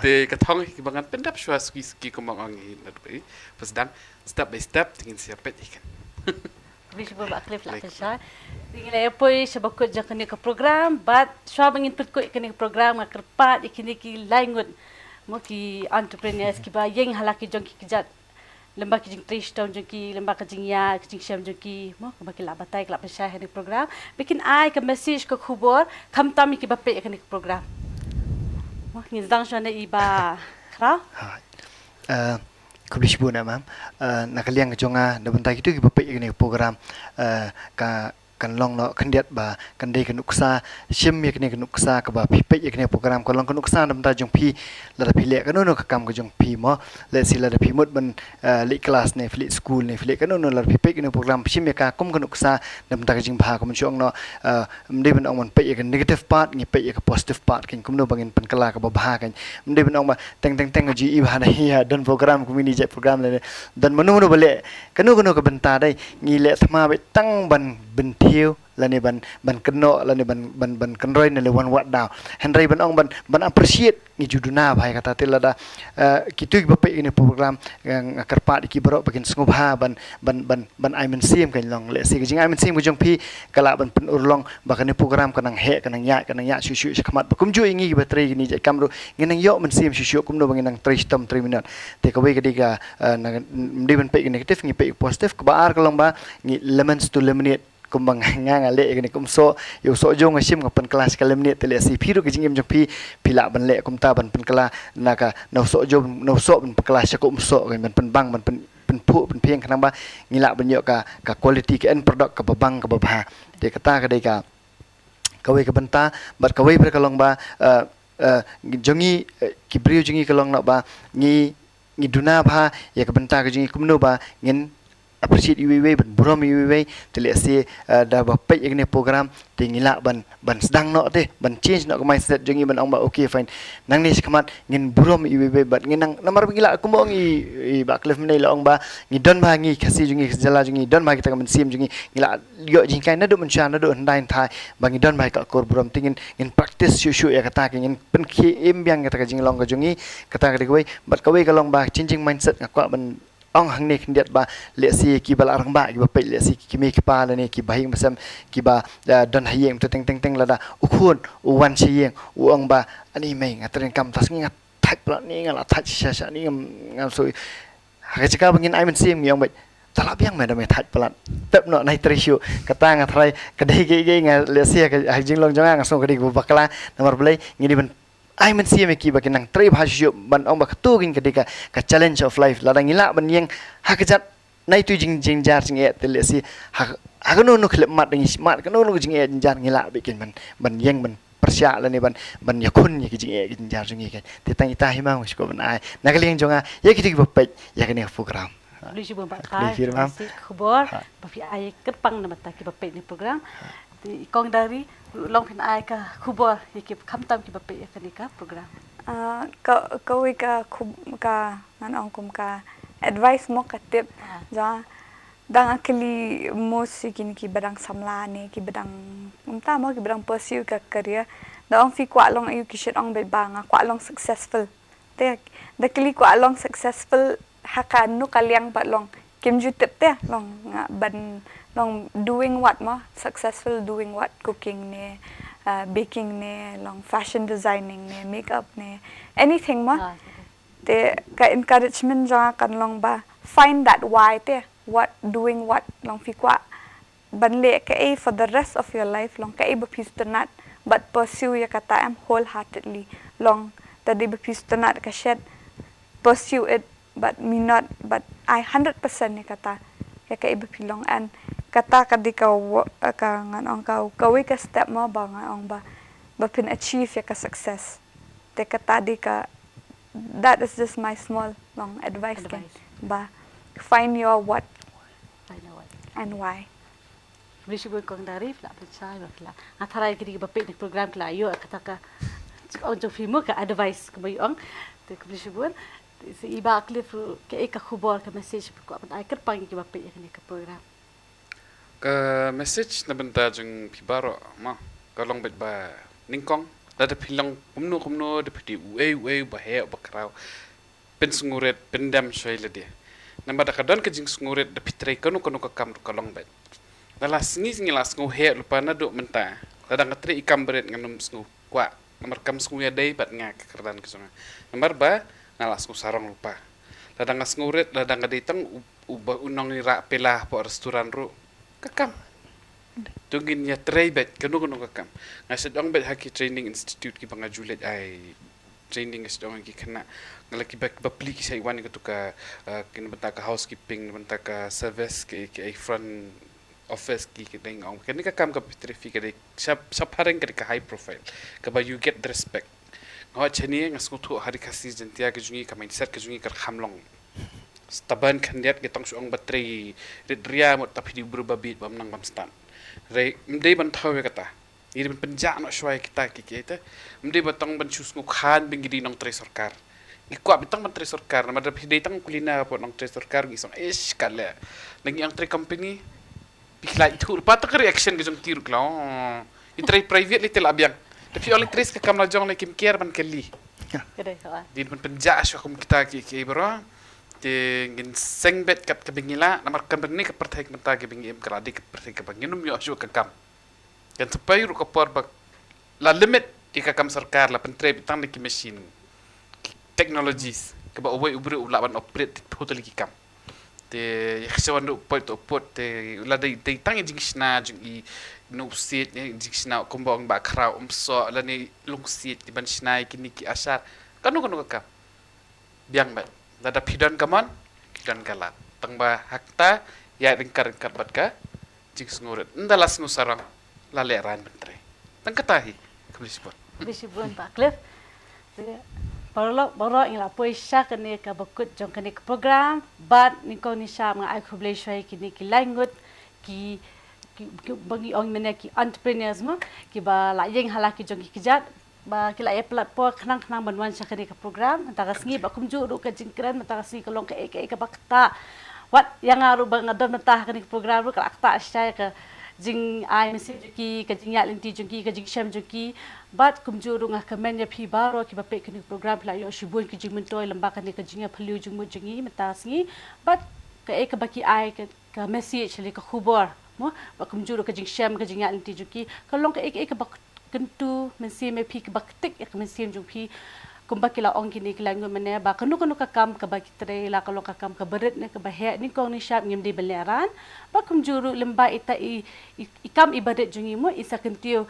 Te ka thong hi ba ngan pyndap shuwa suki suki kumba ong hi na dubai. Pas dang step by step te ngin sa peit hi kan. Wish ba Bah Cliff lah pynshai. Te ngi la ïa poi sha ba kut jong kane ka program bad shuwa ba ngin pynkut ïa kane ka program nga kyrpad ïa kine ki lai ngut mo ki entrepreneurs kiba ïeng ha la ki jong ki kjat. Lem bad ka jingtrei shitom jong ki, lem bad ka jingïaid, ka jingshem jong ki, mo, kaba ki lah batai, ki lah pynshai ha kane ka program. Ba kin ai ka message, ka khubor, khamtam ïa kiba peit ïa kane ka program. Mo, ngin sdang shwa na i Bah Khraw. Hai. Eh, khublei shibun, eh, ma'am. Eh, na ka liang ka jong nga, na bynta kito kiba peit ïa kane ka program, eh, ka kan long noh khyndiat ba kan dei ka nuksa, shim ïa kane ka nuksa kaba phi peit ïa kane ka program, ka long ka nuksa na bynta jong phi, lada phi leh kano kano ka kam ka jong phi mo, lehse lada phi mut ban, eh, leit klas ne phi leit skul ne phi leh kano kano, lada phi peit kane ka program shim ïa ka kum ka nuksa na bynta ka jingbha, kumba shu ong noh, eh, ym dei ban ong ban peit ïa ka negative part, ngi peit ïa ka positive part, kan kumno ba ngin pynkylla kaba bha kan. Ym dei ban ong ba teng teng teng ju i ba hana hi ha don program kumne, jait program lane don mano mano ba leh kano kano ka bynta dei, ngi leh thma beit tang ban bynthiew lane ban, ban kynnoh lane ban, ban, ban kynroi na le wan wad daw. Hynrei ban ong ban, ban appreciate ngi ju duna bha ïa kata te lada, eh, kito kiba peit ïa kane ka program, eh, nga kyrpad ïa ki baroh ba kin sngewbha ban, ban, ban, ban ai mynsiem kan long, lehse ka jingai mynsiem ka jong phi ka lah ban pynurlong ba kane ka program ka nang heh, ka nang ïaid, ka nang ïaid shuh shuh shakhmat, ba kumjuh ïa ngi kiba trei kine jait kam ruh ngin nang ïoh mynsiem shuh shuh kumno ba ngin nang trei shitom trei minot. Te kawei ka dei ka, eh, na, ym dei ban peit ka negative, ngi peit ka positive. Kaba ar ka long ba ngi lemons to lemonade. Kumba nga, nga, nga leh ïa kane kumsoh, ïa u sohjew nga shim nga pynkylla sha ka lemonade, te lehse phi ruh ka jingim jong phi phi lah ban leh kumta ban pynkylla na ka, na u sohjew, na u soh ban pynkylla sha ka kumsoh, ban pynbang, ban pyn, pynphuh pynphieng khnang ba ngi lah ban ïoh ka, ka quality, ka end product kaba bang kaba bha. Te kata ka dei ka kawei ka bynta, bad kawei pat ka long ba, eh, eh, jong ngi, eh, ki briew jong ngi ka long noh ba ngi, ngi duna bha ïa ka bynta ka jong ngi kumno ba ngin appreciate iwei iwei, ban burom iwei iwei. Te lehse, eh, da ba peit ïa kane program te ngi lah ban, ban sdang noh te, ban change noh ka mindset jong ngi, ban ong ba okay, fine, nangne shakhmat ngin burom iwei iwei bad ngin nang, namar ba ngi lah, kumba ong i, i Bah Cliff mynne la ong ba ngi don bha ngi Khasi jong ngi, ka jylla jong ngi, don bha kita ka mynsiem jong ngi, ngi lah ïoh jinghikai naduh mynshuwa, naduh hyndai hynthai, ba ngi don bha ka akor burom. Te ngin, ngin practice shuh shuh ïa kata, ka ngin pynkhie im biang kata ka jinglong ka jong ngi. Kata ka dei kawei. Bad kawei ka long ba changing mindset, nga kwah ban ong hangne khyndiat ba lehse kiba la rangbah, kiba peit, lehse ki kmie ki kpa lane ki bahaïing bahasem kiba, ah, don ha ïing, te teng teng teng lada u khun u wan sha ïing u ong ba, ani mei, nga trei kam, ta sngi nga thait palat, ni nga la thait shisha shisha, ni ngam, ngam soi. Ha ka jaka ba ngin ai mynsiem ngi ong beit, ta lah biang me, da me thait palat, tep noh, nai trei shuh. Kata nga tharai ka dei kaei kaei, nga lehse ha ka, ha ka jinglong jong nga, nga sngew ka dei kaba bakla. Namar balei? Ngi dei ban ai mynsiem ïa ki ba kin nang trei bha shuh shuh, ban ong ba kato kein ka dei ka, ka challenge of life. Lada ngi lah ban ïeng ha ka jait nai tu jing, jingjar jingeh, te lehse ha, ha kano kano ka khyllipmat ngi smat kano kano ka jingeh jingjar, ngi lah beit kein ban, ban ïeng ban pyrshah lane ban, ban ïakhun ïa ki jingeh ki jingjar jong ngi kein. Te tang ita hi ma nga shu kwah ban ai na ka liang jong nga ïa kito kiba peit ïa kane ka program. Khublei shibun Bah Khai, khublei shibun, ka message, ka khubor ba phi ai kyrpang na ka bynta kiba peit ïa kane ka program. Te i Kong Dari, ruh long phin ai ka khubor ïa ki, khamtam kiba peit ïa kane ka program. Ah, ka, kawei ka khub-, ka, ngan ong kum ka advice mo, ka tip. Ah. Jong, dang, ah, kylli mo, shi kine kiba dang samla ne kiba dang, kumta mo, kiba dang pursue ka career. Da ong phi kwah long aïu, ki shait ong beit ba nga kwah long successful. Te da kylli kwah long successful ha kano ka liang pat long, kim ju tip te long, nga ban long doing what mo, successful doing what, cooking ne, ah, baking ne, long fashion designing ne, makeup ne, anything mo. Ah, okay. Te ka encouragement jong nga kan long ba find that why te, what, doing what, long phi kwah ban leh kaei for the rest of your life, long kaei ba phi sngewtynnat, bad pursue ïa kata em wholeheartedly. Long da dei ba phi sngewtynnat ka shet, pursue it, bad minot, bad ai hundred percent ïa kata, ïa kaei ba phi long. And kata ka dei ka wa-, ka ngan ong ka, kawei ka step mo ba ngan ong ba, ba phin achieve ïa ka success. Te kata dei ka, that is just my small long advice kein. Advice. Ba find your what. Find your what. And why. Khublei shibun Kong Dari, phi la pynshai ba phi la, nga tharai kine kiba peit ïa kane ka program ki la ïoh kata ka, ong jong phi mo, ka advice kaba ïoh ong. Te khublei shibun. Te sa i Bah Cliff ruh, kaei ka khubor, ka message ba phi kwah ban ai kyrpang ïa kiba peit ïa kane ka program? Ka message na bynta jong phi baroh mo, ka long beit ba nyngkong, lada phi long kumno kumno, da phi dei uei uei, uba heh uba khraw, pynsngewrit, pyndem shuwa ïa lade. Namar da ka don ka jingsngewrit, da phi trei kano kano ka kam ruh ka long beit. Lada la sngi ngi la sngew heh lypa naduh mynta, lada nga trei i kam barit ngan ym sngew kwah. Namar kam sngew ïadei bad nga ka kyrdan ka jong nga. Namar ba nga la sngew sarong lypa. Lada nga sngewrit, lada nga dei tang u, uba u nongïarap pela hapoh restaurant ruh, ka kam. To ngin ïatrei beit kano kano ka kam. Nga shait ong beit ha ki training institute kiba nga ju leit ai training, nga shait ong ki khynnah. Nga la kiba, kiba plie ki shait wan ïa kato ka, eh, ki na bynta ka housekeeping, na bynta ka service, ki, ki front office, ki, ki dei, nga ong kane ka kam kaba phi trei phi ka dei shap, shaphrang, ka dei ka high profile, kaba you get the respect. Nga ong shane nga sngewthuh ha ri Khasi Jaiñtia ka jong ngi, ka mindset ka jong ngi ka ruh kham long stubborn khyndiat, ki tang shu ong ba trei rit ria mut, ta phi dei u briew ba bit bym nang bym stad. Hynrei ym dei ban thaw ïa kata. Ngi dei ban pynjah noh shuwa ïa kita ki, ki, te ym dei ba tang ban shu sngewkhan ba ngi dei nongtrei sorkar. Ngi kwah beit tang ban trei sorkar, namar da phi dei tang u cleaner hapoh nongtrei sorkar, ngi sngew, ish, ka leh. Lada ngi ong trei company, phi la ithuh lypa tang ka reaction ka jong ki ruh ka long. Ngi trei private lei te la biang. Da phi ong lei trei sa ka kam la jong lei, kim care ban kylli. Ka dei, ha. Dei ban pynjah shuwa kum kita ki, ki baroh. Te ngin seng beit kat kaba ngi lah, namar kane ka pyrthei mynta kaba ngi im ka la dei ka pyrthei kaba ngin ym ïoh shuh ka kam. Kan sa poi ruh ka por ba la limit ïa ka kam sorkar, la pyntrei beit tang da ki machine, ki technologies, kaba uwei u briew u lah ban operate totally ki kam. Te ïa ka shon ruh poi to put, te la dei, dei tang ïa jingshna jong i nongsiej, ïa jingshna kumba ong ba khraw, umsoh lane longsiej, ban shna ïa kine ki ashar, kano kano ka kam. Biang beit. Lada phi don ka mon, phi don ka lad. Tang ba ha kata, ïaid ryngkat ryngkat bad ka jingsngewrit. Ynda la sngew sarong, la lehraiñ ban trei. Tang kata hi. Khublei shibun. Khublei shibun Bah Cliff. Te Paralok baroh, ngi la poi sha kane ka bakut jong kane ka program. Bad nyngkong nyngshap nga ai khublei shai kine ki lai ngut ki, ki, ki ba ngi ong mynne ki entrepreneurs mo, kiba la ïeng ha la ki jong ki kjat, ba ki la ïa pynlut por khnang khnang ban wan sha kane ka program mynta ka sngi. Bad kumjuh ruh ka jingkren mynta ka sngi ka long kaei kaei kaba ktah. Wat ïa nga ruh ba nga don mynta ha kane ka program ruh ka la ktah shai ka jingai mynsiem jong ki, ka jingïaid lynti jong ki, ka jingshem jong ki. Bad kumjuh ruh nga kmen ïa phi baroh kiba peit kane ka program, phi la ïoh shibun ki jingmyntoi lyngba kane ka jingïaphylliew jingmut jong ngi mynta ka sngi. Bad kaei kaba ki ai ka, ka message lane ka khubor mo, bad kumjuh ruh ka jingshem, ka jingïaid lynti jong ki ka long kaei kaei kaba kyntu mynsiem ïa phi, kaba ktik ïa ka mynsiem jong phi. Kumba ki la ong kine ki lai ngut mynne, ba kano kano ka kam kaba ki trei, la ka long ka kam kaba rit ne kaba heh, nyngkong nyngshap ngim dei ban lehrain. Bad kumjuh ruh lyngba ita i, i, i kam iba rit jong ngi mo, i sa kyntiew,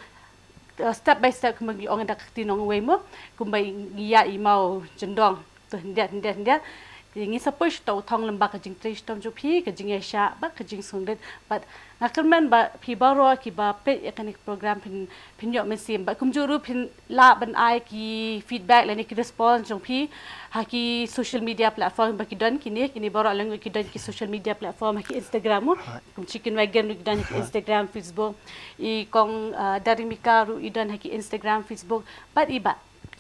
uh, step by step, kumba ngi ong da ka ktien nongwei mo, kumba i, ngi ïa i maw jyndong. To hyndiat hyndiat hyndiat. Ngi sa poi sha uta u thong lyngba ka jingtrei shitom jong phi, ka jingïaishah bad ka jingsngewrit. Bad nga kyrmen ba phi baroh kiba peit ïa kane ka program phin, phin ïoh mynsiem. Bad kumjuh ruh phin lah ban ai ki feedback lane ki response jong phi ha ki social media platform ba ki don kine, kine baroh leng ki don ki social media platform ha ki Instagram mo. Kum Chicken Wagon ruh ki don ha ki Instagram, Facebook. I kong, uh, Darimika ruh i don ha ki Instagram, Facebook. Bad i Bah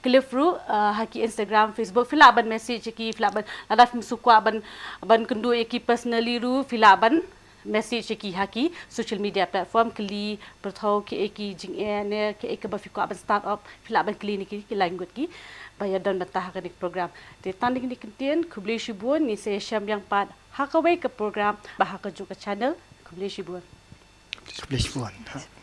Cliff ruh, uh, ha ki Instagram, Facebook, phi lah ban message ïa ki, phi lah ban, lada phim sngewkwah ban, ban kynduh ïa ki personally ruh, phi lah ban message ïa ki ha ki social media platform, kylli pyrthei kaei ki jingeh ne kaei kaba phi kwah ban start up, phi lah ban kylli na ki, ki lai ngut kiba ïa don bynta ha kane ka program. Te tang da kine ki kyntien, khublei shibun, ngin sa ïashem biang pat ha kawei ka program bad ha kajuh ka channel. Khublei shibun. Khublei shibun.